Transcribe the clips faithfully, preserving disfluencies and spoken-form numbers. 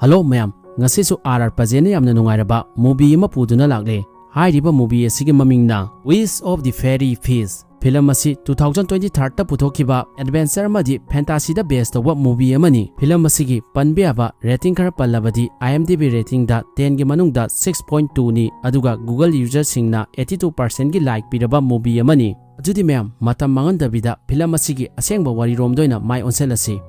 Hello ꯃꯌꯥꯝ, ꯉꯁꯤꯁꯨ R R ꯄꯖꯦꯅ ꯌꯥꯝꯅ ꯅꯨꯡꯉꯥꯏꯔꯕ movie ꯑꯃ ꯄꯨꯗꯨꯅ ꯂꯥꯛꯂꯦ꯫ ꯍꯥꯏꯔꯤꯕ movie ꯑꯁꯤꯒꯤ ꯃꯃꯤꯡꯅ Wish of the Fairy Feast꯫ Film ꯑꯁꯤ two thousand twenty-third ꯄꯨꯊꯣꯛꯈꯤꯕ adventure ꯑꯃꯗꯤ fantasyꯗ base ꯇꯧꯕ movie ꯑꯃꯅꯤ꯫ ꯐꯤꯂꯝ ꯑꯁꯤꯒꯤ ꯄꯟꯕ ꯌꯥꯕ rating ꯈꯔ ꯄꯜꯂꯕꯗꯤ, IMDb ratingꯗ tenꯒꯤ ꯃꯅꯨꯡꯗ six point twoꯅꯤ, ꯑꯗꯨꯒ Google userꯁꯤꯡꯅ eighty two percentꯒꯤ like ꯄꯤꯔꯕ movie ꯑꯃꯅꯤ꯫ ꯑꯗꯨꯗꯤ ꯃꯌꯥꯝ, ꯃꯇꯝ ꯃꯥꯡꯍꯟꯗꯕꯤꯗ ꯐꯤꯂꯝ ꯑꯁꯤꯒꯤ ꯑꯁꯦꯡꯕ ꯋꯥꯔꯤꯔꯣꯝꯗ ꯑꯣꯏꯅ ꯃꯥꯏ ꯑꯣꯟꯁꯤꯜꯂꯁꯤ꯫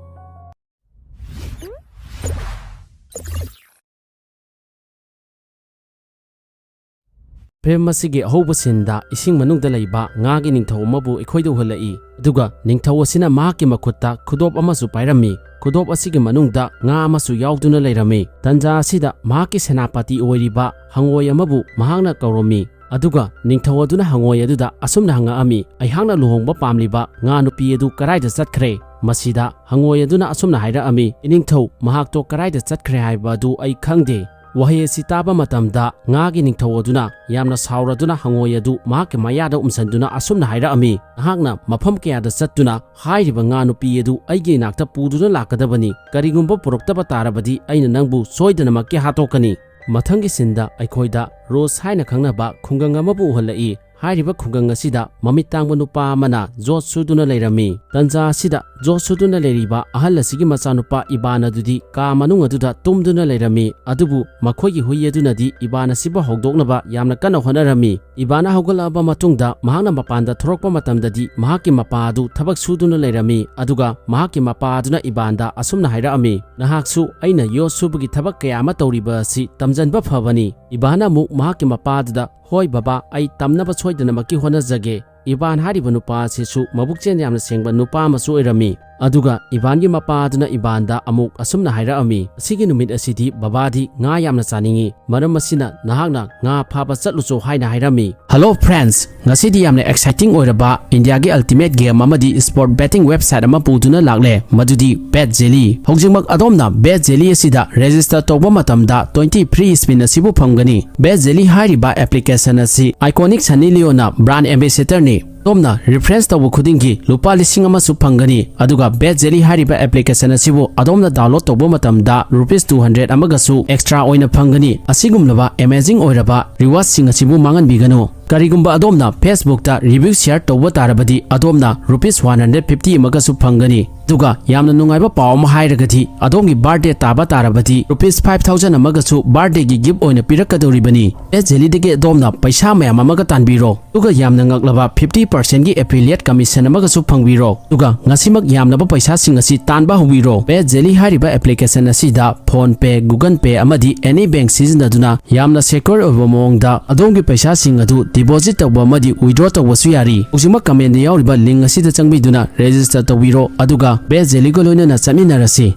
ꯐꯤꯂꯝ ꯑꯁꯤꯒꯤ ꯑꯍꯧꯕ sceneꯗ ꯏꯁꯤꯡ ꯃꯅꯨꯡꯗ ꯂꯩꯕ ꯉꯥꯒꯤ ꯅꯤꯡꯊꯧ ꯑꯃꯕꯨ ꯑꯩꯈꯣꯏꯗ ꯎꯍꯜꯂꯛꯏ꯫ ꯑꯗꯨꯒ ꯅꯤꯡꯊꯧ ꯑꯁꯤꯅ ꯃꯍꯥꯛꯀꯤ ꯃꯈꯨꯠꯇ ꯈꯨꯗꯣꯞ ꯑꯃꯁꯨ ꯄꯥꯏꯔꯝꯃꯤ꯫ ꯈꯨꯗꯣꯞ ꯑꯁꯤꯒꯤ ꯃꯅꯨꯡꯗ ꯉꯥ ꯑꯃꯁꯨ ꯌꯥꯎꯗꯨꯅ ꯂꯩꯔꯝꯃꯤ꯫ ꯇꯟꯖꯥ ꯑꯁꯤꯗ ꯃꯍꯥꯛꯀꯤ ꯁꯦꯅꯥꯄꯇꯤ ꯑꯣꯏꯔꯤꯕ ꯍꯪꯉꯣꯏ ꯑꯃꯕꯨ ꯃꯍꯥꯛꯅ ꯀꯧꯔꯝꯃꯤ꯫ ꯑꯗꯨꯒ ꯅꯤꯡꯊꯧ ꯑꯗꯨꯅ ꯍꯪꯉꯣꯏ ꯑꯗꯨꯗ ꯑꯁꯨꯝꯅ ꯍꯪꯉꯛꯑꯝꯃꯤ, "ꯑꯩꯍꯥꯛꯅ ꯂꯨꯍꯣꯡꯕ ꯄꯥꯝꯂꯤꯕ ꯉꯥ ꯅꯨꯄꯤ ꯑꯗꯨ ꯀꯗꯥꯏꯗ ꯆꯠꯈ꯭ꯔꯦ?" ꯃꯁꯤꯗ ꯍꯪꯉꯣꯏ ꯑꯗꯨꯅ ꯑꯁꯨꯝꯅ ꯍꯥꯏꯔꯛꯑꯝꯃꯤ, "ꯏꯅꯤꯡꯊꯧ, ꯃꯍꯥꯛꯇꯣ ꯀꯗꯥꯏꯗ ꯆꯠꯈ꯭ꯔꯦ ꯍꯥꯏꯕ ꯑꯗꯨ ꯑꯩ ꯈꯪꯗꯦ꯫" ꯋꯥꯍꯩ ꯑꯁꯤ ꯇꯥꯕ ꯃꯇꯝꯗ ꯉꯥꯒꯤ ꯅꯤꯡꯊꯧ ꯑꯗꯨꯅ ꯌꯥꯝꯅ ꯁꯥꯎꯔꯗꯨꯅ ꯍꯪꯉꯣꯏ ꯑꯗꯨ ꯃꯍꯥꯛꯀꯤ ꯃꯌꯥꯗ ꯎꯝꯁꯟꯗꯨꯅ ꯑꯁꯨꯝꯅ ꯍꯥꯏꯔꯛꯑꯝꯃꯤ, "ꯅꯍꯥꯛꯅ ꯃꯐꯝ ꯀꯌꯥꯗ ꯆꯠꯇꯨꯅ ꯍꯥꯏꯔꯤꯕ ꯉꯥ ꯅꯨꯄꯤ ꯑꯗꯨ ꯑꯩꯒꯤ ꯏꯅꯥꯛꯇ ꯄꯨꯗꯨꯅ ꯂꯥꯛꯀꯗꯕꯅꯤ꯫ ꯀꯔꯤꯒꯨꯝꯕ ꯄꯨꯔꯛꯇꯕ ꯇꯥꯔꯕꯗꯤ ꯑꯩꯅ ꯅꯪꯕꯨ ꯁꯣꯏꯗꯅꯃꯛꯀꯤ ꯍꯥꯠꯇꯣꯛꯀꯅꯤ꯫" ꯃꯊꯪꯒꯤ sceneꯗ ꯑꯩꯈꯣꯏꯗ ꯔꯣꯁ ꯍꯥꯏꯅ ꯈꯪꯅꯕ ꯈꯨꯡꯒꯪ ꯑꯃꯕꯨ ꯎꯍꯜꯂꯛꯏ꯫ ꯍꯥꯏꯔꯤꯕ ꯈꯨꯡꯒꯪ ꯑꯁꯤꯗ ꯃꯃꯤꯠ ꯇꯥꯡꯕ ꯅꯨꯄꯥ ꯑꯃꯅ ꯖꯣꯠ ꯁꯨꯗꯨꯅ ꯂꯩꯔꯝꯃꯤ꯫ ꯇꯟꯖꯥ ꯑꯁꯤꯗ ꯖꯣꯠ ꯁꯨꯗꯨꯅ ꯂꯩꯔꯤꯕ ꯑꯍꯜ ꯑꯁꯤꯒꯤ ꯃꯆꯥꯅꯨꯄꯥ ꯏꯕꯥꯟ ꯑꯗꯨꯗꯤ ꯀꯥ ꯃꯅꯨꯡ ꯑꯗꯨꯗ ꯇꯨꯝꯗꯨꯅ ꯂꯩꯔꯝꯃꯤ꯫ ꯑꯗꯨꯕꯨ ꯃꯈꯣꯏꯒꯤ ꯍꯨꯏ ꯑꯗꯨꯅꯗꯤ ꯏꯕꯥꯟ ꯑꯁꯤꯕꯨ ꯍꯧꯗꯣꯛꯅꯕ ꯌꯥꯝꯅ ꯀꯟꯅ ꯍꯣꯠꯅꯔꯝꯃꯤ꯫ ꯏꯕꯥꯟ ꯍꯧꯒꯠꯂꯛꯂꯕ ꯃꯇꯨꯡꯗ ꯃꯍꯥꯛꯅ ꯃꯄꯥꯟꯗ ꯊꯣꯔꯛꯄ ꯃꯇꯝꯗꯗꯤ ꯃꯍꯥꯛꯀꯤ ꯃꯄꯥ ꯑꯗꯨ ꯊꯕꯛ ꯁꯨꯗꯨꯅ ꯂꯩꯔꯝꯃꯤ꯫ ꯑꯗꯨꯒ ꯃꯍꯥꯛꯀꯤ ꯃꯄꯥ ꯑꯗꯨꯅ ꯏꯕꯥꯟꯗ ꯑꯁꯨꯝꯅ ꯍꯥꯏꯔꯛꯑꯝꯃꯤ, "ꯅꯍꯥꯛꯁꯨ ꯑꯩꯅ ꯌꯣꯠ ꯁꯨꯕꯒꯤ ꯊꯕꯛ ꯀꯌꯥ ꯑꯃ ꯇꯧꯔꯤꯕ ꯑꯁꯤ ꯇꯝꯖꯟꯕ ꯐꯕꯅꯤ꯫" ꯏꯕꯥꯟꯅ ꯑꯃꯨꯛ ꯃꯍꯥꯛꯀꯤ ꯃꯄꯥ ꯑꯗꯨꯗ, "ꯍꯣꯏ ꯕꯕꯥ, ꯑꯩ ꯇꯝꯅꯕ ꯁꯣꯏꯗꯅꯃꯛꯀꯤ ꯍꯣꯠꯅꯖꯒꯦ꯫" ꯏꯕꯥꯟ ꯍꯥꯏꯔꯤꯕ ꯅꯨꯄꯥ ꯑꯁꯤꯁꯨ ꯃꯕꯨꯛꯆꯦꯜ ꯌꯥꯝꯅ ꯁꯦꯡꯕ ꯅꯨꯄꯥ ꯑꯃꯁꯨ ꯑꯣꯏꯔꯝꯃꯤ꯫ ꯑꯗꯨꯒ ꯏꯕꯥꯟꯒꯤ ꯃꯄꯥ ꯑꯗꯨꯅ ꯏꯕꯥꯟꯗ ꯑꯃꯨꯛ ꯑꯁꯨꯝꯅ ꯍꯥꯏꯔꯛꯑꯝꯃꯤ, "ꯑꯁꯤꯒꯤ ꯅꯨꯃꯤꯠ ꯑꯁꯤꯗꯤ ꯕꯕꯥꯗꯤ ꯉꯥ ꯌꯥꯝꯅ ꯆꯥꯅꯤꯡꯏ, ꯃꯔꯝ ꯑꯁꯤꯅ ꯅꯍꯥꯛꯅ ꯉꯥ ꯐꯥꯕ ꯆꯠꯂꯨꯆꯣ" ꯍꯥꯏꯅ ꯍꯥꯏꯔꯝꯃꯤ꯫ Hello friends, ꯉꯁꯤꯗꯤ ꯌꯥꯝꯅ exciting ꯑꯣꯏꯔꯕ ꯏꯟꯗꯤꯌꯥꯒꯤ ultimate game ꯑꯃꯗꯤ sport betting website ꯑꯃ ꯄꯨꯗꯨꯅ ꯂꯥꯛꯂꯦ, ꯃꯗꯨꯗꯤ Bet Jelly꯫ ꯍꯧꯖꯤꯛꯃꯛ ꯑꯗꯣꯝꯅ Bet Jelly ꯑꯁꯤꯗ register ꯇꯧꯕ ꯃꯇꯝꯗ twenty free spin ꯑꯁꯤꯕꯨ ꯐꯪꯒꯅꯤ꯫ Bet Jelly ꯍꯥꯏꯔꯤꯕ application ꯑꯁꯤ iconic Sunny Leoneꯅ brand ambassadorꯅꯤ꯫ ꯑꯗꯣꯝꯅ ꯔꯤꯐ꯭ꯔꯦꯟꯁ ꯇꯧꯕ ꯈꯨꯗꯤꯡꯒꯤ ꯂꯨꯄꯥ ꯂꯤꯁꯤꯡ ꯑꯃꯁꯨ ꯐꯪꯒꯅꯤ꯫ ꯑꯗꯨꯒ ꯕꯦꯠ ꯖꯦꯂꯤ ꯍꯥꯏꯔꯤꯕ ꯑꯦꯄ꯭ꯂꯤꯀꯦꯁꯟ ꯑꯁꯤꯕꯨ ꯑꯗꯣꯝꯅ ꯗꯥꯎꯟꯂꯣꯗ ꯇꯧꯕ ꯃꯇꯝꯗ ꯔꯨꯄꯤꯁ ꯇꯨ ꯍꯟꯗ꯭ꯔꯦꯗ ꯑꯃꯒꯁꯨ ꯑꯦꯛꯁꯇ꯭ꯔꯥ ꯑꯣꯏꯅ ꯐꯪꯒꯅꯤ꯫ ꯑꯁꯤꯒꯨꯝꯂꯕ ꯑꯦꯃꯦꯖꯤꯡ ꯑꯣꯏꯔꯕ ꯔꯤꯋꯥꯔꯗꯁꯤꯡ ꯑꯁꯤꯕꯨ ꯃꯥꯡꯍꯟꯕꯤꯒꯅꯨ꯫ ꯀꯔꯤꯒꯨꯝꯕ ꯑꯗꯣꯝꯅ ꯐꯦꯁꯕꯨꯛꯇ ꯔꯤꯚ꯭ꯌꯨ ꯁꯤꯌꯔ ꯇꯧꯕ ꯇꯥꯔꯕꯗꯤ ꯑꯗꯣꯝꯅ ꯔꯨꯄꯤꯁ ꯋꯥꯟ ꯍꯟꯗ꯭ꯔꯦꯗ ꯐꯤꯐꯇꯤ ꯑꯃꯒꯁꯨ ꯐꯪꯒꯅꯤ꯫ ꯑꯗꯨꯒ ꯌꯥꯝꯅ ꯅꯨꯡꯉꯥꯏꯕ ꯄꯥꯎ ꯑꯃ ꯍꯥꯏꯔꯒꯗꯤ ꯑꯗꯣꯝꯒꯤ ꯕꯥꯔꯗꯦ ꯇꯥꯕ ꯇꯥꯔꯕꯗꯤ ꯔꯨꯄꯤꯁ ꯐꯥꯏꯚ ꯊꯥꯎꯖꯟ ꯑꯃꯒꯁꯨ ꯕꯥꯔꯗꯦꯒꯤ ꯒꯤꯐ ꯑꯣꯏꯅ ꯄꯤꯔꯛꯀꯗꯧꯔꯤꯕꯅꯤ꯫ ꯕꯦꯠ ꯖꯦꯂꯤꯗꯒꯤ ꯑꯗꯣꯝꯅ ꯄꯩꯁꯥ ꯃꯌꯥꯝ ꯑꯃꯒ ꯇꯥꯟꯕꯤꯔꯣ꯫ ꯑꯗꯨꯒ ꯌꯥꯝꯅ ꯉꯛꯂꯕ ꯐꯤꯐꯇꯤ ꯄꯥꯔꯁꯦꯟꯒꯤ ꯑꯦꯐꯤꯂꯤꯌꯦꯠ ꯀꯃꯤꯁꯟ ꯑꯃꯒꯁꯨ ꯐꯪꯕꯤꯔꯣ꯫ ꯑꯗꯨꯒ ꯉꯁꯤꯃꯛ ꯌꯥꯝꯂꯕ ꯄꯩꯁꯥꯁꯤꯡ ꯑꯁꯤ ꯇꯥꯟꯕ ꯍꯧꯕꯤꯔꯣ꯫ ꯕꯦꯠ ꯖꯦꯂꯤ ꯍꯥꯏꯔꯤꯕ ꯑꯦꯄ꯭ꯂꯤꯀꯦꯁꯟ ꯑꯁꯤꯗ ꯐꯣꯟ ꯄꯦ, ꯒꯨꯒꯜ ꯄꯦ ꯑꯃꯗꯤ ꯑꯦꯅꯤ ꯕꯦꯡꯛ ꯁꯤꯖꯤꯟꯅꯗꯨꯅ ꯌꯥꯝꯅ ꯁꯦꯀ꯭ꯌꯣꯔ ꯑꯣꯏꯕ ꯃꯑꯣꯡꯗ ꯑꯗꯣꯝꯒꯤ ꯄꯩꯁꯥꯁꯤꯡ ꯑꯗꯨ ꯗꯤꯄꯣꯖꯤꯠ ꯇꯧꯕ ꯑꯃꯗꯤ ꯋꯤꯗ꯭ꯔꯣ ꯇꯧꯕꯁꯨ ꯌꯥꯔꯤ꯫ ꯍꯧꯖꯤꯛꯃꯛ ꯀꯃꯦꯟꯗ ꯌꯥꯎꯔꯤꯕ ꯂꯤꯡꯛ ꯑꯁꯤꯗ ꯆꯪꯕꯤꯗꯨꯅ ꯔꯦꯖꯤꯁꯇꯔ ꯇꯧꯕꯤꯔꯣ, ꯑꯗꯨꯒ ꯕꯦꯠ ꯖꯦꯂꯤꯒ ꯂꯣꯏꯅꯅ ꯆꯠꯃꯤꯟꯅꯔꯁꯤ꯫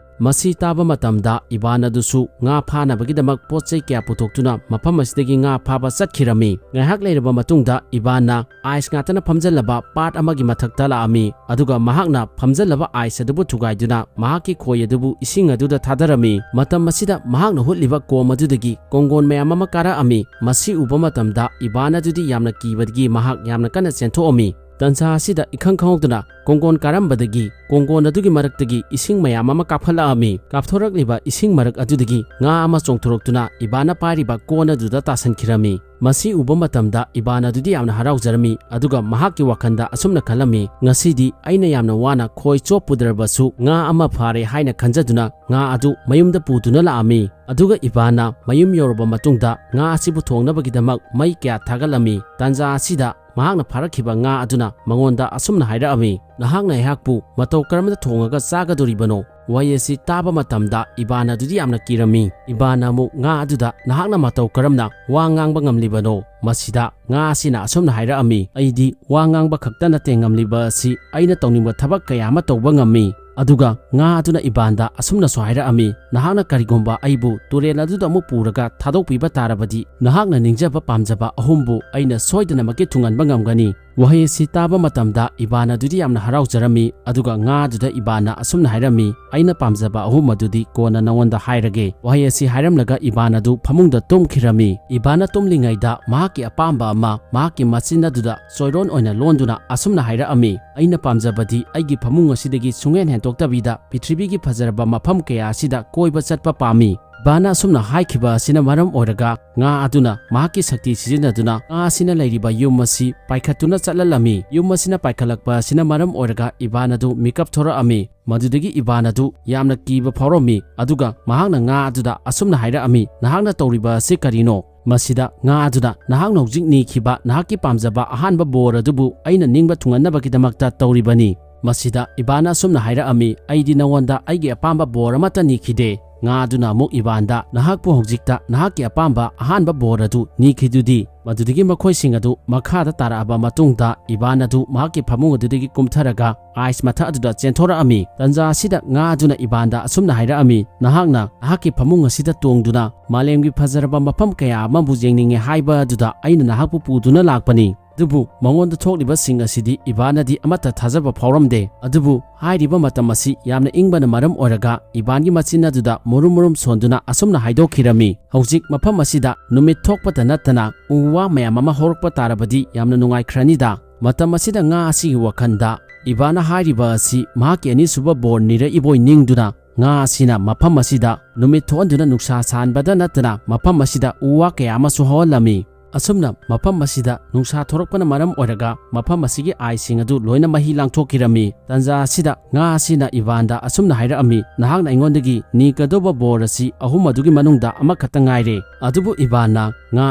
ꯃꯁꯤ ꯇꯥꯕ ꯃꯇꯝꯗ ꯏꯕꯥꯟ ꯑꯗꯨꯁꯨ ꯉꯥ ꯐꯥꯅꯕꯒꯤꯗꯃꯛ ꯄꯣꯠ ꯆꯩ ꯀꯌꯥ ꯄꯨꯊꯣꯛꯇꯨꯅ ꯃꯐꯝ ꯑꯁꯤꯗꯒꯤ ꯉꯥ ꯐꯥꯕ ꯆꯠꯈꯤꯔꯝꯃꯤ꯫ ꯉꯥꯏꯍꯥꯛ ꯂꯩꯔꯕ ꯃꯇꯨꯡꯗ ꯏꯕꯥꯟꯅ ꯑꯥꯏꯁ ꯉꯥꯛꯇꯅ ꯐꯝꯖꯜꯂꯕ ꯄꯥꯠ ꯑꯃꯒꯤ ꯃꯊꯛꯇ ꯂꯥꯛꯑꯝꯃꯤ, ꯑꯗꯨꯒ ꯃꯍꯥꯛꯅ ꯐꯝꯖꯜꯂꯕ ꯑꯥꯏꯁ ꯑꯗꯨꯕꯨ ꯊꯨꯒꯥꯏꯗꯨꯅ ꯃꯍꯥꯛꯀꯤ ꯈꯣꯏ ꯑꯗꯨꯕꯨ ꯏꯁꯤꯡ ꯑꯗꯨꯗ ꯊꯥꯗꯔꯝꯃꯤ꯫ ꯃꯇꯝ ꯑꯁꯤꯗ ꯃꯍꯥꯛꯅ ꯍꯨꯠꯂꯤꯕ ꯀꯣꯝ ꯑꯗꯨꯗꯒꯤ ꯀꯣꯡꯒꯣꯟ ꯃꯌꯥꯝ ꯑꯃ ꯀꯥꯔꯛꯑꯝꯃꯤ꯫ ꯃꯁꯤ ꯎꯕ ꯃꯇꯝꯗ ꯏꯕꯥꯟ ꯑꯗꯨꯗꯤ ꯌꯥꯝꯅ ꯀꯤꯕꯗꯒꯤ ꯃꯍꯥꯛ ꯌꯥꯝꯅ ꯀꯟꯅ ꯆꯦꯟꯊꯣꯛꯑꯝꯃꯤ꯫ ꯇꯟꯖꯥ ꯑꯁꯤꯗ ꯏꯈꯪ ꯈꯪꯍꯧꯗꯅ ꯀꯣꯡꯒꯣꯟ ꯀꯥꯔꯝꯕꯗꯒꯤ ꯀꯣꯡꯒꯣꯟ ꯑꯗꯨꯒꯤ ꯃꯔꯛꯇꯒꯤ ꯏꯁꯤꯡ ꯃꯌꯥꯝ ꯑꯃ ꯀꯥꯞꯈꯠꯂꯛꯑꯝꯃꯤ꯫ ꯀꯥꯞꯊꯣꯔꯛꯂꯤꯕ ꯏꯁꯤꯡ ꯃꯔꯛ ꯑꯗꯨꯗꯒꯤ ꯉꯥ ꯑꯃ ꯆꯣꯡꯊꯣꯔꯛꯇꯨꯅ ꯏꯕꯥꯟꯅ ꯄꯥꯏꯔꯤꯕ ꯀꯣꯟ ꯑꯗꯨꯗ ꯇꯥꯁꯟꯈꯤꯔꯝꯃꯤ꯫ ꯃꯁꯤ ꯎꯕ ꯃꯇꯝꯗ ꯏꯕꯥꯟ ꯑꯗꯨꯗꯤ ꯌꯥꯝꯅ ꯍꯔꯥꯎꯖꯔꯝꯃꯤ, ꯑꯗꯨꯒ ꯃꯍꯥꯛꯀꯤ ꯋꯥꯈꯜꯗ ꯑꯁꯨꯝꯅ ꯈꯜꯂꯝꯃꯤ, "ꯉꯁꯤꯗꯤ ꯑꯩꯅ ꯌꯥꯝꯅ ꯋꯥꯅ ꯈꯣꯏ ꯆꯣꯞꯄꯨꯗ꯭ꯔꯕꯁꯨ ꯉꯥ ꯑꯃ ꯐꯥꯔꯦ" ꯍꯥꯏꯅ ꯈꯟꯖꯗꯨꯅ ꯉꯥ ꯑꯗꯨ ꯃꯌꯨꯝꯗ ꯄꯨꯗꯨꯅ ꯂꯥꯛꯑꯝꯃꯤ꯫ ꯑꯗꯨꯒ ꯏꯕꯥꯟꯅ ꯃꯌꯨꯝ ꯌꯧꯔꯕ ꯃꯇꯨꯡꯗ ꯉꯥ ꯑꯁꯤꯕꯨ ꯊꯣꯡꯅꯕꯒꯤꯗꯃꯛ ꯃꯩ ꯀꯌꯥ ꯊꯥꯒꯠꯂꯝꯃꯤ꯫ ꯇꯥꯟꯖꯥ ꯑꯁꯤꯗ ꯃꯍꯥꯛꯅ ꯐꯥꯔꯛꯈꯤꯕ ꯉꯥ ꯑꯗꯨꯅ ꯃꯉꯣꯟꯗ ꯑꯁꯨꯝꯅ ꯍꯥꯏꯔꯛꯑꯝꯃꯤ, "ꯅꯍꯥꯛꯅ ꯑꯩꯍꯥꯛꯄꯨ ꯃꯇꯧ ꯀꯔꯝꯅ ꯊꯣꯡꯉꯒ ꯆꯥꯒꯗꯣꯔꯤꯕꯅꯣ?" ꯋꯥꯍꯩ ꯑꯁꯤ ꯇꯥꯕ ꯃꯇꯝꯗ ꯏꯕꯥꯟ ꯑꯗꯨꯗꯤ ꯌꯥꯝꯅ ꯀꯤꯔꯝꯃꯤ꯫ ꯏꯕꯥꯟꯅ ꯑꯃꯨꯛ ꯉꯥ ꯑꯗꯨꯗ, "ꯅꯍꯥꯛꯅ ꯃꯇꯧ ꯀꯔꯝꯅ ꯋꯥ ꯉꯥꯡꯕ ꯉꯝꯂꯤꯕꯅꯣ?" ꯃꯁꯤꯗ ꯉꯥ ꯑꯁꯤꯅ ꯑꯁꯨꯝꯅ ꯍꯥꯏꯔꯛꯑꯝꯃꯤ, "ꯑꯩꯗꯤ ꯋꯥ ꯉꯥꯡꯕ ꯈꯛꯇ ꯅꯠꯇꯦ, ꯉꯝꯂꯤꯕ ꯑꯁꯤ ꯑꯩꯅ ꯇꯧꯅꯤꯡꯕ ꯊꯕꯛ ꯀꯌꯥ ꯑꯃ ꯇꯧꯕ ꯉꯝꯃꯤ"꯫ ꯑꯗꯨꯒ ꯉꯥ ꯑꯗꯨꯅ ꯏꯕꯥꯟꯗ ꯑꯁꯨꯝꯅꯁꯨ ꯍꯥꯏꯔꯛꯑꯝꯃꯤ, "ꯅꯍꯥꯛꯅ ꯀꯔꯤꯒꯨꯝꯕ ꯑꯩꯕꯨ ꯇꯨꯔꯦꯜ ꯑꯗꯨꯗ ꯑꯃꯨꯛ ꯄꯨꯔꯒ ꯊꯥꯗꯣꯛꯄꯤꯕ ꯇꯥꯔꯕꯗꯤ, ꯅꯍꯥꯛꯅ ꯅꯤꯡꯖꯕ ꯄꯥꯝꯖꯕ ꯑꯍꯨꯝꯕꯨ ꯑꯩꯅ ꯁꯣꯏꯗꯅꯃꯛꯀꯤ ꯊꯨꯡꯍꯟꯕ ꯉꯝꯒꯅꯤ"꯫ ꯋꯥꯍꯩ ꯑꯁꯤ ꯇꯥꯕ ꯃꯇꯝꯗ ꯏꯕꯥꯟ ꯑꯗꯨꯗꯤ ꯌꯥꯝꯅ ꯍꯔꯥꯎꯖꯔꯝꯃꯤ, ꯑꯗꯨꯒ ꯉꯥ ꯑꯗꯨꯗ ꯏꯕꯥꯟꯅ ꯑꯁꯨꯝꯅ ꯍꯥꯏꯔꯝꯃꯤ, "ꯑꯩꯅ ꯄꯥꯝꯖꯕ ꯑꯍꯨꯝ ꯑꯗꯨꯗꯤ ꯀꯣꯟꯅ ꯅꯉꯣꯟꯗ ꯍꯥꯏꯔꯒꯦ"꯫ ꯋꯥꯍꯩ ꯑꯁꯤ ꯍꯥꯏꯔꯝꯂꯒ ꯏꯕꯥꯟ ꯑꯗꯨ ꯐꯃꯨꯡꯗ ꯇꯨꯝꯈꯤꯔꯝꯃꯤ꯫ ꯏꯕꯥꯟꯅ ꯇꯨꯝꯂꯤꯉꯩꯗ ꯃꯍꯥꯛꯀꯤ ꯑꯄꯥꯝꯕ ꯑꯃ ꯃꯍꯥꯛꯀꯤ ꯃꯆꯤꯟ ꯑꯗꯨꯗ ꯆꯣꯏꯔꯣꯟ ꯑꯣꯏꯅ ꯂꯣꯟꯗꯨꯅ ꯑꯁꯨꯝꯅ ꯍꯥꯏꯔꯛꯑꯝꯃꯤ, "ꯑꯩꯅ ꯄꯥꯝꯖꯕꯗꯤ ꯑꯩꯒꯤ ꯐꯃꯨꯡ ꯑꯁꯤꯗꯒꯤ ꯁꯨꯡꯍꯦꯟ ꯍꯦꯟꯇꯣꯛꯇꯕꯤꯗ ꯄ꯭ꯔꯤꯊꯤꯕꯤꯒꯤ ꯐꯖꯔꯕ ꯃꯐꯝ ꯀꯌꯥ ꯑꯁꯤꯗ ꯀꯣꯏꯕ ꯆꯠꯄ ꯄꯥꯝꯃꯤ"꯫ ꯏꯕꯥꯟꯅ ꯑꯁꯨꯝꯅ ꯍꯥꯏꯈꯤꯕ ꯑꯁꯤꯅ ꯃꯔꯝ ꯑꯣꯏꯔꯒ ꯉꯥ ꯑꯗꯨꯅ ꯃꯍꯥꯛꯀꯤ ꯁꯛꯇꯤ ꯁꯤꯖꯤꯟꯅꯗꯨꯅ ꯉꯥ ꯑꯁꯤꯅ ꯂꯩꯔꯤꯕ ꯌꯨꯝ ꯑꯁꯤ ꯄꯥꯏꯈꯠꯇꯨꯅ ꯆꯠꯍꯜꯂꯝꯃꯤ꯫ ꯌꯨꯝ ꯑꯁꯤꯅ ꯄꯥꯏꯈꯠꯂꯛꯄ ꯑꯁꯤꯅ ꯃꯔꯝ ꯑꯣꯏꯔꯒ ꯏꯕꯥꯟ ꯑꯗꯨ ꯃꯤꯀꯞ ꯊꯣꯔꯛꯑꯝꯃꯤ꯫ ꯃꯗꯨꯗꯒꯤ ꯏꯕꯥꯟ ꯑꯗꯨ ꯌꯥꯝꯅ ꯀꯤꯕ ꯐꯥꯎꯔꯝꯃꯤ, ꯑꯗꯨꯒ ꯃꯍꯥꯛꯅ ꯉꯥ ꯑꯗꯨꯗ ꯑꯁꯨꯝꯅ ꯍꯥꯏꯔꯛꯑꯝꯃꯤ, "ꯅꯍꯥꯛꯅ ꯇꯧꯔꯤꯕ ꯑꯁꯤ ꯀꯔꯤꯅꯣ?" ꯃꯁꯤꯗ ꯉꯥ ꯑꯗꯨꯅ, "ꯅꯍꯥꯛꯅ ꯍꯧꯖꯤꯛ ꯅꯤꯈꯤꯕ ꯅꯍꯥꯛꯀꯤ ꯄꯥꯝꯖꯕ ꯑꯍꯥꯟꯕ ꯕꯣꯔ ꯑꯗꯨꯕꯨ ꯑꯩꯅ ꯅꯤꯡꯕ ꯊꯨꯡꯍꯟꯅꯕꯒꯤꯗꯃꯛꯇ ꯇꯧꯔꯤꯕꯅꯤ"꯫ ꯃꯁꯤꯗ ꯏꯕꯥꯟꯅ ꯑꯁꯨꯝꯅ ꯍꯥꯏꯔꯛꯑꯝꯃꯤ, "ꯑꯩꯗꯤ ꯅꯉꯣꯟꯗ ꯑꯩꯒꯤ ꯑꯄꯥꯝꯕ ꯕꯣꯔ ꯑꯃꯠꯇ ꯅꯤꯈꯤꯗꯦ"꯫ ꯉꯥ ꯑꯗꯨꯅ ꯑꯃꯨꯛ ꯏꯕꯥꯟꯗ, "ꯅꯍꯥꯛꯄꯨ ꯍꯧꯖꯤꯛꯇ ꯅꯍꯥꯛꯀꯤ ꯑꯄꯥꯝꯕ ꯑꯍꯥꯟꯕ ꯕꯣꯔ ꯑꯗꯨ ꯅꯤꯈꯤꯗꯨꯗꯤ"꯫ ꯃꯗꯨꯗꯒꯤ ꯃꯈꯣꯏꯁꯤꯡ ꯑꯗꯨ ꯃꯈꯥꯗ ꯇꯥꯔꯛꯑꯕ ꯃꯇꯨꯡꯗ ꯏꯕꯥꯟ ꯑꯗꯨ ꯃꯍꯥꯛꯀꯤ ꯐꯃꯨꯡ ꯑꯗꯨꯗꯒꯤ ꯀꯨꯝꯊꯔꯒ ꯑꯥꯏꯁ ꯃꯊꯛ ꯑꯗꯨꯗ ꯆꯦꯟꯊꯣꯔꯛꯑꯝꯃꯤ꯫ ꯇꯟꯖꯥ ꯑꯁꯤꯗ ꯉꯥ ꯑꯗꯨꯅ ꯏꯕꯥꯟꯗ ꯑꯁꯨꯝꯅ ꯍꯥꯏꯔꯛꯑꯝꯃꯤ, "ꯅꯍꯥꯛꯅ ꯅꯍꯥꯛꯀꯤ ꯐꯃꯨꯡ ꯑꯁꯤꯗ ꯇꯣꯡꯗꯨꯅ ꯃꯥꯂꯦꯝꯒꯤ ꯐꯖꯔꯕ ꯃꯐꯝ ꯀꯌꯥ ꯑꯃꯕꯨ ꯌꯦꯡꯅꯤꯡꯉꯦ ꯍꯥꯏꯕ ꯑꯗꯨꯗ ꯑꯩꯅ ꯅꯍꯥꯛꯄꯨ ꯄꯨꯗꯨꯅ ꯂꯥꯛꯄꯅꯤ"꯫ ꯑꯗꯨꯕꯨ ꯃꯉꯣꯟꯗ ꯊꯣꯛꯂꯤꯕꯁꯤꯡ ꯑꯁꯤꯗꯤ ꯏꯕꯥꯟꯅꯗꯤ ꯑꯃꯠꯇ ꯊꯥꯖꯕ ꯐꯥꯎꯔꯝꯗꯦ꯫ ꯑꯗꯨꯕꯨ ꯍꯥꯏꯔꯤꯕ ꯃꯇꯝ ꯑꯁꯤ ꯌꯥꯝꯅ ꯏꯪꯕꯅ ꯃꯔꯝ ꯑꯣꯏꯔꯒ ꯏꯕꯥꯟꯒꯤ ꯃꯆꯤꯟ ꯑꯗꯨꯗ ꯃꯨꯔꯨꯝ ꯃꯨꯔꯨꯝ ꯁꯣꯟꯗꯨꯅ ꯑꯁꯨꯝꯅ ꯍꯥꯏꯗꯣꯛꯈꯤꯔꯝꯃꯤ, "ꯍꯧꯖꯤꯛ ꯃꯐꯝ ꯑꯁꯤꯗ ꯅꯨꯃꯤꯠ ꯊꯣꯛꯄꯇ ꯅꯠꯇꯅ ꯎ ꯋꯥ ꯃꯌꯥꯝ ꯑꯃ ꯍꯧꯔꯛꯄ ꯇꯥꯔꯕꯗꯤ ꯌꯥꯝꯅ ꯅꯨꯡꯉꯥꯏꯈ꯭ꯔꯅꯤꯗ"꯫ ꯃꯇꯝ ꯑꯁꯤꯗ ꯉꯥ ꯑꯁꯤꯒꯤ ꯋꯥꯈꯜꯗ ꯏꯕꯥꯟꯅ ꯍꯥꯏꯔꯤꯕ ꯑꯁꯤ ꯃꯍꯥꯛꯀꯤ ꯑꯅꯤꯁꯨꯕ ꯕꯣꯔ ꯅꯤꯔꯛꯏꯕꯣꯏ ꯅꯤꯡꯗꯨꯅ ꯉꯥ ꯑꯁꯤꯅ ꯃꯐꯝ ꯑꯁꯤꯗ ꯅꯨꯃꯤꯠ ꯊꯣꯛꯍꯟꯗꯨꯅ ꯅꯨꯡꯁꯥ ꯁꯥꯍꯟꯕꯗ ꯅꯠꯇꯅ ꯃꯐꯝ ꯑꯁꯤꯗ ꯎ ꯋꯥ ꯀꯌꯥ ꯑꯃꯁꯨ ꯍꯧꯍꯜꯂꯝꯃꯤ꯫ ꯑꯁꯨꯝꯅ ꯃꯐꯝ ꯑꯁꯤꯗ ꯅꯨꯡꯁꯥ ꯊꯣꯔꯛꯄꯅ ꯃꯔꯝ ꯑꯣꯏꯔꯒ ꯃꯐꯝ ꯑꯁꯤꯒꯤ ꯑꯥꯏꯁꯁꯤꯡ ꯑꯗꯨ ꯂꯣꯏꯅ ꯃꯍꯤ ꯂꯥꯡꯊꯣꯛꯈꯤꯔꯝꯃꯤ꯫ ꯇꯟꯖꯥ ꯑꯁꯤꯗ ꯉꯥ ꯑꯁꯤꯅ ꯏꯕꯥꯟꯗ ꯑꯁꯨꯝꯅ ꯍꯥꯏꯔꯛꯑꯝꯃꯤ, "ꯅꯍꯥꯛꯅ ꯑꯩꯉꯣꯟꯗꯒꯤ ꯅꯤꯒꯗꯧꯕ ꯕꯣꯔ ꯑꯁꯤ ꯑꯍꯨꯝ ꯑꯗꯨꯒꯤ ꯃꯅꯨꯡꯗ ꯑꯃꯈꯛꯇ ꯉꯥꯏꯔꯦ"꯫ ꯑꯗꯨꯕꯨ ꯏꯕꯥꯟꯅ ꯉꯥ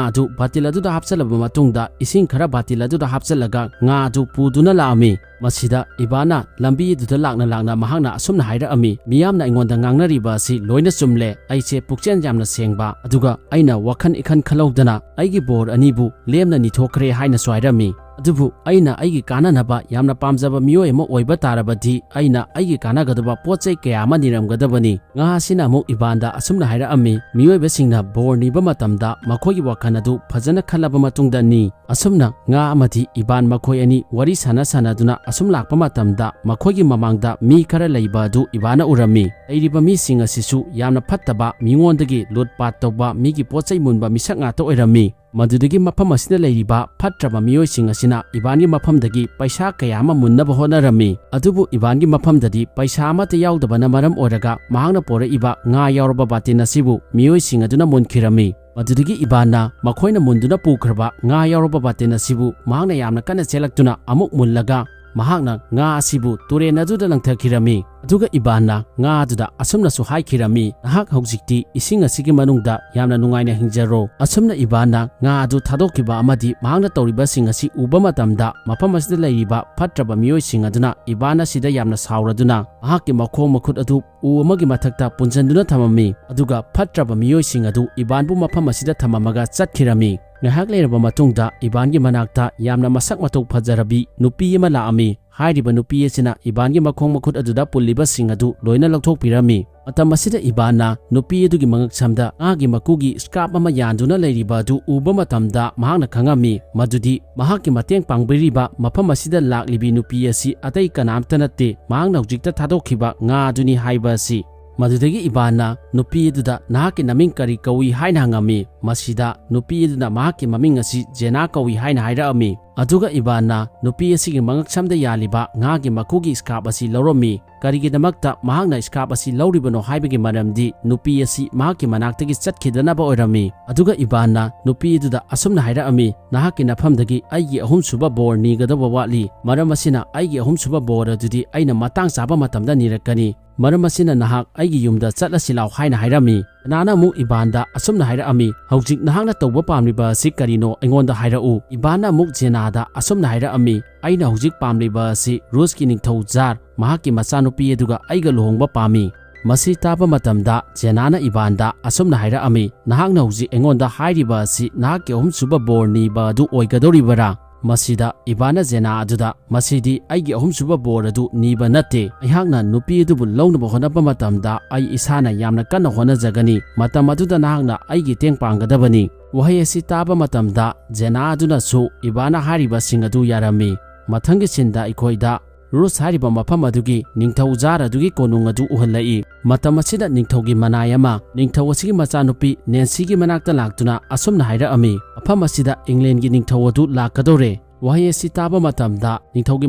ꯑꯗꯨ ꯕꯥꯇꯤꯜ ꯑꯗꯨꯗ ꯍꯥꯞꯆꯜꯂꯕ ꯃꯇꯨꯡꯗ ꯏꯁꯤꯡ ꯈꯔ ꯕꯥꯇꯤꯜ ꯑꯗꯨꯗ ꯍꯥꯞꯆꯜꯂꯒ ꯉꯥ ꯑꯗꯨ ꯄꯨꯗꯨꯅ ꯂꯥꯛꯑꯝꯃꯤ꯫ ꯃꯁꯤꯗ ꯏꯕꯥꯅ ꯂꯝꯕꯤ ꯑꯗꯨꯗ ꯂꯥꯛꯅ ꯂꯥꯛꯅ ꯃꯍꯥꯛꯅ ꯑꯁꯨꯝꯅ ꯍꯥꯏꯔꯛꯑꯝꯃꯤ, "ꯃꯤꯌꯥꯝꯅ ꯑꯩꯉꯣꯟꯗ ꯉꯥꯡꯅꯔꯤꯕ ꯑꯁꯤ ꯂꯣꯏꯅ ꯆꯨꯝꯂꯦ꯫ ꯑꯩꯁꯦ ꯄꯨꯛꯆꯦꯜ ꯌꯥꯝꯅ ꯁꯦꯡꯕ, ꯑꯗꯨꯒ ꯑꯩꯅ ꯋꯥꯈꯜ ꯏꯈꯟ ꯈꯜꯍꯧꯗꯅ ꯑꯩꯒꯤ ꯕꯣꯔ ꯑꯅꯤꯕꯨ ꯂꯦꯝꯅ ꯅꯤꯊꯣꯛꯈ꯭ꯔꯦ" ꯍꯥꯏꯅꯁꯨ ꯍꯥꯏꯔꯝꯃꯤ꯫ ꯑꯗꯨꯕꯨ ꯑꯩꯅ ꯑꯩꯒꯤ ꯀꯥꯟꯅꯅꯕ ꯌꯥꯝꯅ ꯄꯥꯝꯖꯕ ꯃꯤꯑꯣꯏ ꯑꯃ ꯑꯣꯏꯕ ꯇꯥꯔꯕꯗꯤ ꯑꯩꯅ ꯑꯩꯒꯤ ꯀꯥꯟꯅꯒꯗꯕ ꯄꯣꯠ ꯆꯩ ꯀꯌꯥ ꯑꯃ ꯅꯤꯔꯝꯒꯗꯕꯅꯤ꯫ ꯉꯥ ꯑꯁꯤꯅ ꯑꯃꯨꯛ ꯏꯕꯥꯟꯗ ꯑꯁꯨꯝꯅ ꯍꯥꯏꯔꯛꯑꯝꯃꯤ, ꯃꯤꯑꯣꯏꯕꯁꯤꯡꯅ ꯕꯣꯔ ꯅꯤꯕ ꯃꯇꯝꯗ ꯃꯈꯣꯏꯒꯤ ꯋꯥꯈꯜ ꯑꯗꯨ ꯐꯖꯅ ꯈꯜꯂꯕ ꯃꯇꯨꯡꯗ ꯅꯤ꯫ ꯑꯁꯨꯝꯅ ꯉꯥ ꯑꯃꯗꯤ ꯏꯕꯥꯟ ꯃꯈꯣꯏ ꯑꯅꯤ ꯋꯥꯔꯤ ꯁꯥꯟꯅ ꯁꯥꯟꯅꯗꯨꯅ ꯑꯁꯨꯝ ꯂꯥꯛꯄ ꯃꯇꯝꯗ ꯃꯈꯣꯏꯒꯤ ꯃꯃꯥꯡꯗ ꯃꯤ ꯈꯔ ꯂꯩꯕ ꯑꯗꯨ ꯏꯕꯥꯟꯅ ꯎꯔꯝꯃꯤ꯫ ꯂꯩꯔꯤꯕ ꯃꯤꯁꯤꯡ ꯑꯁꯤꯁꯨ ꯌꯥꯝꯅ ꯐꯠꯇꯕ, ꯃꯤꯉꯣꯟꯗꯒꯤ ꯂꯨꯠ ꯄꯥꯠ ꯇꯧꯕ, ꯃꯤꯒꯤ ꯄꯣꯠ ꯆꯩ ꯃꯨꯟꯕ ꯃꯤꯁꯛ ꯉꯥꯛꯇ ꯑꯣꯏꯔꯝꯃꯤ꯫ ꯃꯗꯨꯗꯒꯤ ꯃꯐꯝ ꯑꯁꯤꯗ ꯂꯩꯔꯤꯕ ꯐꯠꯇ꯭ꯔꯕ ꯃꯤꯑꯣꯏꯁꯤꯡ ꯑꯁꯤꯅ ꯏꯕꯥꯟꯒꯤ ꯃꯐꯝꯗꯒꯤ ꯄꯩꯁꯥ ꯀꯌꯥ ꯑꯃ ꯃꯨꯟꯅꯕ ꯍꯣꯠꯅꯔꯝꯃꯤ꯫ ꯑꯗꯨꯕꯨ ꯏꯕꯥꯟꯒꯤ ꯃꯐꯝꯗꯗꯤ ꯄꯩꯁꯥ ꯑꯃꯠꯇ ꯌꯥꯎꯗꯕꯅ ꯃꯔꯝ ꯑꯣꯏꯔꯒ ꯃꯍꯥꯛꯅ ꯄꯣꯔꯛꯏꯕ ꯉꯥ ꯌꯥꯎꯔꯕ ꯕꯥꯇꯤꯟ ꯑꯁꯤꯕꯨ ꯃꯤꯑꯣꯏꯁꯤꯡ ꯑꯗꯨꯅ ꯃꯨꯟꯈꯤꯔꯝꯃꯤ꯫ ꯃꯗꯨꯗꯒꯤ ꯏꯕꯥꯟꯅ ꯃꯈꯣꯏꯅ ꯃꯨꯟꯗꯨꯅ ꯄꯨꯈ꯭ꯔꯕ ꯉꯥ ꯌꯥꯎꯔꯕ ꯕꯥꯇꯤꯟ ꯑꯁꯤꯕꯨ ꯃꯍꯥꯛꯅ ꯌꯥꯝꯅ ꯀꯟꯅ ꯆꯦꯜꯂꯛꯇꯨꯅ ꯑꯃꯨꯛ ꯃꯨꯜꯂꯒ ꯃꯍꯥꯛꯅ ꯉꯥ ꯑꯁꯤꯕꯨ ꯇꯨꯔꯦꯟ ꯑꯗꯨꯗ ꯂꯪꯊꯈꯤꯔꯝꯃꯤ꯫ ꯑꯗꯨꯒ ꯏꯕꯥꯟꯅ ꯉꯥ ꯑꯗꯨꯗ ꯑꯁꯨꯝꯅꯁꯨ ꯍꯥꯏꯈꯤꯔꯝꯃꯤ, "ꯅꯍꯥꯛ ꯍꯧꯖꯤꯛꯇꯤ ꯏꯁꯤꯡ ꯑꯁꯤꯒꯤ ꯃꯅꯨꯡꯗ ꯌꯥꯝꯅ ꯅꯨꯡꯉꯥꯏꯅ ꯍꯤꯡꯖꯔꯣ꯫" ꯑꯁꯨꯝꯅ ꯏꯕꯥꯟꯅ ꯉꯥ ꯑꯗꯨ ꯊꯥꯗꯣꯛꯈꯤꯕ ꯑꯃꯗꯤ ꯃꯍꯥꯛꯅ ꯇꯧꯔꯤꯕꯁꯤꯡ ꯑꯁꯤ ꯎꯕ ꯃꯇꯝꯗ ꯃꯐꯝ ꯑꯁꯤꯗ ꯂꯩꯔꯤꯕ ꯐꯠꯇ꯭ꯔꯕ ꯃꯤꯑꯣꯏꯁꯤꯡ ꯑꯗꯨꯅ ꯏꯕꯥꯟ ꯑꯁꯤꯗ ꯌꯥꯝꯅ ꯁꯥꯎꯔꯗꯨꯅ ꯃꯍꯥꯛꯀꯤ ꯃꯈꯣꯡ ꯃꯈꯨꯠ ꯑꯗꯨ ꯎ ꯑꯃꯒꯤ ꯃꯊꯛꯇ ꯄꯨꯟꯁꯤꯟꯗꯨꯅ ꯊꯝꯃꯝꯃꯤ꯫ ꯑꯗꯨꯒ ꯐꯠꯇ꯭ꯔꯕ ꯃꯤꯑꯣꯏꯁꯤꯡ ꯑꯗꯨ ꯏꯕꯥꯟꯕꯨ ꯃꯐꯝ ꯑꯁꯤꯗ ꯊꯝꯃꯝꯃꯒ ꯆꯠꯈꯤꯔꯝꯃꯤ꯫ ꯉꯥꯏꯍꯥꯛ ꯂꯩꯔꯕ ꯃꯇꯨꯡꯗ ꯏꯕꯥꯟꯒꯤ ꯃꯅꯥꯛꯇ ꯌꯥꯝꯅ ꯃꯁꯛ ꯃꯇꯧ ꯐꯖꯔꯕꯤ ꯅꯨꯄꯤ ꯑꯃ ꯂꯥꯛꯑꯝꯃꯤ꯫ ꯍꯥꯏꯔꯤꯕ ꯅꯨꯄꯤ ꯑꯁꯤꯅ ꯏꯕꯥꯟꯒꯤ ꯃꯈꯣꯡ ꯃꯈꯨꯠ ꯑꯗꯨꯗ ꯄꯨꯜꯂꯤꯕꯁꯤꯡ ꯑꯗꯨ ꯂꯣꯏꯅ ꯂꯧꯊꯣꯛꯄꯤꯔꯝꯃꯤ꯫ ꯃꯇꯝ ꯑꯁꯤꯗ ꯏꯕꯥꯟꯅ ꯅꯨꯄꯤ ꯑꯗꯨꯒꯤ ꯃꯉꯛꯁꯝꯗ ꯉꯥꯒꯤ ꯃꯀꯨꯒꯤ ꯁ꯭ꯀꯥꯞ ꯑꯃ ꯌꯥꯟꯗꯨꯅ ꯂꯩꯔꯤꯕ ꯑꯗꯨ ꯎꯕ ꯃꯇꯝꯗ ꯃꯍꯥꯛꯅ ꯈꯪꯉꯝꯃꯤ ꯃꯗꯨꯗꯤ ꯃꯍꯥꯛꯀꯤ ꯃꯇꯦꯡ ꯄꯥꯡꯕꯤꯔꯤꯕ ꯃꯐꯝ ꯑꯁꯤꯗ ꯂꯥꯛꯂꯤꯕꯤ ꯅꯨꯄꯤ ꯑꯁꯤ ꯑꯇꯩ ꯀꯅꯥꯝꯇ ꯅꯠꯇꯦ, ꯃꯍꯥꯛꯅ ꯍꯧꯖꯤꯛꯇ ꯊꯥꯗꯣꯛꯈꯤꯕ ꯉꯥ ꯑꯗꯨꯅꯤ ꯍꯥꯏꯕ ꯑꯁꯤ꯫ ꯃꯗꯨꯗꯒꯤ ꯏꯕꯥꯟꯅ ꯅꯨꯄꯤ ꯑꯗꯨꯗ, "ꯅꯍꯥꯛꯀꯤ ꯅꯃꯤꯡ ꯀꯔꯤ ꯀꯧꯏ?" ꯍꯥꯏꯅ ꯍꯪꯉꯝꯃꯤ꯫ ꯃꯁꯤꯗ ꯅꯨꯄꯤ ꯑꯗꯨꯅ ꯃꯍꯥꯛꯀꯤ ꯃꯃꯤꯡ ꯑꯁꯤ ꯖꯦꯅꯥ ꯀꯧꯏ ꯍꯥꯏꯅ ꯍꯥꯏꯔꯛꯑꯝꯃꯤ꯫ ꯑꯗꯨꯒ ꯏꯕꯥꯟꯅ ꯅꯨꯄꯤ ꯑꯁꯤꯒꯤ ꯃꯉꯛꯁꯝꯗ ꯌꯥꯜꯂꯤꯕ ꯉꯥꯒꯤ ꯃꯀꯨꯒꯤ ꯁ꯭ꯀꯥꯞ ꯑꯁꯤ ꯂꯧꯔꯝꯃꯤ꯫ ꯀꯔꯤꯒꯤꯗꯃꯛꯇ ꯃꯍꯥꯛꯅ ꯁ꯭ꯀꯥꯞ ꯑꯁꯤ ꯂꯧꯔꯤꯕꯅꯣ ꯍꯥꯏꯕꯒꯤ ꯃꯔꯝꯗꯤ ꯅꯨꯄꯤ ꯑꯁꯤ ꯃꯍꯥꯛꯀꯤ ꯃꯅꯥꯛꯇꯒꯤ ꯆꯠꯈꯤꯗꯅꯕ ꯑꯣꯏꯔꯝꯃꯤ꯫ ꯑꯗꯨꯒ ꯏꯕꯥꯟꯅ ꯅꯨꯄꯤ ꯑꯗꯨꯗ ꯑꯁꯨꯝꯅ ꯍꯥꯏꯔꯛꯑꯝꯃꯤ, "ꯅꯍꯥꯛꯀꯤ ꯅꯐꯝꯗꯒꯤ ꯑꯩꯒꯤ ꯑꯍꯨꯝꯁꯨꯕ ꯕꯣꯔ ꯅꯤꯒꯗꯧꯕ ꯋꯥꯠꯂꯤ꯫ ꯃꯔꯝ ꯑꯁꯤꯅ ꯑꯩꯒꯤ ꯑꯍꯨꯝꯁꯨꯕ ꯕꯣꯔ ꯑꯗꯨꯗꯤ ꯑꯩꯅ ꯃꯇꯥꯡ ꯆꯥꯕ ꯃꯇꯝꯗ ꯅꯤꯔꯛꯀꯅꯤ꯫ ꯃꯔꯝ ꯑꯁꯤꯅ ꯅꯍꯥꯛ ꯑꯩꯒꯤ ꯌꯨꯝꯗ ꯆꯠꯂꯁꯤ ꯂꯥꯎ" ꯍꯥꯏꯅ ꯍꯥꯏꯔꯝꯃꯤ꯫ ꯖꯦꯅꯥꯅ ꯑꯃꯨꯛ ꯏꯕꯥꯟꯗ ꯑꯁꯨꯝꯅ ꯍꯥꯏꯔꯛꯑꯝꯃꯤ, "ꯍꯧꯖꯤꯛ ꯅꯍꯥꯛꯅ ꯇꯧꯕ ꯄꯥꯝꯂꯤꯕ ꯑꯁꯤ ꯀꯔꯤꯅꯣ? ꯑꯩꯉꯣꯟꯗ ꯍꯥꯏꯔꯛꯎ꯫" ꯏꯕꯥꯟꯅ ꯑꯃꯨꯛ ꯖꯦꯅꯥꯗ ꯑꯁꯨꯝꯅ ꯍꯥꯏꯔꯛꯑꯝꯃꯤ, "ꯑꯩꯅ ꯍꯧꯖꯤꯛ ꯄꯥꯝꯂꯤꯕ ꯑꯁꯤ ꯔꯨꯁꯀꯤ ꯅꯤꯡꯊꯧ ꯖꯥꯔ, ꯃꯍꯥꯛꯀꯤ ꯃꯆꯥꯅꯨꯄꯤ ꯑꯗꯨꯒ ꯑꯩꯒ ꯂꯨꯍꯣꯡꯕ ꯄꯥꯝꯃꯤ꯫" ꯃꯁꯤ ꯇꯥꯕ ꯃꯇꯝꯗ ꯖꯦꯅꯥꯅ ꯏꯕꯥꯟꯗ ꯑꯁꯨꯝꯅ ꯍꯥꯏꯔꯛꯑꯝꯃꯤ, "ꯅꯍꯥꯛꯅ ꯍꯧꯖꯤꯛ ꯑꯩꯉꯣꯟꯗ ꯍꯥꯏꯔꯤꯕ ꯑꯁꯤ ꯅꯍꯥꯛꯀꯤ ꯑꯍꯨꯝꯁꯨꯕ ꯕꯣꯔ ꯅꯤꯕ ꯑꯗꯨ ꯑꯣꯏꯒꯗꯧꯔꯤꯕꯔꯥ?" ꯃꯁꯤꯗ ꯏꯕꯥꯅ ꯖꯦꯅꯥ ꯑꯗꯨꯗ, "ꯃꯁꯤꯗꯤ ꯑꯩꯒꯤ ꯑꯍꯨꯝꯁꯨꯕ ꯕꯣꯔ ꯑꯗꯨ ꯅꯤꯕ ꯅꯠꯇꯦ꯫ ꯑꯩꯍꯥꯛꯅ ꯅꯨꯄꯤ ꯑꯗꯨꯕꯨ ꯂꯧꯅꯕ ꯍꯣꯠꯅꯕ ꯃꯇꯝꯗ ꯑꯩ ꯏꯁꯥꯅ ꯌꯥꯝꯅ ꯀꯟꯅ ꯍꯣꯠꯅꯖꯒꯅꯤ꯫ ꯃꯇꯝ ꯑꯗꯨꯗ ꯅꯍꯥꯛꯅ ꯑꯩꯒꯤ ꯃꯇꯦꯡ ꯄꯥꯡꯒꯗꯕꯅꯤ"꯫ ꯋꯥꯍꯩ ꯑꯁꯤ ꯇꯥꯕ ꯃꯇꯝꯗ ꯖꯦꯅꯥ ꯑꯗꯨꯅꯁꯨ ꯏꯕꯥꯅ ꯍꯥꯏꯔꯤꯕꯁꯤꯡ ꯑꯗꯨ ꯌꯥꯔꯝꯃꯤ꯫ ꯃꯊꯪꯒꯤ ꯁꯤꯟꯗ ꯑꯩꯈꯣꯏꯗ ꯔꯨꯁ ꯍꯥꯏꯔꯤꯕ ꯃꯐꯝ ꯑꯗꯨꯒꯤ ꯅꯤꯡꯊꯧ ꯖꯥꯔ ꯑꯗꯨꯒꯤ ꯀꯣꯅꯨꯡ ꯑꯗꯨ ꯎꯍꯜꯂꯛꯏ꯫ ꯃꯇꯝ ꯑꯁꯤꯗ ꯅꯤꯡꯊꯧꯒꯤ ꯃꯅꯥꯏ ꯑꯃ ꯅꯤꯡꯊꯧ ꯑꯁꯤꯒꯤ ꯃꯆꯥꯅꯨꯄꯤ ꯅꯦꯟꯁꯤꯒꯤ ꯃꯅꯥꯛꯇ ꯂꯥꯛꯇꯨꯅ ꯑꯁꯨꯝꯅ ꯍꯥꯏꯔꯛꯑꯝꯃꯤ, "ꯃꯐꯝ ꯑꯁꯤꯗ ꯏꯪꯂꯦꯟꯒꯤ ꯅꯤꯡꯊꯧ ꯑꯗꯨ ꯂꯥꯛꯀꯗꯧꯔꯦ"꯫ ꯋꯥꯍꯩ ꯑꯁꯤ ꯇꯥꯕ ꯃꯇꯝꯗ ꯅꯤꯡꯊꯧꯒꯤ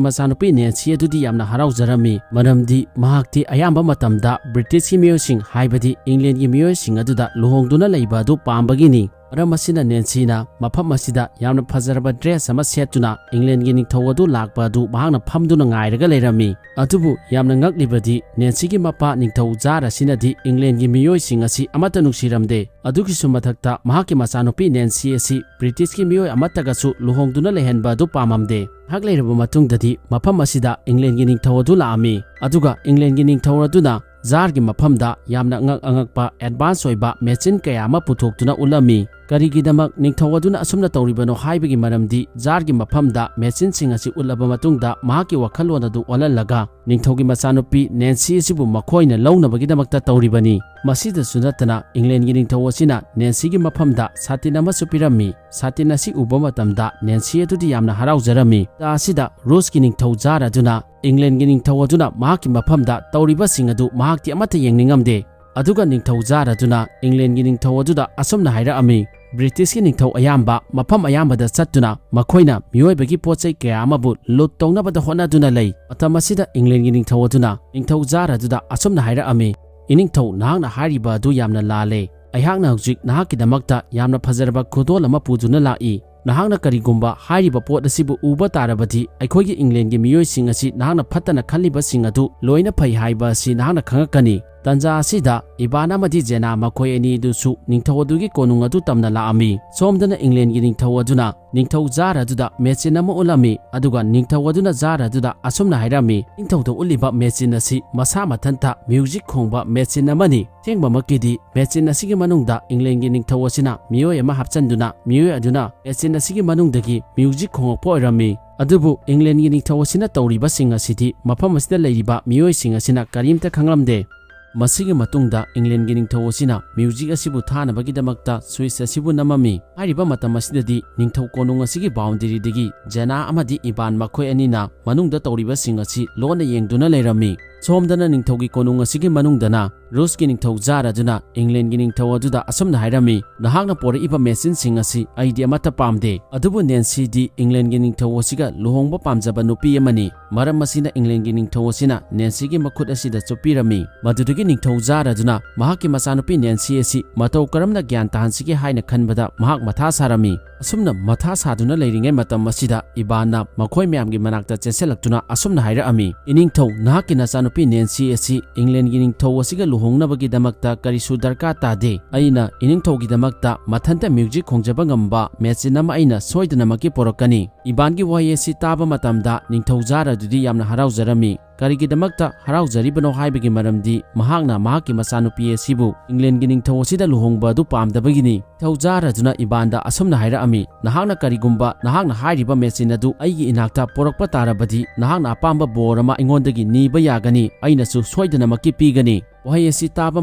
ꯃꯆꯥꯅꯨꯄꯤ ꯅꯦꯟꯁꯤ ꯑꯗꯨꯗꯤ ꯌꯥꯝꯅ ꯍꯔꯥꯎꯖꯔꯝꯃꯤ, ꯃꯔꯝꯗꯤ ꯃꯍꯥꯛꯇꯤ ꯑꯌꯥꯝꯕ ꯃꯇꯝꯗ ꯕ꯭ꯔꯤꯇꯤꯁꯀꯤ ꯃꯤꯑꯣꯏꯁꯤꯡ, ꯍꯥꯏꯕꯗꯤ ꯏꯪꯂꯦꯟꯒꯤ ꯃꯤꯑꯣꯏꯁꯤꯡ ꯑꯗꯨꯗ ꯂꯨꯍꯣꯡꯗꯨꯅ ꯂꯩꯕ ꯑꯗꯨ ꯄꯥꯝꯕꯒꯤꯅꯤ꯫ ꯃꯔꯝ ꯑꯁꯤꯅ ꯅꯦꯟꯁꯤꯅ ꯃꯐꯝ ꯑꯁꯤꯗ ꯌꯥꯝꯅ ꯐꯖꯔꯕ ꯗ꯭ꯔꯦꯁ ꯑꯃ ꯁꯦꯠꯇꯨꯅ ꯏꯪꯂꯦꯟꯒꯤ ꯅꯤꯡꯊꯧ ꯑꯗꯨ ꯂꯥꯛꯄ ꯑꯗꯨ ꯃꯍꯥꯛꯅ ꯐꯝꯗꯨꯅ ꯉꯥꯏꯔꯒ ꯂꯩꯔꯝꯃꯤ꯫ ꯑꯗꯨꯕꯨ ꯌꯥꯝꯅ ꯉꯛꯂꯤꯕꯗꯤ ꯅꯦꯟꯁꯤꯒꯤ ꯃꯄꯥ ꯅꯤꯡꯊꯧ ꯖꯥꯔ ꯑꯁꯤꯅꯗꯤ ꯏꯪꯂꯦꯟꯒꯤ ꯃꯤꯑꯣꯏꯁꯤꯡ ꯑꯁꯤ ꯑꯃꯠꯇ ꯅꯨꯡꯁꯤꯔꯝꯗꯦ꯫ ꯑꯗꯨꯒꯤꯁꯨ ꯃꯊꯛꯇ ꯃꯍꯥꯛꯀꯤ ꯃꯆꯥꯅꯨꯄꯤ ꯅꯦꯟꯁꯤ ꯑꯁꯤ ꯕ꯭ꯔꯤꯇꯤꯁꯀꯤ ꯃꯤꯑꯣꯏ ꯑꯃꯠꯇꯒꯁꯨ ꯂꯨꯍꯣꯡꯗꯨꯅ ꯂꯩꯍꯟꯕ ꯑꯗꯨ ꯄꯥꯝꯃꯝꯗꯦ꯫ ꯉꯥꯏꯍꯥꯛ ꯂꯩꯔꯕ ꯃꯇꯨꯡꯗꯗꯤ ꯃꯐꯝ ꯑꯁꯤꯗ ꯏꯪꯂꯦꯟꯒꯤ ꯅꯤꯡꯊꯧ ꯑꯗꯨ ꯂꯥꯛꯑꯝꯃꯤ꯫ ꯑꯗꯨꯒ ꯏꯪꯂꯦꯟꯒꯤ ꯅꯤꯡꯊꯧ ꯑꯗꯨꯅ ꯖꯥꯔꯒꯤ ꯃꯐꯝꯗ ꯌꯥꯝꯅ ꯑꯉꯛ ꯑꯉꯛꯄ ꯑꯦꯗꯚꯥꯟꯁ ꯑꯣꯏꯕ ꯃꯦꯆꯤꯟ ꯀꯌꯥ ꯑꯃ ꯄꯨꯊꯣꯛꯇꯨꯅ ꯎꯠꯂꯝꯃꯤ꯫ ꯀꯔꯤꯒꯤꯗꯃꯛ ꯅꯤꯡꯊꯧ ꯑꯗꯨꯅ ꯑꯁꯨꯝꯅ ꯇꯧꯔꯤꯕꯅꯣ ꯍꯥꯏꯕꯒꯤ ꯃꯔꯝꯗꯤ ꯖꯥꯔꯒꯤ ꯃꯐꯝꯗ ꯃꯦꯆꯤꯟꯁꯤꯡ ꯑꯁꯤ ꯎꯠꯂꯕ ꯃꯇꯨꯡꯗ ꯃꯍꯥꯛꯀꯤ ꯋꯥꯈꯜꯂꯣꯟ ꯑꯗꯨ ꯑꯣꯜꯍꯜꯂꯒ ꯅꯤꯡꯊꯧꯒꯤ ꯃꯆꯥꯅꯨꯄꯤ ꯅꯦꯟꯁꯤ ꯑꯁꯤꯕꯨ ꯃꯈꯣꯏꯅ ꯂꯧꯅꯕꯒꯤꯗꯃꯛꯇ ꯇꯧꯔꯤꯕꯅꯤ꯫ ꯃꯁꯤꯗꯁꯨ ꯅꯠꯇꯅ ꯏꯪꯂꯦꯟꯒꯤ ꯅꯤꯡꯊꯧ ꯑꯁꯤꯅ ꯅꯦꯟꯁꯤꯒꯤ ꯃꯐꯝꯗ ꯁꯥꯇꯤꯟ ꯑꯃꯁꯨ ꯄꯤꯔꯝꯃꯤ꯫ ꯁꯥꯇꯤꯟ ꯑꯁꯤ ꯎꯕ ꯃꯇꯝꯗ ꯅꯦꯟꯁꯤ ꯑꯗꯨꯗꯤ ꯌꯥꯝꯅ ꯍꯔꯥꯎꯖꯔꯝꯃꯤ꯫ ꯇꯥ ꯑꯁꯤꯗ ꯔꯨꯁꯀꯤ ꯅꯤꯡꯊꯧ ꯖꯥꯔ ꯑꯗꯨꯅ ꯏꯪꯂꯦꯟꯒꯤ ꯅꯤꯡꯊꯧ ꯑꯗꯨꯅ ꯃꯍꯥꯛꯀꯤ ꯃꯐꯝꯗ ꯇꯧꯔꯤꯕꯁꯤꯡ ꯑꯗꯨ ꯃꯍꯥꯛꯇꯤ ꯑꯃꯠꯇ ꯌꯦꯡꯅꯤꯡꯉꯝꯗꯦ꯫ ꯑꯗꯨꯒ ꯅꯤꯡꯊꯧ ꯖꯥꯔ ꯑꯗꯨꯅ ꯏꯪꯂꯦꯟꯒꯤ ꯅꯤꯡꯊꯧ ꯑꯗꯨꯗ ꯑꯁꯨꯝꯅ ꯍꯥꯏꯔꯛꯑꯝꯃꯤ, "ꯕ꯭ꯔꯤꯇꯤꯁꯀꯤ ꯅꯤꯡꯊꯧ ꯑꯌꯥꯝꯕ ꯃꯐꯝ ꯑꯌꯥꯝꯕꯗ ꯆꯠꯇꯨꯅ ꯃꯈꯣꯏꯅ ꯃꯤꯑꯣꯏꯕꯒꯤ ꯄꯣꯠ ꯆꯩ ꯀꯌꯥ ꯑꯃꯕꯨ ꯂꯨꯠ ꯇꯧꯅꯕꯗ ꯍꯣꯠꯅꯗꯨꯅ ꯂꯩ"꯫ ꯃꯇꯝ ꯑꯁꯤꯗ ꯏꯪꯂꯦꯟꯒꯤ ꯅꯤꯡꯊꯧ ꯑꯗꯨꯅ ꯅꯤꯡꯊꯧ ꯖꯥꯔ ꯑꯗꯨꯗ ꯑꯁꯨꯝꯅ ꯍꯥꯏꯔꯛꯑꯝꯃꯤ, "ꯏꯅꯤꯡꯊꯧ, ꯅꯍꯥꯛꯅ ꯍꯥꯏꯔꯤꯕ ꯑꯗꯨ ꯌꯥꯝꯅ ꯂꯥꯜꯂꯦ꯫ ꯑꯩꯍꯥꯛꯅ ꯍꯧꯖꯤꯛ ꯅꯍꯥꯛꯀꯤꯗꯃꯛꯇ ꯌꯥꯝꯅ ꯐꯖꯔꯕ ꯈꯨꯗꯣꯜ ꯑꯃ ꯄꯨꯗꯨꯅ ꯂꯥꯛꯏ꯫ ꯅꯍꯥꯛꯅ ꯀꯔꯤꯒꯨꯝꯕ ꯍꯥꯏꯔꯤꯕ ꯄꯣꯠ ꯑꯁꯤꯕꯨ ꯎꯕ ꯇꯥꯔꯕꯗꯤ, ꯑꯩꯈꯣꯏꯒꯤ ꯏꯪꯂꯦꯟꯒꯤ ꯃꯤꯑꯣꯏꯁꯤꯡ ꯑꯁꯤ ꯅꯍꯥꯛꯅ ꯐꯠꯇꯅ ꯈꯜꯂꯤꯕꯁꯤꯡ ꯑꯗꯨ ꯂꯣꯏꯅ ꯐꯩ ꯍꯥꯏꯕ ꯑꯁꯤ ꯅꯍꯥꯛꯅ ꯈꯪꯉꯛꯀꯅꯤ"꯫ ꯇꯟꯖꯥ ꯑꯁꯤꯗ ꯏꯕꯥꯟ ꯑꯃꯗꯤ ꯖꯦꯅꯥ ꯃꯈꯣꯏ ꯑꯅꯤꯗꯨꯁꯨ ꯅꯤꯡꯊꯧ ꯑꯗꯨꯒꯤ ꯀꯣꯅꯨꯡ ꯑꯗꯨ ꯇꯝꯅ ꯂꯥꯛꯑꯝꯃꯤ꯫ ꯁꯣꯝꯗꯅ ꯏꯪꯂꯦꯟꯒꯤ ꯅꯤꯡꯊꯧ ꯑꯗꯨꯅ ꯅꯤꯡꯊꯧ ꯖꯥꯔ ꯑꯗꯨꯗ ꯃꯦꯆꯤꯟ ꯑꯃ ꯎꯠꯂꯝꯃꯤ, ꯑꯗꯨꯒ ꯅꯤꯡꯊꯧ ꯑꯗꯨꯅ ꯖꯥꯔ ꯑꯗꯨꯗ ꯑꯁꯨꯝꯅ ꯍꯥꯏꯔꯝꯃꯤ, "ꯅꯤꯡꯊꯧꯗ ꯎꯠꯂꯤꯕ ꯃꯦꯆꯤꯟ ꯑꯁꯤ ꯃꯁꯥ ꯃꯊꯟꯇ ꯃ꯭ꯌꯨꯖꯤꯛ ꯈꯣꯡꯕ ꯃꯦꯆꯤꯟ ꯑꯃꯅꯤ꯫ ꯑꯁꯦꯡꯕꯃꯛꯀꯤꯗꯤ ꯃꯦꯆꯤꯟ ꯑꯁꯤꯒꯤ ꯃꯅꯨꯡꯗ ꯏꯪꯂꯦꯟꯒꯤ ꯅꯤꯡꯊꯧ ꯑꯁꯤꯅ ꯃꯤꯑꯣꯏ ꯑꯃ ꯍꯥꯞꯆꯤꯟꯗꯨꯅ ꯃꯤꯑꯣꯏ ꯑꯗꯨꯅ ꯃꯦꯆꯤꯟ ꯑꯁꯤꯒꯤ ꯃꯅꯨꯡꯗꯒꯤ ꯃ꯭ꯌꯨꯖꯤꯛ ꯈꯣꯡꯂꯛꯄ ꯑꯣꯏꯔꯝꯃꯤ꯫ ꯑꯗꯨꯕꯨ ꯏꯪꯂꯦꯟꯒꯤ ꯅꯤꯡꯊꯧ ꯑꯁꯤꯅ ꯇꯧꯔꯤꯕꯁꯤꯡ ꯑꯁꯤꯗꯤ ꯃꯐꯝ ꯑꯁꯤꯗ ꯂꯩꯔꯤꯕ ꯃꯤꯑꯣꯏꯁꯤꯡ ꯑꯁꯤꯅ ꯀꯔꯤꯝꯇ ꯈꯪꯂꯝꯗꯦ꯫ ꯃꯁꯤꯒꯤ ꯃꯇꯨꯡꯗ ꯏꯪꯂꯦꯟꯒꯤ ꯅꯤꯡꯊꯧ ꯑꯁꯤꯅ ꯃ꯭ꯌꯨꯖꯤꯛ ꯑꯁꯤꯕꯨ ꯊꯥꯅꯕꯒꯤꯗꯃꯛꯇ ꯁ꯭ꯋꯤꯆ ꯑꯁꯤꯕꯨ ꯅꯝꯃꯝꯃꯤ꯫ ꯍꯥꯏꯔꯤꯕ ꯃꯇꯝ ꯑꯁꯤꯗꯗꯤ ꯅꯤꯡꯊꯧ ꯀꯣꯅꯨꯡ ꯑꯁꯤꯒꯤ ꯕꯥꯎꯟꯗꯔꯤꯗꯒꯤ ꯖꯦꯅꯥ ꯑꯃꯗꯤ ꯏꯕꯥꯟ ꯃꯈꯣꯏ ꯑꯅꯤꯅ ꯃꯅꯨꯡꯗ ꯇꯧꯔꯤꯕꯁꯤꯡ ꯑꯁꯤ ꯂꯣꯟꯅ ꯌꯦꯡꯗꯨꯅ ꯂꯩꯔꯝꯃꯤ꯫ ꯁꯣꯝꯗꯅ ꯅꯤꯡꯊꯧꯒꯤ ꯀꯣꯅꯨꯡ ꯑꯁꯤꯒꯤ ꯃꯅꯨꯡꯗꯅ ꯔꯨꯁꯀꯤ ꯅꯤꯡꯊꯧ ꯖꯥꯔ ꯑꯗꯨꯅ ꯏꯪꯂꯦꯟꯒꯤ ꯅꯤꯡꯊꯧ ꯑꯗꯨꯗ ꯑꯁꯨꯝꯅ ꯍꯥꯏꯔꯝꯃꯤ, "ꯅꯍꯥꯛꯅ ꯄꯣꯔꯛꯏꯕ ꯃꯦꯆꯤꯟꯁꯤꯡ ꯑꯁꯤ ꯑꯩꯗꯤ ꯑꯃꯠꯇ ꯄꯥꯝꯗꯦ꯫ ꯑꯗꯨꯕꯨ ꯅꯦꯟꯁꯤꯗꯤ ꯏꯪꯂꯦꯟꯒꯤ ꯅꯤꯡꯊꯧ ꯑꯁꯤꯒ ꯂꯨꯍꯣꯡꯕ ꯄꯥꯝꯖꯕ ꯅꯨꯄꯤ ꯑꯃꯅꯤ꯫ ꯃꯔꯝ ꯑꯁꯤꯅ ꯏꯪꯂꯦꯟꯒꯤ ꯅꯤꯡꯊꯧ ꯑꯁꯤꯅ ꯅꯦꯟꯁꯤꯒꯤ ꯃꯈꯨꯠ ꯑꯁꯤꯗ ꯆꯨꯞꯄꯤꯔꯝꯃꯤ꯫ ꯃꯗꯨꯗꯒꯤ ꯅꯤꯡꯊꯧ ꯖꯥꯔ ꯑꯗꯨꯅ ꯃꯍꯥꯛꯀꯤ ꯃꯆꯥꯅꯨꯄꯤ ꯅꯦꯟꯁꯤ ꯑꯁꯤ ꯃꯇꯧ ꯀꯔꯝꯅ ꯒ꯭ꯌꯥꯟ ꯇꯥꯍꯟꯁꯤꯒꯦ ꯍꯥꯏꯅ ꯈꯟꯕꯗ ꯃꯍꯥꯛ ꯃꯊꯥ ꯁꯥꯔꯝꯃꯤ꯫" ꯑꯁꯨꯝꯅ ꯃꯊꯥ ꯁꯥꯗꯨꯅ ꯂꯩꯔꯤꯉꯩ ꯃꯇꯝ ꯑꯁꯤꯗ ꯏꯕꯥꯟꯅ ꯃꯈꯣꯏ ꯃꯌꯥꯝꯒꯤ ꯃꯅꯥꯛꯇ ꯆꯦꯟꯁꯤꯜꯂꯛꯇꯨꯅ ꯑꯁꯨꯝꯅ ꯍꯥꯏꯔꯛꯑꯝꯃꯤ, "ꯏꯅꯤꯡꯊꯧ, ꯅꯍꯥꯛꯀꯤ ꯅꯆꯥꯅꯨꯄꯤ ꯅꯦꯟꯁꯤ ꯑꯁꯤ ꯏꯪꯂꯦꯟꯒꯤ ꯅꯤꯡꯊꯧ ꯑꯁꯤꯒ ꯂꯨꯍꯣꯡꯅꯕꯒꯤꯗꯃꯛꯇ ꯀꯔꯤꯁꯨ ꯗꯔꯀꯥꯔ ꯇꯥꯗꯦ꯫ ꯑꯩꯅ ꯏꯅꯤꯡꯊꯧꯒꯤꯗꯃꯛꯇ ꯃꯊꯟꯇ ꯃ꯭ꯌꯨꯖꯤꯛ ꯈꯣꯡꯖꯕ ꯉꯝꯕ ꯃꯦꯆꯤꯟ ꯑꯃ ꯑꯩꯅ ꯁꯣꯏꯗꯅꯃꯛꯀꯤ ꯄꯨꯔꯛꯀꯅꯤ꯫" ꯏꯕꯥꯟꯒꯤ ꯋꯥꯍꯩ ꯑꯁꯤ ꯇꯥꯕ ꯃꯇꯝꯗ ꯅꯤꯡꯊꯧ ꯖꯥꯔ ꯑꯗꯨꯗꯤ ꯌꯥꯝꯅ ꯍꯔꯥꯎꯖꯔꯝꯃꯤ꯫ ꯀꯔꯤꯒꯤꯗꯃꯛꯇ ꯍꯔꯥꯎꯖꯔꯤꯕꯅꯣ ꯍꯥꯏꯕꯒꯤ ꯃꯔꯝꯗꯤ ꯃꯍꯥꯛꯅ ꯃꯍꯥꯛꯀꯤ ꯃꯆꯥꯅꯨꯄꯤ ꯑꯁꯤꯕꯨ ꯏꯪꯂꯦꯟꯒꯤ ꯅꯤꯡꯊꯧ ꯑꯁꯤꯗ ꯂꯨꯍꯣꯡꯕ ꯑꯗꯨ ꯄꯥꯝꯗꯕꯒꯤꯅꯤ꯫ ꯅꯤꯡꯊꯧ ꯖꯥꯔ ꯑꯗꯨꯅ ꯏꯕꯥꯟꯗ ꯑꯁꯨꯝꯅ ꯍꯥꯏꯔꯛꯑꯝꯃꯤ, "ꯅꯍꯥꯛꯅ ꯀꯔꯤꯒꯨꯝꯕ ꯅꯍꯥꯛꯅ ꯍꯥꯏꯔꯤꯕ ꯃꯦꯆꯤꯟ ꯑꯗꯨ ꯑꯩꯒꯤ ꯏꯅꯥꯛꯇ ꯄꯨꯔꯛꯄ ꯇꯥꯔꯕꯗꯤ ꯅꯍꯥꯛꯅ ꯑꯄꯥꯝꯕ ꯕꯣꯔ ꯑꯃ ꯑꯩꯉꯣꯟꯗꯒꯤ ꯅꯤꯕ ꯌꯥꯒꯅꯤ, ꯑꯩꯅꯁꯨ ꯁꯣꯏꯗꯅꯃꯛꯀꯤ ꯄꯤꯒꯅꯤ꯫" ꯋꯥꯍꯩ ꯑꯁꯤ ꯇꯥꯕ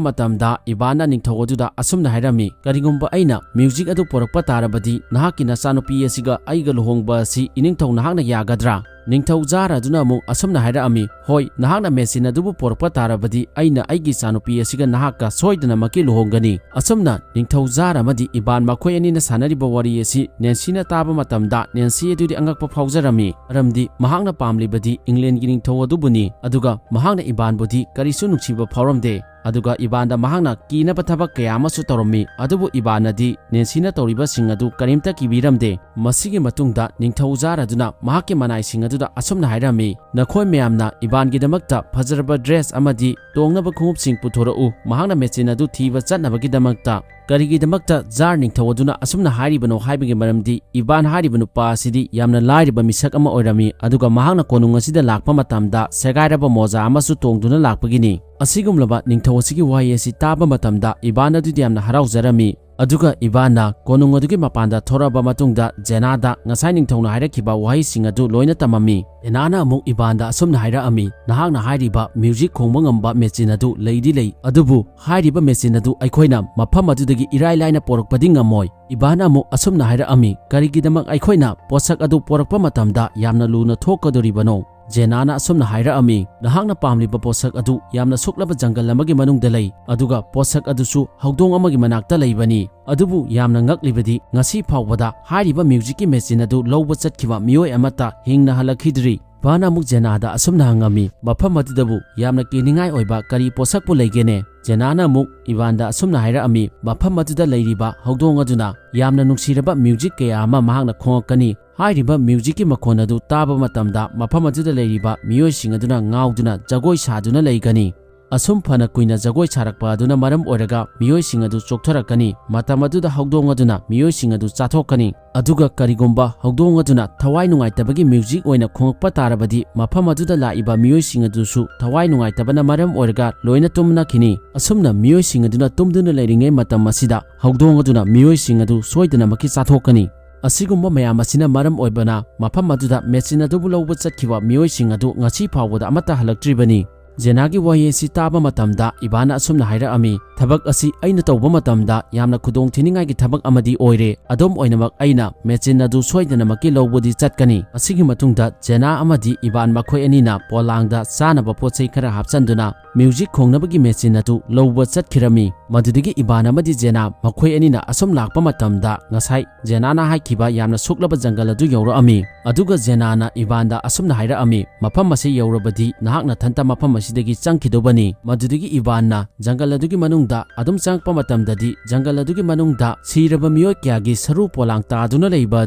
ꯃꯇꯝꯗ ꯏꯕꯥꯟꯅ ꯅꯤꯡꯊꯧ ꯑꯗꯨꯗ ꯑꯁꯨꯝꯅ ꯍꯥꯏꯔꯝꯃꯤ, "ꯀꯔꯤꯒꯨꯝꯕ ꯑꯩꯅ ꯃ꯭ꯌꯨꯖꯤꯛ ꯑꯗꯨ ꯄꯨꯔꯛꯄ ꯇꯥꯔꯕꯗꯤ ꯅꯍꯥꯛꯀꯤ ꯅꯆꯥꯅꯨꯄꯤ ꯑꯁꯤꯒ ꯑꯩꯒ ꯂꯨꯍꯣꯡꯕ ꯑꯁꯤ ꯏꯅꯤꯡꯊꯧ ꯅꯍꯥꯛꯅ ꯌꯥꯒꯗ꯭ꯔꯥ?" ꯅꯤꯡꯊꯧ ꯖꯥꯔ ꯑꯗꯨꯅ ꯑꯃꯨꯛ ꯑꯁꯨꯝꯅ ꯍꯥꯏꯔꯛꯑꯝꯃꯤ, "ꯍꯣꯏ, ꯅꯍꯥꯛꯅ ꯃꯦꯆꯤꯟ ꯑꯗꯨꯕꯨ ꯄꯨꯔꯛꯄ ꯇꯥꯔꯕꯗꯤ ꯑꯩꯅ ꯑꯩꯒꯤ ꯏꯆꯥꯅꯨꯄꯤ ꯑꯁꯤꯒ ꯅꯍꯥꯛꯀ ꯁꯣꯏꯗꯅꯃꯛꯀꯤ ꯂꯨꯍꯣꯡꯒꯅꯤ꯫" ꯑꯁꯨꯝꯅ ꯅꯤꯡꯊꯧ ꯖꯥꯔ ꯑꯃꯗꯤ ꯏꯕꯥꯟ ꯃꯈꯣꯏ ꯑꯅꯤꯅ ꯁꯥꯟꯅꯔꯤꯕ ꯋꯥꯔꯤ ꯑꯁꯤ ꯅꯦꯟꯁꯤꯅ ꯇꯥꯕ ꯃꯇꯝꯗ ꯅꯦꯟꯁꯤ ꯑꯗꯨꯗꯤ ꯑꯉꯛꯄ ꯐꯥꯎꯖꯔꯝꯃꯤ꯫ ꯃꯔꯝꯗꯤ ꯃꯍꯥꯛꯅ ꯄꯥꯝꯂꯤꯕꯗꯤ ꯏꯪꯂꯦꯟꯒꯤ ꯅꯤꯡꯊꯧ ꯑꯗꯨꯕꯨꯅꯤ, ꯑꯗꯨꯒ ꯃꯍꯥꯛꯅ ꯏꯕꯥꯟꯕꯨꯗꯤ ꯀꯔꯤꯁꯨ ꯅꯨꯡꯁꯤꯕ ꯐꯥꯎꯔꯝꯗꯦ꯫ ꯑꯗꯨꯒ ꯏꯕꯥꯟꯗ ꯃꯍꯥꯛꯅ ꯀꯤꯅꯕ ꯊꯕꯛ ꯀꯌꯥ ꯑꯃꯁꯨ ꯇꯧꯔꯝꯃꯤ꯫ ꯑꯗꯨꯕꯨ ꯏꯕꯥꯟꯅꯗꯤ ꯅꯦꯟꯁꯤꯅ ꯇꯧꯔꯤꯕꯁꯤꯡ ꯑꯗꯨ ꯀꯔꯤꯝꯇ ꯀꯤꯕꯤꯔꯝꯗꯦ꯫ ꯃꯁꯤꯒꯤ ꯃꯇꯨꯡꯗ ꯅꯤꯡꯊꯧ ꯖꯥꯔ ꯑꯗꯨꯅ ꯃꯍꯥꯛꯀꯤ ꯃꯅꯥꯏꯁꯤꯡ ꯑꯗꯨꯗ ꯑꯁꯨꯝꯅ ꯍꯥꯏꯔꯝꯃꯤ, "ꯅꯈꯣꯏ ꯃꯌꯥꯝꯅ ꯏꯕꯥꯟꯒꯤꯗꯃꯛꯇ ꯐꯖꯔꯕ ꯗ꯭ꯔꯦꯁ ꯑꯃꯗꯤ ꯇꯣꯡꯅꯕ ꯈꯣꯡꯎꯞꯁꯤꯡ ꯄꯨꯊꯣꯔꯛꯎ꯫ ꯃꯍꯥꯛꯅ ꯃꯦꯆꯤꯟ ꯑꯗꯨ ꯊꯤꯕ ꯆꯠꯅꯕꯒꯤꯗꯃꯛꯇ ꯀꯔꯤꯒꯤꯗꯃꯛꯇ ꯖꯥꯔ ꯅꯤꯡꯊꯧ ꯑꯗꯨꯅ ꯑꯁꯨꯝꯅ ꯍꯥꯏꯔꯤꯕꯅꯣ ꯍꯥꯏꯕꯒꯤ ꯃꯔꯝꯗꯤ ꯏꯕꯥꯟ ꯍꯥꯏꯔꯤꯕ ꯅꯨꯄꯥ ꯑꯁꯤꯗꯤ ꯌꯥꯝꯅ ꯂꯥꯏꯔꯕ ꯃꯤꯁꯛ ꯑꯃ ꯑꯣꯏꯔꯝꯃꯤ, ꯑꯗꯨꯒ ꯃꯍꯥꯛꯅ ꯀꯣꯅꯨꯡ ꯑꯁꯤꯗ ꯂꯥꯛꯄ ꯃꯇꯝꯗ ꯁꯦꯒꯥꯏꯔꯕ ꯃꯣꯖꯥ ꯑꯃꯁꯨ ꯇꯣꯡꯗꯨꯅ ꯂꯥꯛꯄꯒꯤꯅꯤ꯫ ꯑꯁꯤꯒꯨꯝꯂꯕ ꯅꯤꯡꯊꯧ ꯑꯁꯤꯒꯤ ꯋꯥꯍꯩ ꯑꯁꯤ ꯇꯥꯕ ꯃꯇꯝꯗ ꯏꯕꯥꯟ ꯑꯗꯨꯗꯤ ꯌꯥꯝꯅ ꯍꯔꯥꯎꯖꯔꯝꯃꯤ꯫ ꯑꯗꯨꯒ ꯏꯕꯥꯟꯅ ꯀꯣꯅꯨꯡ ꯑꯗꯨꯒꯤ ꯃꯄꯥꯟꯗ ꯊꯣꯔꯛꯑꯕ ꯃꯇꯨꯡꯗ ꯖꯦꯅꯥꯗ ꯉꯁꯥꯏ ꯅꯤꯡꯊꯧꯅ ꯍꯥꯏꯔꯛꯈꯤꯕ ꯋꯥꯍꯩꯁꯤꯡ ꯑꯗꯨ ꯂꯣꯏꯅ ꯇꯝꯃꯝꯃꯤ꯫ ꯖꯦꯅꯥꯅ ꯑꯃꯨꯛ ꯏꯕꯥꯟꯗ ꯑꯁꯨꯝꯅ ꯍꯥꯏꯔꯛꯑꯝꯃꯤ, "ꯅꯍꯥꯛꯅ ꯍꯥꯏꯔꯤꯕ ꯃ꯭ꯌꯨꯖꯤꯛ ꯈꯣꯡꯕ ꯉꯝꯕ ꯃꯦꯆꯤꯟ ꯑꯗꯨ ꯂꯩꯗꯤ ꯂꯩ, ꯑꯗꯨꯕꯨ ꯍꯥꯏꯔꯤꯕ ꯃꯦꯆꯤꯟ ꯑꯗꯨ ꯑꯩꯈꯣꯏꯅ ꯃꯐꯝ ꯑꯗꯨꯗꯒꯤ ꯏꯔꯥꯏ ꯂꯥꯏꯅ ꯄꯣꯔꯛꯄꯗꯤ ꯉꯝꯃꯣꯏ꯫" ꯏꯕꯥꯟꯅ ꯑꯃꯨꯛ ꯑꯁꯨꯝꯅ ꯍꯥꯏꯔꯛꯑꯝꯃꯤ, "ꯀꯔꯤꯒꯤꯗꯃꯛ ꯑꯩꯈꯣꯏꯅ ꯄꯣꯠꯁꯛ ꯑꯗꯨ ꯄꯣꯔꯛꯄ ꯃꯇꯝꯗ ꯌꯥꯝꯅ ꯂꯨꯅ ꯊꯣꯛꯀꯗꯣꯔꯤꯕꯅꯣ?" ꯖꯦꯅꯥꯅ ꯑꯁꯨꯝꯅ ꯍꯥꯏꯔꯛꯑꯝꯃꯤ, "ꯅꯍꯥꯛꯅ ꯄꯥꯝꯂꯤꯕ ꯄꯣꯠꯁꯛ ꯑꯗꯨ ꯌꯥꯝꯅ ꯁꯨꯛꯂꯕ ꯖꯪꯒꯜ ꯑꯃꯒꯤ ꯃꯅꯨꯡꯗ ꯂꯩ, ꯑꯗꯨꯒ ꯄꯣꯠꯁꯛ ꯑꯗꯨꯁꯨ ꯍꯧꯗꯣꯡ ꯑꯃꯒꯤ ꯃꯅꯥꯛꯇ ꯂꯩꯕꯅꯤ꯫ ꯑꯗꯨꯕꯨ ꯌꯥꯝꯅ ꯉꯛꯂꯤꯕꯗꯤ ꯉꯁꯤ ꯐꯥꯎꯕꯗ ꯍꯥꯏꯔꯤꯕ ꯃ꯭ꯌꯨꯖꯤꯛꯀꯤ ꯃꯦꯆꯤꯟ ꯑꯗꯨ ꯂꯧꯕ ꯆꯠꯈꯤꯕ ꯃꯤꯑꯣꯏ ꯑꯃꯠꯇ ꯍꯤꯡꯅ ꯍꯜꯂꯛꯈꯤꯗ꯭ꯔꯤ꯫" ꯏꯕꯥꯟꯅ ꯑꯃꯨꯛ ꯖꯦꯅꯥꯗ ꯑꯁꯨꯝꯅ ꯍꯪꯉꯝꯃꯤ, "ꯃꯐꯝ ꯑꯗꯨꯗꯕꯨ ꯌꯥꯝꯅ ꯀꯤꯅꯤꯡꯉꯥꯏ ꯑꯣꯏꯕ ꯀꯔꯤ ꯄꯣꯠꯁꯛꯄꯨ ꯂꯩꯒꯦꯅꯦ?" ꯖꯦꯅꯥꯅ ꯑꯃꯨꯛ ꯏꯕꯥꯟꯗ ꯑꯁꯨꯝꯅ ꯍꯥꯏꯔꯛꯑꯝꯃꯤ, "ꯃꯐꯝ ꯑꯗꯨꯗ ꯂꯩꯔꯤꯕ ꯍꯧꯗꯣꯡ ꯑꯗꯨꯅ ꯌꯥꯝꯅ ꯅꯨꯡꯁꯤꯔꯕ ꯃ꯭ꯌꯨꯖꯤꯛ ꯀꯌꯥ ꯑꯃ ꯃꯍꯥꯛꯅ ꯈꯣꯡꯉꯛꯀꯅꯤ꯫ ꯍꯥꯏꯔꯤꯕ ꯃ꯭ꯌꯨꯖꯤꯛꯀꯤ ꯃꯈꯣꯟ ꯑꯗꯨ ꯇꯥꯕ ꯃꯇꯝꯗ ꯃꯐꯝ ꯑꯗꯨꯗ ꯂꯩꯔꯤꯕ ꯃꯤꯑꯣꯏꯁꯤꯡ ꯑꯗꯨꯅ ꯉꯥꯎꯗꯨꯅ ꯖꯒꯣꯏ ꯁꯥꯗꯨꯅ ꯂꯩꯒꯅꯤ꯫ ꯑꯁꯨꯝ ꯐꯅ ꯀꯨꯏꯅ ꯖꯒꯣꯏ ꯁꯥꯔꯛꯄ ꯑꯗꯨꯅ ꯃꯔꯝ ꯑꯣꯏꯔꯒ ꯃꯤꯑꯣꯏꯁꯤꯡ ꯑꯗꯨ ꯆꯣꯛꯊꯔꯛꯀꯅꯤ꯫ ꯃꯇꯝ ꯑꯗꯨꯗ ꯍꯧꯗꯣꯡ ꯑꯗꯨꯅ ꯃꯤꯑꯣꯏꯁꯤꯡ ꯑꯗꯨ ꯆꯥꯊꯣꯛꯀꯅꯤ꯫ ꯑꯗꯨꯒ ꯀꯔꯤꯒꯨꯝꯕ ꯍꯧꯗꯣꯡ ꯑꯗꯨꯅ ꯊꯋꯥꯏ ꯅꯨꯡꯉꯥꯏꯇꯕꯒꯤ ꯃ꯭ꯌꯨꯖꯤꯛ ꯑꯣꯏꯅ ꯈꯣꯡꯉꯛꯄ ꯇꯥꯔꯕꯗꯤ, ꯃꯐꯝ ꯑꯗꯨꯗ ꯂꯥꯛꯏꯕ ꯃꯤꯑꯣꯏꯁꯤꯡ ꯑꯗꯨꯁꯨ ꯊꯋꯥꯏ ꯅꯨꯡꯉꯥꯏꯇꯕꯅ ꯃꯔꯝ ꯑꯣꯏꯔꯒ ꯂꯣꯏꯅ ꯇꯨꯝꯅꯈꯤꯅꯤ꯫ ꯑꯁꯨꯝꯅ ꯃꯤꯑꯣꯏꯁꯤꯡ ꯑꯗꯨꯅ ꯇꯨꯝꯗꯨꯅ ꯂꯩꯔꯤꯉꯩ ꯃꯇꯝ ꯑꯁꯤꯗ ꯍꯧꯗꯣꯡ ꯑꯗꯨꯅ ꯃꯤꯑꯣꯏꯁꯤꯡ ꯑꯗꯨ ꯁꯣꯏꯗꯅꯃꯛꯀꯤ ꯆꯥꯊꯣꯛꯀꯅꯤ꯫ ꯑꯁꯤꯒꯨꯝꯕ ꯃꯌꯥꯝ ꯑꯁꯤꯅ ꯃꯔꯝ ꯑꯣꯏꯕꯅ ꯃꯐꯝ ꯑꯗꯨꯗ ꯃꯦꯆꯤꯟ ꯑꯗꯨꯕꯨ ꯂꯧꯕ ꯆꯠꯈꯤꯕ ꯃꯤꯑꯣꯏꯁꯤꯡ ꯑꯗꯨ ꯉꯁꯤ ꯐꯥꯎꯕꯗ ꯑꯃꯠꯇ ꯍꯜꯂꯛꯇ꯭ꯔꯤꯕꯅꯤ꯫ ꯖꯦꯅꯥꯒꯤ ꯋꯥꯍꯩ ꯑꯁꯤ ꯇꯥꯕ ꯃꯇꯝꯗ ꯏꯕꯥꯟꯅ ꯑꯁꯨꯝꯅ ꯍꯥꯏꯔꯛꯑꯝꯃꯤ, "ꯊꯕꯛ ꯑꯁꯤ ꯑꯩꯅ ꯇꯧꯕ ꯃꯇꯝꯗ ꯌꯥꯝꯅ ꯈꯨꯗꯣꯡ ꯊꯤꯅꯤꯡꯉꯥꯏꯒꯤ ꯊꯕꯛ ꯑꯃꯗꯤ ꯑꯣꯏꯔꯦ꯫ ꯑꯗꯨꯝ ꯑꯣꯏꯅꯃꯛ ꯑꯩꯅ ꯃꯦꯆꯤꯟ ꯑꯗꯨ ꯁꯣꯏꯗꯅꯃꯛꯀꯤ ꯂꯧꯕꯗꯤ ꯆꯠꯀꯅꯤ꯫" ꯑꯁꯤꯒꯤ ꯃꯇꯨꯡꯗ ꯖꯦꯅꯥ ꯑꯃꯗꯤ ꯏꯕꯥꯟ ꯃꯈꯣꯏ ꯑꯅꯤꯅ ꯄꯣꯂꯥꯡꯗ ꯆꯥꯅꯕ ꯄꯣꯠ ꯆꯩ ꯈꯔ ꯍꯥꯞꯆꯟꯗꯨꯅ ꯃ꯭ꯌꯨꯖꯤꯛ ꯈꯣꯡꯅꯕꯒꯤ ꯃꯦꯆꯤꯟ ꯑꯗꯨ ꯂꯧꯕ ꯆꯠꯈꯤꯔꯝꯃꯤ꯫ ꯃꯗꯨꯗꯒꯤ ꯏꯕꯥꯟ ꯑꯃꯗꯤ ꯖꯦꯅꯥ ꯃꯈꯣꯏ ꯑꯅꯤꯅ ꯑꯁꯨꯝ ꯂꯥꯛꯄ ꯃꯇꯝꯗ ꯉꯁꯥꯏ ꯖꯦꯅꯥꯅ ꯍꯥꯏꯈꯤꯕ ꯌꯥꯝꯅ ꯁꯨꯛꯂꯕ ꯖꯪꯒꯜ ꯑꯗꯨ ꯌꯧꯔꯛꯑꯝꯃꯤ꯫ ꯑꯗꯨꯒ ꯖꯦꯅꯥꯅ ꯏꯕꯥꯟꯗ ꯑꯁꯨꯝꯅ ꯍꯥꯏꯔꯛꯑꯝꯃꯤ, "ꯃꯐꯝ ꯑꯁꯤ ꯌꯧꯔꯕꯗꯤ ꯅꯍꯥꯛ ꯅꯊꯟꯇ ꯃꯐꯝ ꯑꯁꯤ ꯑꯁꯤꯗꯒꯤ ꯆꯪꯈꯤꯗꯧꯕꯅꯤ꯫ ꯃꯗꯨꯗꯒꯤ ꯏꯕꯥꯟꯅ ꯖꯪꯒꯜ ꯑꯗꯨꯒꯤ ꯃꯅꯨꯡꯗ ꯑꯗꯨꯝ ꯆꯪꯉꯛꯄ ꯃꯇꯝꯗꯗꯤ, ꯖꯪꯒꯜ ꯑꯗꯨꯒꯤ ꯃꯅꯨꯡꯗ ꯁꯤꯔꯕ ꯃꯤꯑꯣꯏ ꯀꯌꯥꯒꯤ ꯁꯔꯨ ꯄꯣꯂꯥꯡ ꯇꯥꯗꯨꯅ ꯂꯩꯕ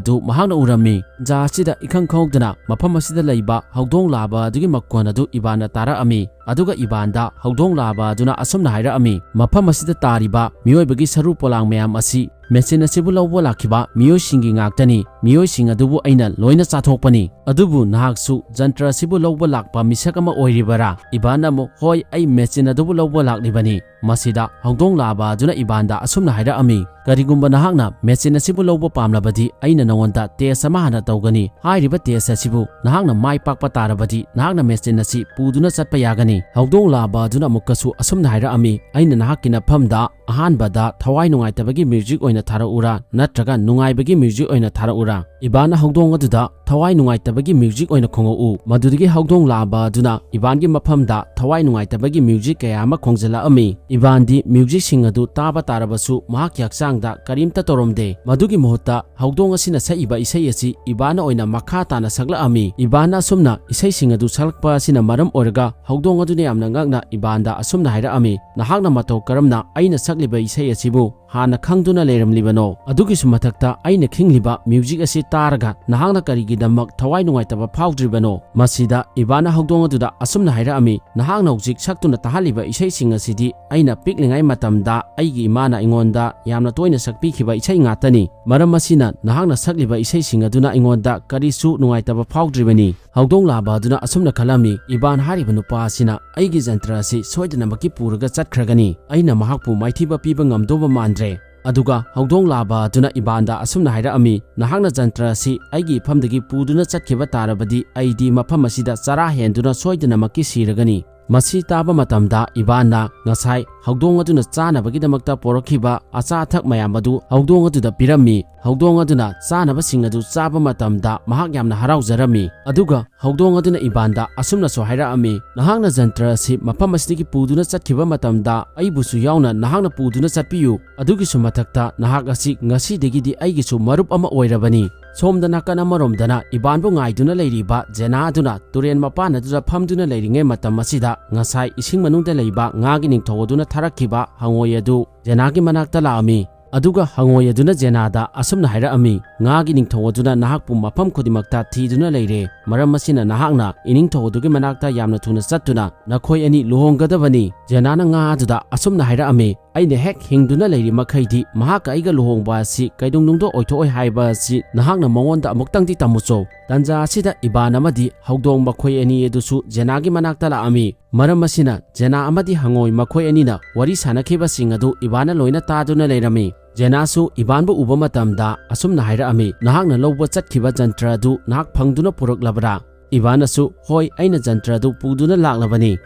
ꯑꯗꯨ ꯃꯍꯥꯛꯅ ꯎꯔꯝꯃꯤ꯫ ꯇꯟꯖꯥ ꯑꯁꯤꯗ ꯏꯈꯪ ꯈꯪꯍꯧꯗꯅ ꯃꯐꯝ ꯑꯁꯤꯗ ꯂꯩꯕ ꯍꯧꯗꯣꯡ ꯂꯥꯕ ꯑꯗꯨꯒꯤ ꯃꯈꯣꯟ ꯑꯗꯨ ꯏꯕꯥꯟꯅ ꯇꯥꯔꯛꯑꯝꯃꯤ꯫ ꯑꯗꯨꯒ ꯏꯕꯥꯟꯗ ꯍꯧꯗꯣꯡ ꯂꯥꯕ ꯑꯗꯨꯅ ꯑꯁꯨꯝꯅ ꯍꯥꯏꯔꯛꯑꯝꯃꯤ, "ꯃꯐꯝ ꯑꯁꯤꯗ ꯇꯥꯔꯤꯕ ꯃꯤꯑꯣꯏꯕꯒꯤ ꯁꯔꯨ ꯄꯣꯂꯥꯡ ꯃꯌꯥꯝ ꯑꯁꯤ ꯃꯦꯆꯤꯟ ꯑꯁꯤꯕꯨ ꯂꯧꯕ ꯂꯥꯛꯈꯤꯕ ꯃꯤꯑꯣꯏꯁꯤꯡꯒꯤ ꯉꯥꯛꯇꯅꯤ꯫ ꯃꯤꯑꯣꯏꯁꯤꯡ ꯑꯗꯨꯕꯨ ꯑꯩꯅ ꯂꯣꯏꯅ ꯆꯥꯊꯣꯛꯄꯅꯤ꯫ ꯑꯗꯨꯕꯨ ꯅꯍꯥꯛꯁꯨ ꯖꯟꯇ꯭ꯔ ꯑꯁꯤꯕꯨ ꯂꯧꯕ ꯂꯥꯛꯄ ꯃꯤꯁꯛ ꯑꯃ ꯑꯣꯏꯔꯤꯕꯔꯥ?" ꯏꯕꯥꯟꯅ ꯑꯃꯨꯛ, "ꯍꯣꯏ, ꯑꯩ ꯃꯦꯆꯤꯟ ꯑꯗꯨꯕꯨ ꯂꯧꯕ ꯂꯥꯛꯂꯤꯕꯅꯤ꯫" ꯃꯁꯤꯗ ꯍꯧꯗꯣꯡ ꯂꯥꯕ ꯑꯗꯨꯅ ꯏꯕꯥꯟꯗ ꯑꯁꯨꯝꯅ ꯍꯥꯏꯔꯛꯑꯝꯃꯤ, "ꯀꯔꯤꯒꯨꯝꯕ ꯅꯍꯥꯛꯅ ꯃꯦꯆꯤꯟ ꯑꯁꯤꯕꯨ ꯂꯧꯕ ꯄꯥꯝꯂꯕꯗꯤ ꯑꯩꯅ ꯅꯉꯣꯟꯗ ꯇꯦꯁ ꯑꯃ ꯍꯥꯟꯅ ꯇꯧꯒꯅꯤ꯫ ꯍꯥꯏꯔꯤꯕ ꯇꯦꯁ ꯑꯁꯤꯕꯨ ꯅꯍꯥꯛꯅ ꯃꯥꯏ ꯄꯥꯛꯄ ꯇꯥꯔꯕꯗꯤ ꯅꯍꯥꯛꯅ ꯃꯦꯆꯤꯟ ꯑꯁꯤ ꯄꯨꯗꯨꯅ ꯆꯠꯄ ꯌꯥꯒꯅꯤ꯫" ꯍꯧꯗꯣꯡ ꯂꯥꯕ ꯑꯗꯨꯅ ꯑꯃꯨꯛꯀꯁꯨ ꯑꯁꯨꯝꯅ ꯍꯥꯏꯔꯛꯑꯝꯃꯤ, "ꯑꯩꯅ ꯅꯍꯥꯛꯀꯤ ꯅꯐꯝꯗ ꯑꯍꯥꯟꯕꯗ ꯊꯋꯥꯏ ꯅꯨꯡꯉꯥꯏꯇꯕꯒꯤ ꯃ꯭ꯌꯨꯖꯤꯛ ꯑꯣꯏꯅ ꯊꯥꯔꯛꯎꯔꯥ, ꯅꯠꯇ꯭ꯔꯒ ꯅꯨꯡꯉꯥꯏꯕꯒꯤ ꯃ꯭ꯌꯨꯖꯤꯛ ꯑꯣꯏꯅ ꯊꯥꯔꯛꯎꯔꯥ?" ꯏꯕꯥꯟꯅ ꯍꯧꯗꯣꯡ ꯑꯗꯨꯗ, "ꯊꯋꯥꯏ ꯅꯨꯡꯉꯥꯏꯇꯕꯒꯤ ꯃ꯭ꯌꯨꯖꯤꯛ ꯑꯣꯏꯅ ꯈꯣꯡꯉꯛꯎ꯫" ꯃꯗꯨꯗꯒꯤ ꯍꯧꯗꯣꯡ ꯂꯥꯕ ꯑꯗꯨꯅ ꯏꯕꯥꯟꯒꯤ ꯃꯐꯝꯗ ꯊꯋꯥꯏ ꯅꯨꯡꯉꯥꯏꯇꯕꯒꯤ ꯃ꯭ꯌꯨꯖꯤꯛ ꯀꯌꯥ ꯑꯃ ꯈꯣꯡꯖꯤꯜꯂꯛꯑꯝꯃꯤ꯫ ꯏꯕꯥꯟꯗꯤ ꯃ꯭ꯌꯨꯖꯤꯛꯁꯤꯡ ꯑꯗꯨ ꯇꯥꯕ ꯇꯥꯔꯕꯁꯨ ꯃꯍꯥꯛꯀꯤ ꯍꯛꯆꯥꯡꯗ ꯀꯔꯤꯝꯇ ꯇꯧꯔꯝꯗꯦ꯫ ꯃꯗꯨꯒꯤ ꯃꯍꯨꯠꯇ ꯍꯧꯗꯣꯡ ꯑꯁꯤꯅ ꯁꯛꯏꯕ ꯏꯁꯩ ꯑꯁꯤ ꯏꯕꯥꯟꯅ ꯑꯣꯏꯅ ꯃꯈꯥ ꯇꯥꯅ ꯁꯛꯂꯛꯑꯝꯃꯤ꯫ ꯏꯕꯥꯟꯅ ꯑꯁꯨꯝꯅ ꯏꯁꯩꯁꯤꯡ ꯑꯗꯨ ꯁꯛꯂꯛꯄ ꯑꯁꯤꯅ ꯃꯔꯝ ꯑꯣꯏꯔꯒ ꯍꯧꯗꯣꯡ ꯑꯗꯨꯅ ꯌꯥꯝꯅ ꯉꯛꯅ ꯏꯕꯥꯟꯗ ꯑꯁꯨꯝꯅ ꯍꯥꯏꯔꯛꯑꯝꯃꯤ, "ꯅꯍꯥꯛꯅ ꯃꯇꯧ ꯀꯔꯝꯅ ꯑꯩꯅ ꯁꯛꯂꯤꯕ ꯏꯁꯩ ꯑꯁꯤꯕꯨ ꯍꯥꯟꯅ ꯈꯪꯗꯨꯅ ꯂꯩꯔꯝꯂꯤꯕꯅꯣ? ꯑꯗꯨꯒꯤꯁꯨ ꯃꯊꯛꯇ ꯑꯩꯅ ꯈꯤꯡꯂꯤꯕ ꯃ꯭ꯌꯨꯖꯤꯛ ꯑꯁꯤ ꯇꯥꯔꯒ ꯅꯍꯥꯛꯅ ꯀꯔꯤꯒꯤꯗꯃꯛ ꯊꯋꯥꯏ ꯅꯨꯡꯉꯥꯏꯇꯕ ꯐꯥꯎꯗ꯭ꯔꯤꯕꯅꯣ?" ꯃꯁꯤꯗ ꯏꯕꯥꯟꯅ ꯍꯧꯗꯣꯡ ꯑꯗꯨꯗ ꯑꯁꯨꯝꯅ ꯍꯥꯏꯔꯛꯑꯝꯃꯤ, "ꯅꯍꯥꯛꯅ ꯍꯧꯖꯤꯛ ꯁꯛꯇꯨꯅ ꯇꯥꯍꯜꯂꯤꯕ ꯏꯁꯩꯁꯤꯡ ꯑꯁꯤꯗꯤ ꯑꯩꯅ ꯄꯤꯛꯂꯤꯉꯩ ꯃꯇꯝꯗ ꯑꯩꯒꯤ ꯏꯃꯥꯅ ꯑꯩꯉꯣꯟꯗ ꯌꯥꯝꯅ ꯇꯣꯏꯅ ꯁꯛꯄꯤꯈꯤꯕ ꯏꯁꯩ ꯉꯥꯛꯇꯅꯤ꯫ ꯃꯔꯝ ꯑꯁꯤꯅ ꯅꯍꯥꯛꯅ ꯁꯛꯂꯤꯕ ꯏꯁꯩꯁꯤꯡ ꯑꯗꯨꯅ ꯑꯩꯉꯣꯟꯗ ꯀꯔꯤꯁꯨ ꯅꯨꯡꯉꯥꯏꯇꯕ ꯐꯥꯎꯗ꯭ꯔꯤꯕꯅꯤ꯫" ꯍꯧꯗꯣꯡ ꯂꯥꯕ ꯑꯗꯨꯅ ꯑꯁꯨꯝꯅ ꯈꯜꯂꯝꯃꯤ, "ꯏꯕꯥꯟ ꯍꯥꯏꯔꯤꯕ ꯅꯨꯄꯥ ꯑꯁꯤꯅ ꯑꯩꯒꯤ ꯖꯟꯇ꯭ꯔ ꯑꯁꯤ ꯁꯣꯏꯗꯅꯃꯛꯀꯤ ꯄꯨꯔꯒ ꯆꯠꯈ꯭ꯔꯒꯅꯤ꯫ ꯑꯩꯅ ꯃꯍꯥꯛꯄꯨ ꯃꯥꯏꯊꯤꯕ ꯄꯤꯕ ꯉꯝꯗꯧꯕ ꯃꯥꯟꯗ꯭ꯔꯦ꯫" ꯑꯗꯨꯒ ꯍꯧꯗꯣꯡ ꯂꯥꯕ ꯑꯗꯨꯅ ꯏꯕꯥꯟꯗ ꯑꯁꯨꯝꯅ ꯍꯥꯏꯔꯛꯑꯝꯃꯤ, "ꯅꯍꯥꯛꯅ ꯖꯟꯇ꯭ꯔ ꯑꯁꯤ ꯑꯩꯒꯤ ꯏꯐꯝꯗꯒꯤ ꯄꯨꯗꯨꯅ ꯆꯠꯈꯤꯕ ꯇꯥꯔꯕꯗꯤ ꯑꯩꯗꯤ ꯃꯐꯝ ꯑꯁꯤꯗ ꯆꯔꯥ ꯍꯦꯟꯗꯨꯅ ꯁꯣꯏꯗꯅꯃꯛꯀꯤ ꯁꯤꯔꯒꯅꯤ꯫" ꯃꯁꯤ ꯇꯥꯕ ꯃꯇꯝꯗ ꯏꯕꯥꯟꯅ ꯉꯁꯥꯏ ꯍꯧꯗꯣꯡ ꯑꯗꯨꯅ ꯆꯥꯅꯕꯒꯤꯗꯃꯛꯇ ꯄꯣꯔꯛꯈꯤꯕ ꯑꯆꯥ ꯑꯊꯛ ꯃꯌꯥꯝ ꯑꯗꯨ ꯍꯧꯗꯣꯡ ꯑꯗꯨꯗ ꯄꯤꯔꯝꯃꯤ꯫ ꯍꯧꯗꯣꯡ ꯑꯗꯨꯅ ꯆꯥꯅꯕꯁꯤꯡ ꯑꯗꯨ ꯆꯥꯕ ꯃꯇꯝꯗ ꯃꯍꯥꯛ ꯌꯥꯝꯅ ꯍꯔꯥꯎꯖꯔꯝꯃꯤ꯫ ꯑꯗꯨꯒ ꯍꯧꯗꯣꯡ ꯑꯗꯨꯅ ꯏꯕꯥꯟꯗ ꯑꯁꯨꯝꯅꯁꯨ ꯍꯥꯏꯔꯛꯑꯝꯃꯤ, "ꯅꯍꯥꯛꯅ ꯖꯟꯇ꯭ꯔ ꯑꯁꯤ ꯃꯐꯝ ꯑꯁꯤꯗꯒꯤ ꯄꯨꯗꯨꯅ ꯆꯠꯈꯤꯕ ꯃꯇꯝꯗ ꯑꯩꯕꯨꯁꯨ ꯌꯥꯎꯅ ꯅꯍꯥꯛꯅ ꯄꯨꯗꯨꯅ ꯆꯠꯄꯤꯌꯨ꯫ ꯑꯗꯨꯒꯤꯁꯨ ꯃꯊꯛꯇ ꯅꯍꯥꯛ ꯑꯁꯤ ꯉꯁꯤꯗꯒꯤꯗꯤ ꯑꯩꯒꯤꯁꯨ ꯃꯔꯨꯞ ꯑꯃ ꯑꯣꯏꯔꯕꯅꯤ꯫" ꯁꯣꯝꯗ ꯅꯥꯀꯟ ꯑꯃꯔꯣꯝꯗꯅ ꯏꯕꯥꯟꯕꯨ ꯉꯥꯏꯗꯨꯅ ꯂꯩꯔꯤꯕ ꯖꯦꯅꯥ ꯑꯗꯨꯅ ꯇꯨꯔꯦꯟ ꯃꯄꯥꯟ ꯑꯗꯨꯗ ꯐꯝꯗꯨꯅ ꯂꯩꯔꯤꯉꯩ ꯃꯇꯝ ꯑꯁꯤꯗ ꯉꯁꯥꯏ ꯏꯁꯤꯡ ꯃꯅꯨꯡꯗ ꯂꯩꯕ ꯉꯥꯒꯤ ꯅꯤꯡꯊꯧ ꯑꯗꯨꯅ ꯊꯥꯔꯛꯈꯤꯕ ꯍꯪꯉꯣꯏ ꯑꯗꯨ ꯖꯦꯅꯥꯒꯤ ꯃꯅꯥꯛꯇ ꯂꯥꯛꯑꯝꯃꯤ꯫ ꯑꯗꯨꯒ ꯍꯪꯉꯣꯏ ꯑꯗꯨꯅ ꯖꯦꯅꯥꯗ ꯑꯁꯨꯝꯅ ꯍꯥꯏꯔꯛꯑꯝꯃꯤ, "ꯉꯥꯒꯤ ꯅꯤꯡꯊꯧ ꯑꯗꯨꯅ ꯅꯍꯥꯛꯄꯨ ꯃꯐꯝ ꯈꯨꯗꯤꯡꯃꯛꯇ ꯊꯤꯗꯨꯅ ꯂꯩꯔꯦ꯫ ꯃꯔꯝ ꯑꯁꯤꯅ ꯅꯍꯥꯛꯅ ꯏꯅꯤꯡꯊꯧ ꯑꯗꯨꯒꯤ ꯃꯅꯥꯛꯇ ꯌꯥꯝꯅ ꯊꯨꯅ ꯆꯠꯇꯨꯅ ꯅꯈꯣꯏ ꯑꯅꯤ ꯂꯨꯍꯣꯡꯒꯗꯕꯅꯤ꯫" ꯖꯦꯅꯥꯅ ꯉꯥ ꯑꯗꯨꯗ ꯑꯁꯨꯝꯅ ꯍꯥꯏꯔꯛꯑꯝꯃꯤ, "ꯑꯩꯅ ꯍꯦꯛ ꯍꯤꯡꯗꯨꯅ ꯂꯩꯔꯤ ꯃꯈꯩꯗꯤ ꯃꯍꯥꯛꯀ ꯑꯩꯒ ꯂꯨꯍꯣꯡꯕ ꯑꯁꯤ ꯀꯩꯗꯧꯅꯨꯡꯗ ꯑꯣꯏꯊꯣꯛꯑꯣꯏ ꯍꯥꯏꯕ ꯑꯁꯤ ꯅꯍꯥꯛꯅ ꯃꯉꯣꯟꯗ ꯑꯃꯨꯛꯇꯪꯗꯤ ꯇꯝꯃꯨꯆꯣ꯫" ꯇꯟꯖꯥ ꯑꯁꯤꯗ ꯏꯕꯥꯟ ꯑꯃꯗꯤ ꯍꯧꯗꯣꯡ ꯃꯈꯣꯏ ꯑꯅꯤ ꯑꯗꯨꯁꯨ ꯖꯦꯅꯥꯒꯤ ꯃꯅꯥꯛꯇ ꯂꯥꯛꯑꯝꯃꯤ꯫ ꯃꯔꯝ ꯑꯁꯤꯅ ꯖꯦꯅꯥ ꯑꯃꯗꯤ ꯍꯪꯉꯣꯏ ꯃꯈꯣꯏ ꯑꯅꯤꯅ ꯋꯥꯔꯤ ꯁꯥꯟꯅꯈꯤꯕꯁꯤꯡ ꯑꯗꯨ ꯏꯕꯥꯟꯅ ꯂꯣꯏꯅ ꯇꯥꯗꯨꯅ ꯂꯩꯔꯝꯃꯤ꯫ ꯖꯦꯅꯥꯁꯨ ꯏꯕꯥꯟꯕꯨ ꯎꯕ ꯃꯇꯝꯗ ꯑꯁꯨꯝꯅ ꯍꯥꯏꯔꯛꯑꯝꯃꯤ, "ꯅꯍꯥꯛꯅ ꯂꯧꯕ ꯆꯠꯈꯤꯕ ꯖꯟꯇ꯭ꯔ ꯑꯗꯨ ꯅꯍꯥꯛ ꯐꯪꯗꯨꯅ ꯄꯨꯔꯛꯂꯕ꯭ꯔꯥ?" ꯏꯕꯥꯟꯅꯁꯨ, "ꯍꯣꯏ, ꯑꯩꯅ ꯖꯟꯇ꯭ꯔ ꯑꯗꯨ ꯄꯨꯗꯨꯅ ꯂꯥꯛꯂꯕꯅꯤ꯫"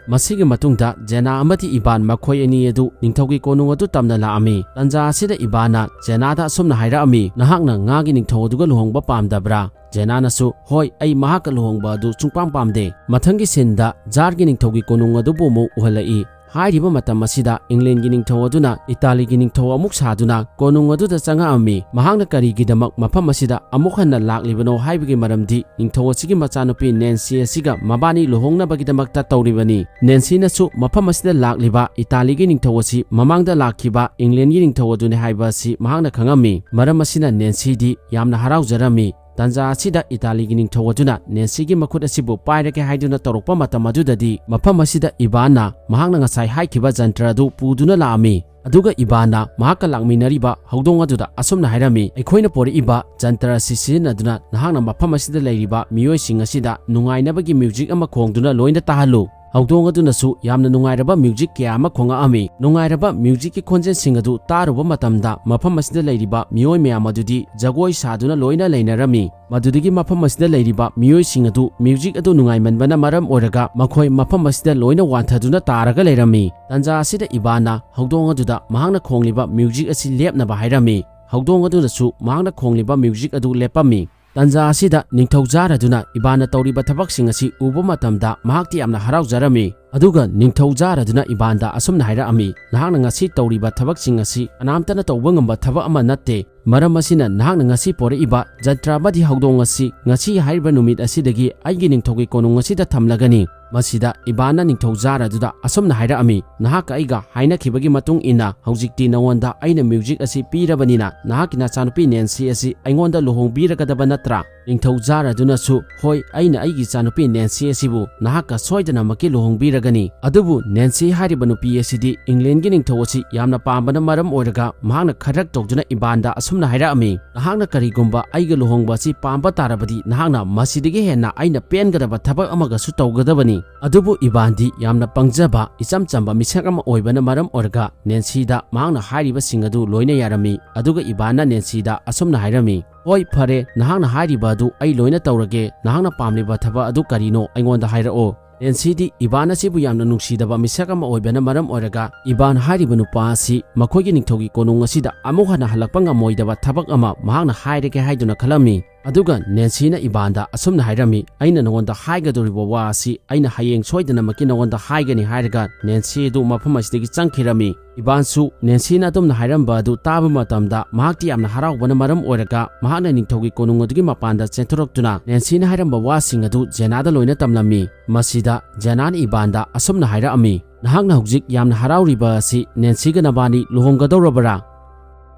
ꯃꯁꯤꯒꯤ ꯃꯇꯨꯡꯗ ꯖꯦꯅꯥ ꯑꯃꯗꯤ ꯏꯕꯥꯟ ꯃꯈꯣꯏ ꯑꯅꯤ ꯑꯗꯨ ꯅꯤꯡꯊꯧꯒꯤ ꯀꯣꯅꯨꯡ ꯑꯗꯨ ꯇꯝꯅ ꯂꯥꯛꯑꯝꯃꯤ꯫ ꯇꯟꯖꯥ ꯑꯁꯤꯗ ꯏꯕꯥꯟꯅ ꯖꯦꯅꯥꯗ ꯑꯁꯨꯝꯅ ꯍꯥꯏꯔꯛꯑꯝꯃꯤ, "ꯅꯍꯥꯛꯅ ꯉꯥꯒꯤ ꯅꯤꯡꯊꯧ ꯑꯗꯨꯒ ꯂꯨꯍꯣꯡꯕ ꯄꯥꯝꯗꯕ꯭ꯔꯥ?" ꯖꯦꯅꯥꯅꯁꯨ, "ꯍꯣꯏ, ꯑꯩ ꯃꯍꯥꯛꯀ ꯂꯨꯍꯣꯡꯕ ꯑꯗꯨ ꯁꯨꯡꯄꯥꯝ ꯄꯥꯝꯗꯦ꯫" ꯃꯊꯪꯒꯤ ꯁꯤꯟꯗ ꯖꯥꯔꯒꯤ ꯅꯤꯡꯊꯧꯒꯤ ꯀꯣꯅꯨꯡ ꯑꯗꯨꯕꯨ ꯑꯃꯨꯛ ꯎꯍꯜꯂꯛꯏ꯫ ꯍꯥꯏꯔꯤꯕ ꯃꯇꯝ ꯑꯁꯤꯗ ꯏꯪꯂꯦꯟꯒꯤ ꯅꯤꯡꯊꯧ ꯑꯗꯨꯅ ꯏꯇꯥꯂꯤꯒꯤ ꯅꯤꯡꯊꯧ ꯑꯃꯨꯛ ꯁꯥꯗꯨꯅ ꯀꯣꯅꯨꯡ ꯑꯗꯨꯗ ꯆꯪꯉꯛꯑꯝꯃꯤ꯫ ꯃꯍꯥꯛꯅ ꯀꯔꯤꯒꯤꯗꯃꯛ ꯃꯐꯝ ꯑꯁꯤꯗ ꯑꯃꯨꯛ ꯍꯟꯅ ꯂꯥꯛꯂꯤꯕꯅꯣ ꯍꯥꯏꯕꯒꯤ ꯃꯔꯝꯗꯤ ꯅꯤꯡꯊꯧ ꯑꯁꯤꯒꯤ ꯃꯆꯥꯅꯨꯄꯤ ꯅꯦꯟꯁꯤ ꯑꯁꯤꯒ ꯃꯕꯥꯅꯤ ꯂꯨꯍꯣꯡꯅꯕꯒꯤꯗꯃꯛꯇ ꯇꯧꯔꯤꯕꯅꯤ꯫ ꯅꯦꯟꯁꯤꯅꯁꯨ ꯃꯐꯝ ꯑꯁꯤꯗ ꯂꯥꯛꯂꯤꯕ ꯏꯇꯥꯂꯤꯒꯤ ꯅꯤꯡꯊꯧ ꯑꯁꯤ ꯃꯃꯥꯡꯗ ꯂꯥꯛꯈꯤꯕ ꯏꯪꯂꯦꯟꯒꯤ ꯅꯤꯡꯊꯧ ꯑꯗꯨꯅꯤ ꯍꯥꯏꯕ ꯑꯁꯤ ꯃꯍꯥꯛꯅ ꯈꯪꯉꯝꯃꯤ꯫ ꯃꯔꯝ ꯑꯁꯤꯅ ꯅꯦꯟꯁꯤꯗꯤ ꯌꯥꯝꯅ ꯍꯔꯥꯎꯖꯔꯝꯃꯤ꯫ ꯇꯥꯟꯖꯥ ꯑꯁꯤꯗ ꯏꯇꯥꯂꯤꯒꯤ ꯅꯤꯡꯊꯧ ꯑꯗꯨꯅ ꯅꯦꯟꯁꯤꯒꯤ ꯃꯈꯨꯠ ꯑꯁꯤꯕꯨ ꯄꯥꯏꯔꯒꯦ ꯍꯥꯏꯗꯨꯅ ꯇꯧꯔꯛꯄ ꯃꯇꯝ ꯑꯗꯨꯗꯗꯤ ꯃꯐꯝ ꯑꯁꯤꯗ ꯏꯕꯥꯟꯅ ꯃꯍꯥꯛꯅ ꯉꯁꯥꯏ ꯍꯥꯏꯈꯤꯕ ꯖꯟꯇ꯭ꯔ ꯑꯗꯨ ꯄꯨꯗꯨꯅ ꯂꯥꯛꯑꯝꯃꯤ꯫ ꯑꯗꯨꯒ ꯏꯕꯥꯟꯅ ꯃꯍꯥꯛꯀ ꯂꯥꯛꯃꯤꯟꯅꯔꯤꯕ ꯍꯧꯗꯣꯡ ꯑꯗꯨꯗ ꯑꯁꯨꯝꯅ ꯍꯥꯏꯔꯝꯃꯤ, "ꯑꯩꯈꯣꯏꯅ ꯄꯣꯔꯛꯏꯕ ꯖꯟꯇ꯭ꯔ ꯑꯁꯤ ꯁꯤꯖꯤꯟꯅꯗꯨꯅ ꯅꯍꯥꯛꯅ ꯃꯐꯝ ꯑꯁꯤꯗ ꯂꯩꯔꯤꯕ ꯃꯤꯑꯣꯏꯁꯤꯡ ꯑꯁꯤꯗ ꯅꯨꯡꯉꯥꯏꯅꯕꯒꯤ ꯃ꯭ꯌꯨꯖꯤꯛ ꯑꯃ ꯈꯣꯡꯗꯨꯅ ꯂꯣꯏꯅ ꯇꯥꯍꯜꯂꯨ꯫" ꯍꯧꯗꯣꯡ ꯑꯗꯨꯅꯁꯨ ꯌꯥꯝꯅ ꯅꯨꯡꯉꯥꯏꯔꯕ ꯃ꯭ꯌꯨꯖꯤꯛ ꯀꯌꯥ ꯑꯃ ꯈꯣꯡꯉꯛꯑꯝꯃꯤ꯫ ꯅꯨꯡꯉꯥꯏꯔꯕ ꯃ꯭ꯌꯨꯖꯤꯛꯀꯤ ꯈꯣꯟꯖꯦꯜꯁꯤꯡ ꯑꯗꯨ ꯇꯥꯔꯨꯕ ꯃꯇꯝꯗ ꯃꯐꯝ ꯑꯁꯤꯗ ꯂꯩꯔꯤꯕ ꯃꯤꯑꯣꯏ ꯃꯌꯥꯝ ꯑꯗꯨꯗꯤ ꯖꯒꯣꯏ ꯁꯥꯗꯨꯅ ꯂꯣꯏꯅ ꯂꯩꯅꯔꯝꯃꯤ꯫ ꯃꯗꯨꯗꯒꯤ ꯃꯐꯝ ꯑꯁꯤꯗ ꯂꯩꯔꯤꯕ ꯃꯤꯑꯣꯏꯁꯤꯡ ꯑꯗꯨ ꯃ꯭ꯌꯨꯖꯤꯛ ꯑꯗꯨ ꯅꯨꯡꯉꯥꯏꯃꯟꯕꯅ ꯃꯔꯝ ꯑꯣꯏꯔꯒ ꯃꯈꯣꯏ ꯃꯐꯝ ꯑꯁꯤꯗ ꯂꯣꯏꯅ ꯋꯥꯟꯊꯗꯨꯅ ꯇꯥꯔꯒ ꯂꯩꯔꯝꯃꯤ꯫ ꯇꯥꯟꯖꯥ ꯑꯁꯤꯗ ꯏꯕꯥꯟꯅ ꯍꯧꯗꯣꯡ ꯑꯗꯨꯗ ꯃꯍꯥꯛꯅ ꯈꯣꯡꯂꯤꯕ ꯃ꯭ꯌꯨꯖꯤꯛ ꯑꯁꯤ ꯂꯦꯞꯅꯕ ꯍꯥꯏꯔꯝꯃꯤ꯫ ꯍꯧꯗꯣꯡ ꯑꯗꯨꯅꯁꯨ ꯃꯍꯥꯛꯅ ꯈꯣꯡꯂꯤꯕ ꯃ꯭ꯌꯨꯖꯤꯛ ꯑꯗꯨ ꯂꯦꯞꯄꯝꯃꯤ꯫ ꯇꯥꯟꯖꯥ ꯑꯁꯤꯗ ꯅꯤꯡꯊꯧ ꯖꯥꯔ ꯑꯗꯨꯅ ꯏꯕꯥꯟꯅ ꯇꯧꯔꯤꯕ ꯊꯕꯛꯁꯤꯡ ꯑꯁꯤ ꯎꯕ ꯃꯇꯝꯗ ꯃꯍꯥꯛꯇꯤ ꯌꯥꯝꯅ ꯍꯔꯥꯎꯖꯔꯝꯃꯤ꯫ ꯑꯗꯨꯒ ꯅꯤꯡꯊꯧ ꯖꯥꯔ ꯑꯗꯨꯅ ꯏꯕꯥꯟꯗ ꯑꯁꯨꯝꯅ ꯍꯥꯏꯔꯛꯑꯝꯃꯤ, "ꯅꯍꯥꯛꯅ ꯉꯁꯤ ꯇꯧꯔꯤꯕ ꯊꯕꯛꯁꯤꯡ ꯑꯁꯤ ꯀꯅꯥꯝꯇꯅ ꯇꯧꯕ ꯉꯝꯕ ꯊꯕꯛ ꯑꯃ ꯅꯠꯇꯦ꯫ ꯃꯔꯝ ꯑꯁꯤꯅ ꯅꯍꯥꯛꯅ ꯉꯁꯤ ꯄꯣꯔꯛꯏꯕ ꯖꯟꯇ꯭ꯔ ꯑꯃꯗꯤ ꯍꯧꯗꯣꯡ ꯑꯁꯤ ꯉꯁꯤ ꯍꯥꯏꯔꯤꯕ ꯅꯨꯃꯤꯠ ꯑꯁꯤꯗꯒꯤ ꯑꯩꯒꯤ ꯅꯤꯡꯊꯧꯒꯤ ꯀꯣꯅꯨꯡ ꯑꯁꯤꯗ ꯊꯝꯂꯒꯅꯤ꯫" ꯃꯁꯤꯗ ꯏꯕꯥꯟꯅ ꯅꯤꯡꯊꯧ ꯖꯥꯔ ꯑꯗꯨꯗ ꯑꯁꯨꯝꯅ ꯍꯥꯏꯔꯛꯑꯝꯃꯤ, "ꯅꯍꯥꯛꯀ ꯑꯩꯒ ꯍꯥꯏꯅꯈꯤꯕꯒꯤ ꯃꯇꯨꯡ ꯏꯟꯅ ꯍꯧꯖꯤꯛꯇꯤ ꯅꯉꯣꯟꯗ ꯑꯩꯅ ꯃ꯭ꯌꯨꯖꯤꯛ ꯑꯁꯤ ꯄꯤꯔꯕꯅꯤꯅ ꯅꯍꯥꯛꯀꯤ ꯅꯆꯥꯅꯨꯄꯤ ꯅꯦꯟꯁꯤ ꯑꯁꯤ ꯑꯩꯉꯣꯟꯗ ꯂꯨꯍꯣꯡꯕꯤꯔꯒꯗꯕ ꯅꯠꯇ꯭ꯔꯥ?" ꯅꯤꯡꯊꯧ ꯖꯥꯔ ꯑꯗꯨꯅꯁꯨ, "ꯍꯣꯏ, ꯑꯩꯅ ꯑꯩꯒꯤ ꯏꯆꯥꯅꯨꯄꯤ ꯅꯦꯟꯁꯤ ꯑꯁꯤꯕꯨ ꯅꯍꯥꯛꯀ ꯁꯣꯏꯗꯅꯃꯛꯀꯤ ꯂꯨꯍꯣꯡꯕꯤꯔꯒꯅꯤ꯫" ꯑꯗꯨꯕꯨ ꯅꯦꯟꯁꯤ ꯍꯥꯏꯔꯤꯕ ꯅꯨꯄꯤ ꯑꯁꯤꯗꯤ ꯏꯪꯂꯦꯟꯒꯤ ꯅꯤꯡꯊꯧ ꯑꯁꯤ ꯌꯥꯝꯅ ꯄꯥꯝꯕꯅ ꯃꯔꯝ ꯑꯣꯏꯔꯒ ꯃꯍꯥꯛꯅ ꯈꯗ꯭ꯔꯛ ꯇꯧꯗꯨꯅ ꯏꯕꯥꯟꯗ ꯑꯁꯨꯝꯅ ꯍꯥꯏꯔꯛꯑꯝꯃꯤ, "ꯅꯍꯥꯛꯅ ꯀꯔꯤꯒꯨꯝꯕ ꯑꯩꯒ ꯂꯨꯍꯣꯡꯕ ꯑꯁꯤ ꯄꯥꯝꯕ ꯇꯥꯔꯕꯗꯤ ꯅꯍꯥꯛꯅ ꯃꯁꯤꯗꯒꯤ ꯍꯦꯟꯅ ꯑꯩꯅ ꯄꯦꯟꯒꯗꯕ ꯊꯕꯛ ꯑꯃꯒꯁꯨ ꯇꯧꯒꯗꯕꯅꯤ꯫" ꯑꯗꯨꯕꯨ ꯏꯕꯥꯟꯗꯤ ꯌꯥꯝꯅ ꯄꯪꯖꯕ, ꯏꯆꯝ ꯆꯝꯕ ꯃꯤꯁꯛ ꯑꯃ ꯑꯣꯏꯕꯅ ꯃꯔꯝ ꯑꯣꯏꯔꯒ ꯅꯦꯟꯁꯤꯗ ꯃꯍꯥꯛꯅ ꯍꯥꯏꯔꯤꯕꯁꯤꯡ ꯑꯗꯨ ꯂꯣꯏꯅ ꯌꯥꯔꯝꯃꯤ꯫ ꯑꯗꯨꯒ ꯏꯕꯥꯟꯅ ꯅꯦꯟꯁꯤꯗ ꯑꯁꯨꯝꯅ ꯍꯥꯏꯔꯝꯃꯤ, "ꯍꯣꯏ, ꯐꯔꯦ, ꯅꯍꯥꯛꯅ ꯍꯥꯏꯔꯤꯕ ꯑꯗꯨ ꯑꯩ ꯂꯣꯏꯅ ꯇꯧꯔꯒꯦ꯫ ꯅꯍꯥꯛꯅ ꯄꯥꯝꯂꯤꯕ ꯊꯕꯛ ꯑꯗꯨ ꯀꯔꯤꯅꯣ ꯑꯩꯉꯣꯟꯗ ꯍꯥꯏꯔꯛꯑꯣ꯫" ꯅꯦꯟꯁꯤꯗꯤ ꯏꯕꯥꯟ ꯑꯁꯤꯕꯨ ꯌꯥꯝꯅ ꯅꯨꯡꯁꯤꯗꯕ ꯃꯤꯁꯛ ꯑꯃ ꯑꯣꯏꯕꯅ ꯃꯔꯝ ꯑꯣꯏꯔꯒ ꯏꯕꯥꯟ ꯍꯥꯏꯔꯤꯕ ꯅꯨꯄꯥ ꯑꯁꯤ ꯃꯈꯣꯏꯒꯤ ꯅꯤꯡꯊꯧꯒꯤ ꯀꯣꯅꯨꯡ ꯑꯁꯤꯗ ꯑꯃꯨꯛ ꯍꯟꯅ ꯍꯜꯂꯛꯄ ꯉꯝꯃꯣꯏꯗꯕ ꯊꯕꯛ ꯑꯃ ꯃꯍꯥꯛꯅ ꯍꯥꯏꯔꯒꯦ ꯍꯥꯏꯗꯨꯅ ꯈꯜꯂꯝꯃꯤ꯫ ꯑꯗꯨꯒ ꯅꯦꯟꯁꯤꯅ ꯏꯕꯥꯟꯗ ꯑꯁꯨꯝꯅ ꯍꯥꯏꯔꯝꯃꯤ, "ꯑꯩꯅ ꯅꯉꯣꯟꯗ ꯍꯥꯏꯒꯗꯧꯔꯤꯕ ꯋꯥ ꯑꯁꯤ ꯑꯩꯅ ꯍꯌꯦꯡ ꯁꯣꯏꯗꯅꯃꯛꯀꯤ ꯅꯉꯣꯟꯗ ꯍꯥꯏꯒꯅꯤ," ꯍꯥꯏꯔꯒ ꯅꯦꯟꯁꯤ ꯑꯗꯨ ꯃꯐꯝ ꯑꯁꯤꯗꯒꯤ ꯆꯪꯈꯤꯔꯝꯃꯤ꯫ ꯏꯕꯥꯟꯁꯨ ꯅꯦꯟꯁꯤꯅ ꯑꯗꯨꯝꯅ ꯍꯥꯏꯔꯝꯕ ꯑꯗꯨ ꯇꯥꯕ ꯃꯇꯝꯗ ꯃꯍꯥꯛꯇꯤ ꯌꯥꯝꯅ ꯍꯔꯥꯎꯕꯅ ꯃꯔꯝ ꯑꯣꯏꯔꯒ ꯃꯍꯥꯛꯅ ꯅꯤꯡꯊꯧꯒꯤ ꯀꯣꯅꯨꯡ ꯑꯗꯨꯒꯤ ꯃꯄꯥꯟꯗ ꯆꯦꯟꯊꯣꯔꯛꯇꯨꯅ ꯅꯦꯟꯁꯤꯅ ꯍꯥꯏꯔꯝꯕ ꯋꯥꯁꯤꯡ ꯑꯗꯨ ꯖꯦꯅꯥꯗ ꯂꯣꯏꯅ ꯇꯝꯂꯝꯃꯤ꯫ ꯃꯁꯤꯗ ꯖꯦꯅꯥꯅ ꯏꯕꯥꯟꯗ ꯑꯁꯨꯝꯅ ꯍꯥꯏꯔꯛꯑꯝꯃꯤ, "ꯅꯍꯥꯛꯅ ꯍꯧꯖꯤꯛ ꯌꯥꯝꯅ ꯍꯔꯥꯎꯔꯤꯕ ꯑꯁꯤ ꯅꯦꯟꯁꯤꯒ ꯅꯕꯥꯅꯤ ꯂꯨꯍꯣꯡꯒꯗꯧꯔꯕꯔꯥ?"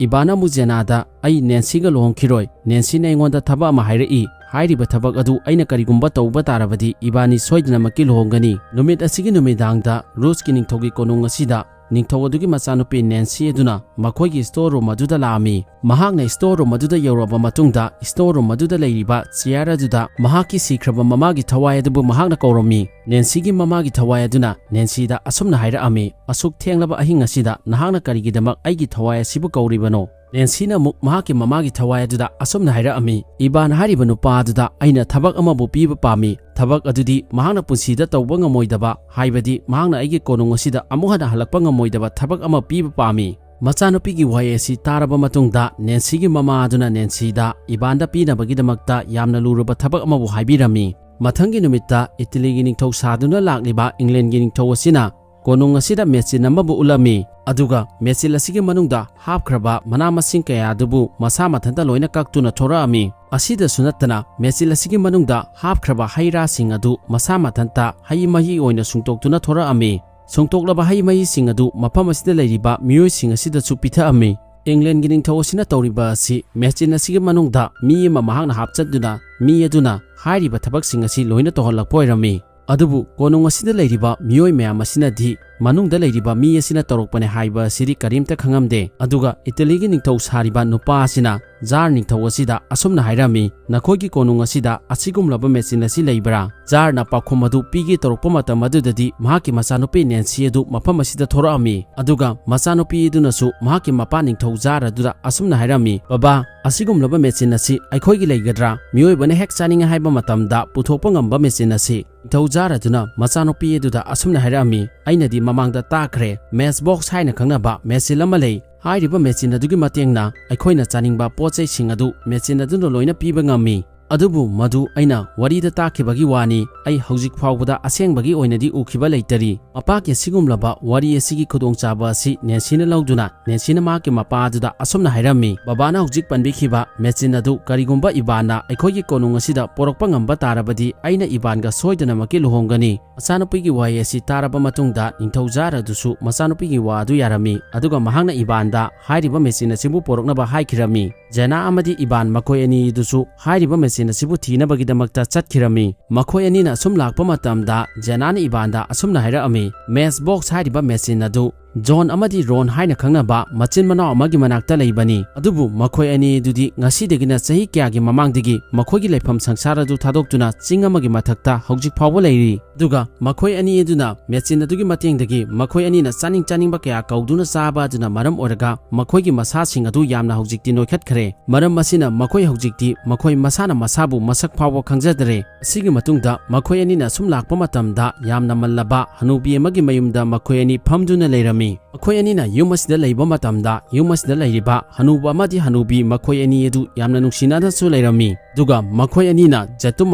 ꯏꯕꯥꯟ ꯑꯃꯨꯛ ꯖꯦꯅꯥꯗ, "ꯑꯩ ꯅꯦꯟꯁꯤꯒ ꯂꯨꯍꯣꯡꯈꯤꯔꯣꯏ꯫ ꯅꯦꯟꯁꯤꯅ ꯑꯩꯉꯣꯟꯗ ꯊꯕꯛ ꯑꯃ ꯍꯥꯏꯔꯛꯏ꯫ ꯍꯥꯏꯔꯤꯕ ꯊꯕꯛ ꯑꯗꯨ ꯑꯩꯅ ꯀꯔꯤꯒꯨꯝꯕ ꯇꯧꯕ ꯇꯥꯔꯕꯗꯤ ꯏꯕꯥꯅꯤ ꯁꯣꯏꯗꯅꯃꯛꯀꯤ ꯂꯨꯍꯣꯡꯒꯅꯤ꯫" ꯅꯨꯃꯤꯠ ꯑꯁꯤꯒꯤ ꯅꯨꯃꯤꯗꯥꯡꯗ ꯔꯨꯁꯀꯤ ꯅꯤꯡꯊꯧꯒꯤ ꯀꯣꯅꯨꯡ ꯑꯁꯤꯗ ꯅꯤꯡꯊꯧ ꯑꯗꯨꯒꯤ ꯃꯆꯥꯅꯨꯄꯤ ꯅꯦꯟꯁꯤ ꯑꯗꯨꯅ ꯃꯈꯣꯏꯒꯤ ꯁ꯭ꯇꯣꯔ ꯔꯨꯝ ꯑꯗꯨꯗ ꯂꯥꯛꯑꯝꯃꯤ꯫ ꯃꯍꯥꯛꯅ ꯁ꯭ꯇꯣꯔ ꯔꯨꯝ ꯑꯗꯨꯗ ꯌꯧꯔꯕ ꯃꯇꯨꯡꯗ ꯁ꯭ꯇꯣꯔ ꯔꯨꯝ ꯑꯗꯨꯗ ꯂꯩꯔꯤꯕ ꯆꯤꯌꯥꯔ ꯑꯗꯨꯗ ꯃꯍꯥꯛꯀꯤ ꯁꯤꯈ꯭ꯔꯕ ꯃꯃꯥꯒꯤ ꯊꯋꯥꯏ ꯑꯗꯨꯕꯨ ꯃꯍꯥꯛꯅ ꯀꯧꯔꯝꯃꯤ꯫ ꯅꯦꯟꯁꯤꯒꯤ ꯃꯃꯥꯒꯤ ꯊꯋꯥꯏ ꯑꯗꯨꯅ ꯅꯦꯟꯁꯤꯗ ꯑꯁꯨꯝꯅ ꯍꯥꯏꯔꯛꯑꯝꯃꯤ, "ꯑꯁꯨꯛ ꯊꯦꯡꯂꯕ ꯑꯍꯤꯡ ꯑꯁꯤꯗ ꯅꯍꯥꯛꯅ ꯀꯔꯤꯒꯤꯗꯃꯛ ꯑꯩꯒꯤ ꯊꯋꯥꯏ ꯑꯁꯤꯕꯨ ꯀꯧꯔꯤꯕꯅꯣ?" ꯅꯦꯟꯁꯤꯅ ꯑꯃꯨꯛ ꯃꯍꯥꯛꯀꯤ ꯃꯃꯥꯒꯤ ꯊꯋꯥꯏ ꯑꯗꯨꯗ ꯑꯁꯨꯝꯅ ꯍꯥꯏꯔꯛꯑꯝꯃꯤ, "ꯏꯕꯥꯟ ꯍꯥꯏꯔꯤꯕ ꯅꯨꯄꯥ ꯑꯗꯨꯗ ꯑꯩꯅ ꯊꯕꯛ ꯑꯃꯕꯨ ꯄꯤꯕ ꯄꯥꯝꯃꯤ꯫ ꯊꯕꯛ ꯑꯗꯨꯗꯤ ꯃꯍꯥꯛꯅ ꯄꯨꯟꯁꯤꯗ ꯇꯧꯕ ꯉꯝꯃꯣꯏꯗꯕ, ꯍꯥꯏꯕꯗꯤ ꯃꯍꯥꯛꯅ ꯑꯩꯒꯤ ꯀꯣꯅꯨꯡ ꯑꯁꯤꯗ ꯑꯃꯨꯛ ꯍꯟꯅ ꯍꯜꯂꯛꯄ ꯉꯝꯃꯣꯏꯗꯕ ꯊꯕꯛ ꯑꯃ ꯄꯤꯕ ꯄꯥꯝꯃꯤ꯫" ꯃꯆꯥꯅꯨꯄꯤꯒꯤ ꯋꯥꯍꯩ ꯑꯁꯤ ꯇꯥꯔꯕ ꯃꯇꯨꯡꯗ ꯅꯦꯟꯁꯤꯒꯤ ꯃꯃꯥ ꯑꯗꯨꯅ ꯅꯦꯟꯁꯤꯗ ꯏꯕꯥꯟꯗ ꯄꯤꯅꯕꯒꯤꯗꯃꯛꯇ ꯌꯥꯝꯅ ꯂꯨꯔꯕ ꯊꯕꯛ ꯑꯃꯕꯨ ꯍꯥꯏꯕꯤꯔꯝꯃꯤ꯫ ꯃꯊꯪꯒꯤ ꯅꯨꯃꯤꯠꯇ ꯏꯇꯂꯤꯒꯤ ꯅꯤꯡꯊꯧ ꯁꯥꯗꯨꯅ ꯂꯥꯛꯂꯤꯕ ꯏꯪꯂꯦꯟꯒꯤ ꯅꯤꯡꯊꯧ ꯑꯁꯤꯅ ꯀꯣꯅꯨꯡ ꯑꯁꯤꯗ ꯃꯦꯆꯤꯟ ꯑꯃꯕꯨ ꯎꯠꯂꯝꯃꯤ, ꯑꯗꯨꯒ ꯃꯦꯆꯤꯟ ꯑꯁꯤꯒꯤ ꯃꯅꯨꯡꯗ ꯍꯥꯞꯈ꯭ꯔꯕ ꯃꯅꯥ ꯃꯁꯤꯡ ꯀꯌꯥ ꯑꯗꯨꯕꯨ ꯃꯁꯥ ꯃꯊꯟꯇ ꯂꯣꯏꯅ ꯀꯛꯇꯨꯅ ꯊꯣꯔꯛꯑꯝꯃꯤ꯫ ꯑꯁꯤꯗꯁꯨ ꯅꯠꯇꯅ, ꯃꯦꯆꯤꯟ ꯑꯁꯤꯒꯤ ꯃꯅꯨꯡꯗ ꯍꯥꯞꯈ꯭ꯔꯕ ꯍꯩ ꯔꯥꯁꯤꯡ ꯑꯗꯨ ꯃꯁꯥ ꯃꯊꯟꯇ ꯍꯩ ꯃꯍꯤ ꯑꯣꯏꯅ ꯁꯨꯡꯇꯣꯛꯇꯨꯅ ꯊꯣꯔꯛꯑꯝꯃꯤ꯫ ꯁꯨꯡꯇꯣꯛꯂꯕ ꯍꯩ ꯃꯍꯤꯁꯤꯡ ꯑꯗꯨ ꯃꯐꯝ ꯑꯁꯤꯗ ꯂꯩꯔꯤꯕ ꯃꯤꯑꯣꯏꯁꯤꯡ ꯑꯁꯤꯗꯁꯨ ꯄꯤꯊꯛꯑꯝꯃꯤ꯫ ꯏꯪꯂꯦꯟꯒꯤ ꯅꯤꯡꯊꯧ ꯑꯁꯤꯅ ꯇꯧꯔꯤꯕ ꯑꯁꯤ ꯃꯦꯆꯤꯟ ꯑꯁꯤꯒꯤ ꯃꯅꯨꯡꯗ ꯃꯤ ꯑꯃ ꯃꯍꯥꯛꯅ ꯍꯥꯞꯆꯤꯟꯗꯨꯅ, ꯃꯤ ꯑꯗꯨꯅ ꯍꯥꯏꯔꯤꯕ ꯊꯕꯛꯁꯤꯡ ꯑꯁꯤ ꯂꯣꯏꯅ ꯇꯧꯍꯜꯂꯛꯄ ꯑꯣꯏꯔꯝꯃꯤ꯫ ꯑꯗꯨꯕꯨ ꯀꯣꯅꯨꯡ ꯑꯁꯤꯗ ꯂꯩꯔꯤꯕ ꯃꯤꯑꯣꯏ ꯃꯌꯥꯝ ꯑꯁꯤꯅꯗꯤ ꯃꯅꯨꯡꯗ ꯂꯩꯔꯤꯕ ꯃꯤ ꯑꯁꯤꯅ ꯇꯧꯔꯛꯄꯅꯦ ꯍꯥꯏꯕ ꯑꯁꯤꯗꯤ ꯀꯔꯤꯝꯇ ꯈꯪꯉꯝꯗꯦ꯫ ꯑꯗꯨꯒ ꯏꯇꯂꯤꯒꯤ ꯅꯤꯡꯊꯧ ꯁꯥꯔꯤꯕ ꯅꯨꯄꯥ ꯑꯁꯤꯅ ꯖꯥꯔ ꯅꯤꯡꯊꯧ ꯑꯁꯤꯗ ꯑꯁꯨꯝꯅ ꯍꯥꯏꯔꯝꯃꯤ, "ꯅꯈꯣꯏꯒꯤ ꯀꯣꯅꯨꯡ ꯑꯁꯤꯗ ꯑꯁꯤꯒꯨꯝꯂꯕ ꯃꯦꯆꯤꯟ ꯑꯁꯤ ꯂꯩꯕ꯭ꯔꯥ?" ꯖꯥꯔꯅ ꯄꯥꯎꯈꯨꯝ ꯑꯗꯨ ꯄꯤꯒꯦ ꯇꯧꯔꯛꯄ ꯃꯇꯝ ꯑꯗꯨꯗꯗꯤ ꯃꯍꯥꯛꯀꯤ ꯃꯆꯥꯅꯨꯄꯤ ꯅꯦꯟꯁꯤ ꯑꯗꯨ ꯃꯐꯝ ꯑꯁꯤꯗ ꯊꯣꯔꯛꯑꯝꯃꯤ꯫ ꯑꯗꯨꯒ ꯃꯆꯥꯅꯨꯄꯤ ꯑꯗꯨꯅꯁꯨ ꯃꯍꯥꯛꯀꯤ ꯃꯄꯥ ꯅꯤꯡꯊꯧ ꯖꯥꯔ ꯑꯗꯨꯗ ꯑꯁꯨꯝꯅ ꯍꯥꯏꯔꯝꯃꯤ, "ꯕꯕꯥ, ꯑꯁꯤꯒꯨꯝꯂꯕ ꯃꯦꯆꯤꯟ ꯑꯁꯤ ꯑꯩꯈꯣꯏꯒꯤ ꯂꯩꯒꯗ꯭ꯔꯥ? ꯃꯤꯑꯣꯏꯕꯅ ꯍꯦꯛ ꯆꯥꯅꯤꯡꯉꯦ ꯍꯥꯏꯕ ꯃꯇꯝꯗ ꯄꯨꯊꯣꯛꯄ ꯉꯝꯕ ꯃꯦꯆꯤꯟ ꯑꯁꯤ?" ꯅꯤꯡꯊꯧ ꯖꯥꯔ ꯑꯗꯨꯅ ꯃꯆꯥꯅꯨꯄꯤ ꯑꯗꯨꯗ ꯑꯁꯨꯝꯅ ꯍꯥꯏꯔꯛꯑꯝꯃꯤ, "ꯑꯩꯅꯗꯤ ꯃꯃꯥꯡꯗ ꯇꯥꯈ꯭ꯔꯦ, ꯃꯦꯆ ꯕꯣꯛꯁ ꯍꯥꯏꯅ ꯈꯪꯅꯕ ꯃꯦꯆꯤꯟ ꯑꯃ ꯂꯩ꯫ ꯍꯥꯏꯔꯤꯕ ꯃꯦꯆꯤꯟ ꯑꯗꯨꯒꯤ ꯃꯇꯦꯡꯅ ꯑꯩꯈꯣꯏꯅ ꯆꯥꯅꯤꯡꯕ ꯄꯣꯠ ꯆꯩꯁꯤꯡ ꯑꯗꯨ ꯃꯦꯆꯤꯟ ꯑꯗꯨꯅ ꯂꯣꯏꯅ ꯄꯤꯕ ꯉꯝꯃꯤ꯫ ꯑꯗꯨꯕꯨ ꯃꯗꯨ ꯑꯩꯅ ꯋꯥꯔꯤꯗ ꯇꯥꯈꯤꯕꯒꯤ ꯋꯥꯅꯤ, ꯑꯩ ꯍꯧꯖꯤꯛ ꯐꯥꯎꯕꯗ ꯑꯁꯦꯡꯕꯒꯤ ꯑꯣꯏꯅꯗꯤ ꯎꯈꯤꯕ ꯂꯩꯇꯔꯤ꯫" ꯃꯄꯥꯒꯤ ꯑꯁꯤꯒꯨꯝꯂꯕ ꯋꯥꯔꯤ ꯑꯁꯤꯒꯤ ꯈꯨꯗꯣꯡꯆꯥꯕ ꯑꯁꯤ ꯅꯦꯟꯁꯤꯅ ꯂꯧꯗꯨꯅ, ꯅꯦꯟꯁꯤꯅ ꯃꯍꯥꯛꯀꯤ ꯃꯄꯥ ꯑꯗꯨꯗ ꯑꯁꯨꯝꯅ ꯍꯥꯏꯔꯝꯃꯤ, "ꯕꯕꯥꯅ ꯍꯧꯖꯤꯛ ꯄꯟꯕꯤꯈꯤꯕ ꯃꯦꯆꯤꯟ ꯑꯗꯨ ꯀꯔꯤꯒꯨꯝꯕ ꯏꯕꯥꯟꯅ ꯑꯩꯈꯣꯏꯒꯤ ꯀꯣꯅꯨꯡ ꯑꯁꯤꯗ ꯄꯣꯔꯛꯄ ꯉꯝꯕ ꯇꯥꯔꯕꯗꯤ ꯑꯩꯅ ꯏꯕꯥꯟꯒ ꯁꯣꯏꯗꯅꯃꯛꯀꯤ ꯂꯨꯍꯣꯡꯒꯅꯤ꯫" ꯃꯆꯥꯅꯨꯄꯤꯒꯤ ꯋꯥꯍꯩ ꯑꯁꯤ ꯇꯥꯔꯕ ꯃꯇꯨꯡꯗ ꯅꯤꯡꯊꯧ ꯖꯥꯔ ꯑꯗꯨꯁꯨ ꯃꯆꯥꯅꯨꯄꯤꯒꯤ ꯋꯥ ꯑꯗꯨ ꯌꯥꯔꯝꯃꯤ, ꯑꯗꯨꯒ ꯃꯍꯥꯛꯅ ꯏꯕꯥꯟꯗ ꯍꯥꯏꯔꯤꯕ ꯃꯦꯆꯤꯟ ꯑꯁꯤꯕꯨ ꯄꯣꯔꯛꯅꯕ ꯍꯥꯏꯈꯤꯔꯝꯃꯤ꯫ ꯖꯦꯅꯥ ꯑꯃꯗꯤ ꯏꯕꯥꯟ ꯃꯈꯣꯏ ꯑꯅꯤ ꯑꯗꯨꯁꯨ ꯍꯥꯏꯔꯤꯕ ꯃꯦꯆꯤꯟ ꯑꯁꯤꯕꯨ ꯊꯤꯅꯕꯒꯤꯗꯃꯛꯇ ꯆꯠꯈꯤꯔꯝꯃꯤ꯫ ꯃꯈꯣꯏ ꯑꯅꯤꯅ ꯑꯁꯨꯝ ꯂꯥꯛꯄ ꯃꯇꯝꯗ ꯖꯦꯅꯥꯅ ꯏꯕꯥꯟꯗ ꯑꯁꯨꯝꯅ ꯍꯥꯏꯔꯛꯑꯝꯃꯤ, "ꯃꯦꯆ ꯕꯣꯛꯁ ꯍꯥꯏꯔꯤꯕ ꯃꯦꯆꯤꯟ ꯑꯗꯨ ꯖꯣꯟ ꯑꯃꯗꯤ ꯔꯣꯟ ꯍꯥꯏꯅ ꯈꯪꯅꯕ ꯃꯆꯤꯟ ꯃꯅꯥꯎ ꯑꯃꯒꯤ ꯃꯅꯥꯛꯇ ꯂꯩꯕꯅꯤ꯫ ꯑꯗꯨꯕꯨ ꯃꯈꯣꯏ ꯑꯅꯤ ꯑꯗꯨꯗꯤ ꯉꯁꯤꯗꯒꯤꯅ ꯆꯍꯤ ꯀꯌꯥꯒꯤ ꯃꯃꯥꯡꯗꯒꯤ ꯃꯈꯣꯏꯒꯤ ꯂꯩꯐꯝ ꯁꯪꯁꯥꯔ ꯑꯗꯨ ꯊꯥꯗꯣꯛꯇꯨꯅ ꯆꯤꯡ ꯑꯃꯒꯤ ꯃꯊꯛꯇ ꯍꯧꯖꯤꯛ ꯐꯥꯎꯕ ꯂꯩꯔꯤ꯫ ꯑꯗꯨꯒ ꯃꯈꯣꯏ ꯑꯅꯤ ꯑꯗꯨꯅ ꯃꯦꯆꯤꯟ ꯑꯗꯨꯒꯤ ꯃꯇꯦꯡꯗꯒꯤ ꯃꯈꯣꯏ ꯑꯅꯤꯅ ꯆꯥꯅꯤꯡ ꯆꯥꯅꯤꯡꯕ ꯀꯌꯥ ꯀꯧꯗꯨꯅ ꯆꯥꯕ ꯑꯗꯨꯅ ꯃꯔꯝ ꯑꯣꯏꯔꯒ ꯃꯈꯣꯏꯒꯤ ꯃꯁꯥꯁꯤꯡ ꯑꯗꯨ ꯌꯥꯝꯅ ꯍꯧꯖꯤꯛꯇꯤ ꯅꯣꯏꯈꯠꯈ꯭ꯔꯦ꯫ ꯃꯔꯝ ꯑꯁꯤꯅ ꯃꯈꯣꯏ ꯍꯧꯖꯤꯛꯇꯤ ꯃꯈꯣꯏ ꯃꯁꯥꯅ ꯃꯁꯥꯕꯨ ꯃꯁꯛ ꯐꯥꯎꯕ ꯈꯪꯖꯗ꯭ꯔꯦ꯫" ꯑꯁꯤꯒꯤ ꯃꯇꯨꯡꯗ ꯃꯈꯣꯏ ꯑꯅꯤꯅ ꯑꯁꯨꯝ ꯂꯥꯛꯄ ꯃꯇꯝꯗ ꯌꯥꯝꯅ ꯃꯜꯂꯕ ꯍꯅꯨꯕꯤ ꯑꯃꯒꯤ ꯃꯌꯨꯝꯗ ꯃꯈꯣꯏ ꯑꯅꯤ ꯐꯝꯗꯨꯅ ꯂꯩꯔꯝꯃꯤ꯫ ꯃꯈꯣꯏ ꯑꯅꯤꯅ ꯌꯨꯝ ꯑꯁꯤꯗ ꯂꯩꯕ ꯃꯇꯝꯗ, ꯌꯨꯝ ꯑꯁꯤꯗ ꯂꯩꯔꯤꯕ ꯍꯅꯨꯕ ꯑꯃꯗꯤ ꯍꯅꯨꯕꯤ ꯃꯈꯣꯏ ꯑꯅꯤ ꯑꯗꯨ ꯌꯥꯝꯅ ꯅꯨꯡꯁꯤꯅꯅꯁꯨ ꯂꯩꯔꯝꯃꯤ꯫ ꯑꯗꯨꯒ ꯃꯈꯣꯏ ꯑꯅꯤꯅ ꯖꯦꯇꯨꯝ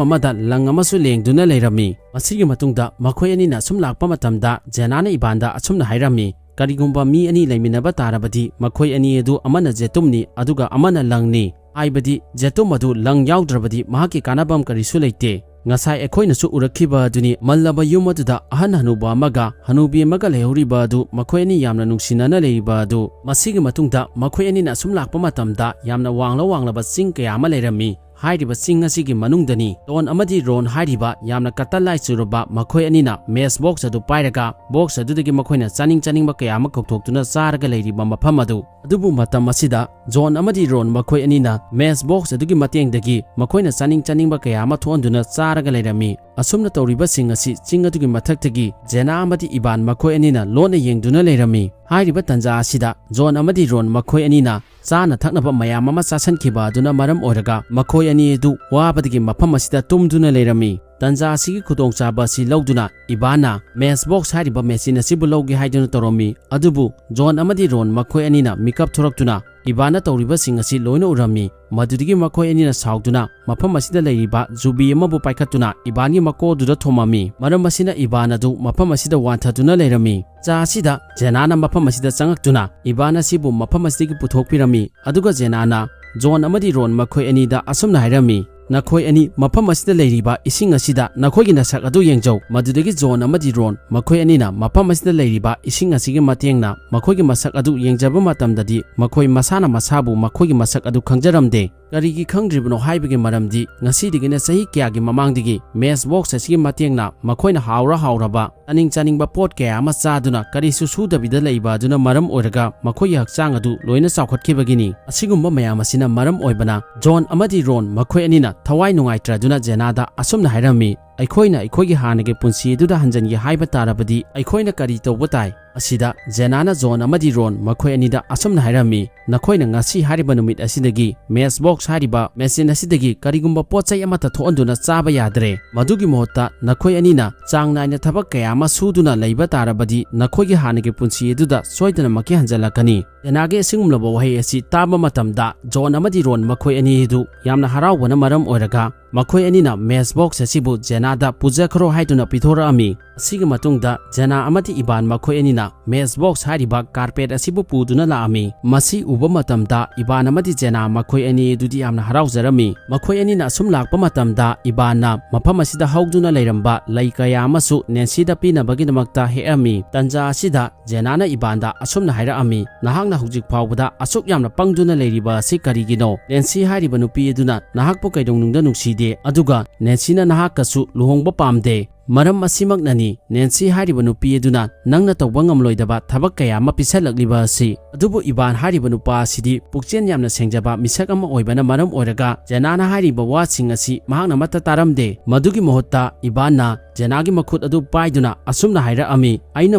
ꯑꯃꯗ ꯂꯪ ꯑꯃꯁꯨ ꯂꯦꯡꯗꯨꯅ ꯂꯩꯔꯝꯃꯤ꯫ ꯃꯁꯤꯒꯤ ꯃꯇꯨꯡꯗ ꯃꯈꯣꯏ ꯑꯅꯤꯅ ꯑꯁꯨꯝ ꯂꯥꯛꯄ ꯃꯇꯝꯗ ꯖꯦꯅꯥꯅ ꯏꯕꯥꯟꯗ ꯑꯁꯨꯝꯅ ꯍꯥꯏꯔꯝꯃꯤ, "ꯀꯔꯤꯒꯨꯝꯕ ꯃꯤ ꯑꯅꯤ ꯂꯩꯃꯤꯟꯅꯕ ꯇꯥꯔꯕꯗꯤ, ꯃꯈꯣꯏ ꯑꯅꯤ ꯑꯗꯨ ꯑꯃꯅ ꯖꯦꯇꯨꯝꯅꯤ, ꯑꯗꯨꯒ ꯑꯃꯅ ꯂꯪꯅꯤ꯫ ꯍꯥꯏꯕꯗꯤ ꯖꯦꯇꯨꯝ ꯑꯗꯨ ꯂꯪ ꯌꯥꯎꯗ꯭ꯔꯕꯗꯤ ꯃꯍꯥꯛꯀꯤ ꯀꯥꯟꯅꯕꯝ ꯀꯔꯤꯁꯨ ꯂꯩꯇꯦ꯫ ꯉꯁꯥꯏ ꯑꯩꯈꯣꯏꯅꯁꯨ ꯎꯔꯛꯈꯤꯕ ꯑꯗꯨꯅꯤ, ꯃꯜꯂꯕ ꯌꯨꯝ ꯑꯗꯨꯗ ꯑꯍꯟ ꯍꯅꯨꯕ ꯑꯃꯒ ꯍꯅꯨꯕꯤ ꯑꯃꯒ ꯂꯩꯍꯧꯔꯤꯕ ꯑꯗꯨ, ꯃꯈꯣꯏ ꯑꯅꯤ ꯌꯥꯝꯅ ꯅꯨꯡꯁꯤꯅꯅ ꯂꯩꯔꯤꯕ ꯑꯗꯨ꯫" ꯃꯁꯤꯒꯤ ꯃꯇꯨꯡꯗ ꯃꯈꯣꯏ ꯑꯅꯤꯅ ꯑꯁꯨꯝ ꯂꯥꯛꯄ ꯃꯇꯝꯗ ꯌꯥꯝꯅ ꯋꯥꯡꯂ ꯋꯥꯡꯂꯕ ꯆꯤꯡ ꯀꯌꯥ ꯑꯃ ꯂꯩꯔꯝꯃꯤ꯫ ꯍꯥꯏꯔꯤꯕ ꯆꯤꯡ ꯑꯁꯤꯒꯤ ꯃꯅꯨꯡꯗꯅꯤ ꯖꯣꯟ ꯑꯃꯗꯤ ꯔꯣꯟ ꯍꯥꯏꯔꯤꯕ ꯌꯥꯝꯅ ꯀꯇꯜ ꯂꯥꯏ ꯆꯨꯔꯕ ꯃꯈꯣꯏ ꯑꯅꯤꯅ ꯃꯦꯆ ꯕꯣꯛꯁ ꯑꯗꯨ ꯄꯥꯏꯔꯒ, ꯕꯣꯛꯁ ꯑꯗꯨꯗꯒꯤ ꯃꯈꯣꯏꯅ ꯆꯥꯅꯤꯡ ꯆꯥꯅꯤꯡꯕ ꯀꯌꯥ ꯑꯃ ꯀꯧꯊꯣꯛꯇꯨꯅ ꯆꯥꯔꯒ ꯂꯩꯔꯤꯕ ꯃꯐꯝ ꯑꯗꯨ꯫ ꯑꯗꯨꯕꯨ ꯃꯇꯝ ꯑꯁꯤꯗ ꯖꯣꯟ ꯑꯃꯗꯤ ꯔꯣꯟ ꯃꯈꯣꯏ ꯑꯅꯤꯅ ꯃꯦꯆ ꯕꯣꯛꯁ ꯑꯗꯨꯒꯤ ꯃꯇꯦꯡꯗꯒꯤ ꯃꯈꯣꯏꯅ ꯆꯥꯅꯤꯡ ꯆꯥꯅꯤꯡꯕ ꯀꯌꯥ ꯑꯃ ꯊꯣꯛꯍꯟꯗꯨꯅ ꯆꯥꯔꯒ ꯂꯩꯔꯝꯃꯤ꯫ ꯑꯁꯨꯝꯅ ꯇꯧꯔꯤꯕꯁꯤꯡ ꯑꯁꯤ ꯆꯤꯡ ꯑꯗꯨꯒꯤ ꯃꯊꯛꯇꯒꯤ ꯖꯦꯅꯥ ꯑꯃꯗꯤ ꯏꯕꯥꯟ ꯃꯈꯣꯏ ꯑꯅꯤꯅ ꯂꯣꯟꯅ ꯌꯦꯡꯗꯨꯅ ꯂꯩꯔꯝꯃꯤ꯫ ꯍꯥꯏꯔꯤꯕ ꯇꯟꯖꯥ ꯑꯁꯤꯗ ꯖꯣꯟ ꯑꯃꯗꯤ ꯔꯣꯟ ꯃꯈꯣꯏ ꯑꯅꯤꯅ ꯆꯥꯅ ꯊꯛꯅꯕ ꯃꯌꯥꯝ ꯑꯃ ꯆꯥꯁꯤꯟꯈꯤꯕ ꯑꯗꯨꯅ ꯃꯔꯝ ꯑꯣꯏꯔꯒ ꯃꯈꯣꯏ ꯑꯅꯤ ꯑꯗꯨ ꯋꯥꯕꯗꯒꯤ ꯃꯐꯝ ꯑꯁꯤꯗ ꯇꯨꯝꯗꯨꯅ ꯂꯩꯔꯝꯃꯤ꯫ ꯇꯟꯖꯥ ꯑꯁꯤꯒꯤ ꯈꯨꯗꯣꯡꯆꯥꯕ ꯑꯁꯤ ꯂꯧꯗꯨꯅ ꯏꯕꯥꯟꯅ ꯃꯦꯆ ꯕꯣꯛꯁ ꯍꯥꯏꯔꯤꯕ ꯃꯦꯆꯤꯟ ꯑꯁꯤꯕꯨ ꯂꯧꯒꯦ ꯍꯥꯏꯗꯨꯅ ꯇꯧꯔꯝꯃꯤ꯫ ꯑꯗꯨꯕꯨ ꯖꯣꯟ ꯑꯃꯗꯤ ꯔꯣꯟ ꯃꯈꯣꯏ ꯑꯅꯤꯅ ꯃꯤꯀꯞ ꯊꯣꯔꯛꯇꯨꯅ ꯏꯕꯥꯟꯅ ꯇꯧꯔꯤꯕꯁꯤꯡ ꯑꯁꯤ ꯂꯣꯏꯅ ꯎꯔꯝꯃꯤ꯫ ꯃꯗꯨꯗꯒꯤ ꯃꯈꯣꯏ ꯑꯅꯤꯅ ꯁꯥꯎꯗꯨꯅ ꯃꯐꯝ ꯑꯁꯤꯗ ꯂꯩꯔꯤꯕ ꯖꯨꯕꯤ ꯑꯃꯕꯨ ꯄꯥꯏꯈꯠꯇꯨꯅ ꯏꯕꯥꯟꯒꯤ ꯃꯀꯣꯛ ꯑꯗꯨꯗ ꯊꯣꯝꯃꯝꯃꯤ꯫ ꯃꯔꯝ ꯑꯁꯤꯅ ꯏꯕꯥꯟ ꯑꯗꯨ ꯃꯐꯝ ꯑꯁꯤꯗ ꯋꯥꯟꯊꯗꯨꯅ ꯂꯩꯔꯝꯃꯤ꯫ ꯇꯟꯖꯥ ꯑꯁꯤꯗ ꯖꯦꯅꯥꯅ ꯃꯐꯝ ꯑꯁꯤꯗ ꯆꯪꯉꯛꯇꯨꯅ ꯏꯕꯥꯟ ꯑꯁꯤꯕꯨ ꯃꯐꯝ ꯑꯁꯤꯗꯒꯤ ꯄꯨꯊꯣꯛꯄꯤꯔꯝꯃꯤ꯫ ꯑꯗꯨꯒ ꯖꯦꯅꯥꯅ ꯖꯣꯟ ꯑꯃꯗꯤ ꯔꯣꯟ ꯃꯈꯣꯏ ꯑꯅꯤꯗ ꯑꯁꯨꯝꯅ ꯍꯥꯏꯔꯝꯃꯤ, "ꯅꯈꯣꯏ ꯑꯅꯤ ꯃꯐꯝ ꯑꯁꯤꯗ ꯂꯩꯔꯤꯕ ꯏꯁꯤꯡ ꯑꯁꯤꯗ ꯅꯈꯣꯏꯒꯤ ꯅꯁꯛ ꯑꯗꯨ ꯌꯦꯡꯖꯧ꯫" ꯃꯗꯨꯗꯒꯤ ꯖꯣꯟ ꯑꯃꯗꯤ ꯔꯣꯟ ꯃꯈꯣꯏ ꯑꯅꯤꯅ ꯃꯐꯝ ꯑꯁꯤꯗ ꯂꯩꯔꯤꯕ ꯏꯁꯤꯡ ꯑꯁꯤꯒꯤ ꯃꯇꯦꯡꯅ ꯃꯈꯣꯏꯒꯤ ꯃꯁꯛ ꯑꯗꯨ ꯌꯦꯡꯖꯕ ꯃꯇꯝꯗꯗꯤ ꯃꯈꯣꯏ ꯃꯁꯥꯅ ꯃꯁꯥꯕꯨ ꯃꯈꯣꯏꯒꯤ ꯃꯁꯛ ꯑꯗꯨ ꯈꯪꯖꯔꯝꯗꯦ꯫ ꯀꯔꯤꯒꯤ ꯈꯪꯗ꯭ꯔꯤꯕꯅꯣ ꯍꯥꯏꯕꯒꯤ ꯃꯔꯝꯗꯤ ꯉꯁꯤꯗꯒꯤꯅ ꯆꯍꯤ ꯀꯌꯥꯒꯤ ꯃꯃꯥꯡꯗꯒꯤ ꯃꯦꯆ ꯕꯣꯛꯁ ꯑꯁꯤꯒꯤ ꯃꯇꯦꯡꯅ ꯃꯈꯣꯏꯅ ꯍꯥꯎꯔ ꯍꯥꯎꯔꯕ ꯆꯥꯅꯤꯡ ꯆꯥꯅꯤꯡꯕ ꯄꯣꯠ ꯀꯌꯥ ꯑꯃ ꯆꯥꯗꯨꯅ ꯀꯔꯤꯁꯨ ꯁꯨꯗꯕꯤꯗ ꯂꯩꯕ ꯑꯗꯨꯅ ꯃꯔꯝ ꯑꯣꯏꯔꯒ ꯃꯈꯣꯏꯒꯤ ꯍꯛꯆꯥꯡ ꯑꯗꯨ ꯂꯣꯏꯅ ꯆꯥꯎꯈꯠꯈꯤꯕꯒꯤꯅꯤ꯫ ꯑꯁꯤꯒꯨꯝꯕ ꯃꯌꯥꯝ ꯑꯁꯤꯅ ꯃꯔꯝ ꯑꯣꯏꯕꯅ ꯖꯣꯟ ꯑꯃꯗꯤ ꯔꯣꯟ ꯃꯈꯣꯏ ꯑꯅꯤꯅ ꯊꯋꯥꯏ ꯅꯨꯡꯉꯥꯏꯇ꯭ꯔꯗꯨꯅ ꯖꯦꯅꯥꯗ ꯑꯁꯨꯝꯅ ꯍꯥꯏꯔꯝꯃꯤ, ꯑꯩꯈꯣꯏꯅ ꯑꯩꯈꯣꯏꯒꯤ ꯍꯥꯟꯅꯒꯤ ꯄꯨꯟꯁꯤ ꯑꯗꯨꯗ ꯍꯟꯖꯟꯒꯦ ꯍꯥꯏꯕ ꯇꯥꯔꯕꯗꯤ ꯑꯩꯈꯣꯏꯅ ꯀꯔꯤ ꯇꯧꯕ ꯇꯥꯏ?" ꯑꯁꯤꯗ ꯖꯦꯅꯥꯅ ꯖꯣꯟ ꯑꯃꯗꯤ ꯔꯣꯟ ꯃꯈꯣꯏ ꯑꯅꯤꯗ ꯑꯁꯨꯝꯅ ꯍꯥꯏꯔꯝꯃꯤ, "ꯅꯈꯣꯏꯅ ꯉꯁꯤ ꯍꯥꯏꯔꯤꯕ ꯅꯨꯃꯤꯠ ꯑꯁꯤꯗꯒꯤ ꯃꯦꯠꯆ ꯕꯣꯛꯁ ꯍꯥꯏꯔꯤꯕ ꯃꯦꯆꯤꯟ ꯑꯁꯤꯗꯒꯤ ꯀꯔꯤꯒꯨꯝꯕ ꯄꯣꯠ ꯆꯩ ꯑꯃꯠꯇ ꯊꯣꯛꯍꯟꯗꯨꯅ ꯆꯥꯕ ꯌꯥꯗ꯭ꯔꯦ꯫ ꯃꯗꯨꯒꯤ ꯃꯍꯨꯠꯇ ꯅꯈꯣꯏ ꯑꯅꯤꯅ ꯆꯥꯡ ꯅꯥꯏꯅ ꯊꯕꯛ ꯀꯌꯥ ꯑꯃ ꯁꯨꯗꯨꯅ ꯂꯩꯕ ꯇꯥꯔꯕꯗꯤ ꯅꯈꯣꯏꯒꯤ ꯍꯥꯟꯅꯒꯤ ꯄꯨꯟꯁꯤ ꯑꯗꯨꯗ ꯁꯣꯏꯗꯅꯃꯛꯀꯤ ꯍꯟꯖꯜꯂꯛꯀꯅꯤ꯫" ꯖꯦꯅꯥꯒꯤ ꯑꯁꯤꯒꯨꯝꯂꯕ ꯋꯥꯍꯩ ꯑꯁꯤ ꯇꯥꯕ ꯃꯇꯝꯗ ꯖꯣꯟ ꯑꯃꯗꯤ ꯔꯣꯟ ꯃꯈꯣꯏ ꯑꯅꯤ ꯑꯗꯨ ꯌꯥꯝꯅ ꯍꯔꯥꯎꯕꯅ ꯃꯔꯝ ꯑꯣꯏꯔꯒ ꯃꯈꯣꯏ ꯑꯅꯤꯅ ꯃꯦꯠꯆ ꯕꯣꯛꯁ ꯑꯁꯤꯕꯨ ꯖꯦꯅꯥꯗ ꯄꯨꯖꯈ꯭ꯔꯣ ꯍꯥꯏꯗꯨꯅ ꯄꯤꯊꯣꯔꯛꯑꯝꯃꯤ꯫ ꯑꯁꯤꯒꯤ ꯃꯇꯨꯡꯗ ꯖꯦꯅꯥ ꯑꯃꯗꯤ ꯏꯕꯥꯟ ꯃꯈꯣꯏ ꯑꯅꯤꯅ ꯃꯦꯠꯆ ꯕꯣꯛꯁ ꯍꯥꯏꯔꯤꯕ ꯀꯥꯔꯄꯦꯠ ꯑꯁꯤꯕꯨ ꯄꯨꯗꯨꯅ ꯂꯥꯛꯑꯝꯃꯤ꯫ ꯃꯁꯤ ꯎꯕ ꯃꯇꯝꯗ ꯏꯕꯥꯟ ꯑꯃꯗꯤ ꯖꯦꯅꯥ ꯃꯈꯣꯏ ꯑꯅꯤ ꯑꯗꯨꯗꯤ ꯌꯥꯝꯅ ꯍꯔꯥꯎꯖꯔꯝꯃꯤ꯫ ꯃꯈꯣꯏ ꯑꯅꯤꯅ ꯑꯁꯨꯝ ꯂꯥꯛꯄ ꯃꯇꯝꯗ ꯏꯕꯥꯟꯅ ꯃꯐꯝ ꯑꯁꯤꯗ ꯍꯧꯗꯨꯅ ꯂꯩꯔꯝꯕ ꯂꯩ ꯀꯌꯥ ꯑꯃꯁꯨ ꯅꯦꯟꯁꯤꯗ ꯄꯤꯅꯕꯒꯤꯗꯃꯛꯇ ꯍꯦꯛꯑꯝꯃꯤ꯫ ꯇꯟꯖꯥ ꯑꯁꯤꯗ ꯖꯦꯅꯥꯅ ꯏꯕꯥꯟꯗ ꯑꯁꯨꯝꯅ ꯍꯥꯏꯔꯛꯑꯝꯃꯤ, "ꯅꯍꯥꯛꯅ ꯍꯧꯖꯤꯛ ꯐꯥꯎꯕꯗ ꯑꯁꯨꯛ ꯌꯥꯝꯅ ꯄꯪꯗꯨꯅ ꯂꯩꯔꯤꯕ ꯑꯁꯤ ꯀꯔꯤꯒꯤꯅꯣ? ꯅꯦꯟꯁꯤ ꯍꯥꯏꯔꯤꯕ ꯅꯨꯄꯤ ꯑꯗꯨꯅ ꯅꯍꯥꯛꯄꯨ ꯀꯩꯗꯧꯅꯨꯡꯗ ꯅꯨꯡꯁꯤꯗꯦ, ꯑꯗꯨꯒ ꯅꯦꯟꯁꯤꯅ ꯅꯍꯥꯛꯀꯁꯨ ꯂꯨꯍꯣꯡꯕ ꯄꯥꯝꯗꯦ꯫ ꯃꯔꯝ ꯑꯁꯤꯃꯛꯅꯅꯤ ꯅꯦꯟꯁꯤ ꯍꯥꯏꯔꯤꯕ ꯅꯨꯄꯤ ꯑꯗꯨꯅ ꯅꯪꯅ ꯇꯧꯕ ꯉꯝꯂꯣꯏꯗꯕ ꯊꯕꯛ ꯀꯌꯥ ꯑꯃ ꯄꯤꯁꯜꯂꯛꯂꯤꯕ ꯑꯁꯤ꯫" ꯑꯗꯨꯕꯨ ꯏꯕꯥꯟ ꯍꯥꯏꯔꯤꯕ ꯅꯨꯄꯥ ꯑꯁꯤꯗꯤ ꯄꯨꯛꯆꯦꯜ ꯌꯥꯝꯅ ꯁꯦꯡꯖꯕ ꯃꯤꯁꯛ ꯑꯃ ꯑꯣꯏꯕꯅ ꯃꯔꯝ ꯑꯣꯏꯔꯒ ꯖꯦꯅꯥꯅ ꯍꯥꯏꯔꯤꯕ ꯋꯥꯁꯤꯡ ꯑꯁꯤ ꯃꯍꯥꯛꯅ ꯑꯃꯠꯇ ꯇꯥꯔꯝꯗꯦ꯫ ꯃꯗꯨꯒꯤ ꯃꯍꯨꯠꯇ ꯏꯕꯥꯟꯅ ꯖꯦꯅꯥꯒꯤ ꯃꯈꯨꯠ ꯑꯗꯨ ꯄꯥꯏꯗꯨꯅ ꯑꯁꯨꯝꯅ ꯍꯥꯏꯔꯛꯑꯝꯃꯤ, "ꯑꯩꯅ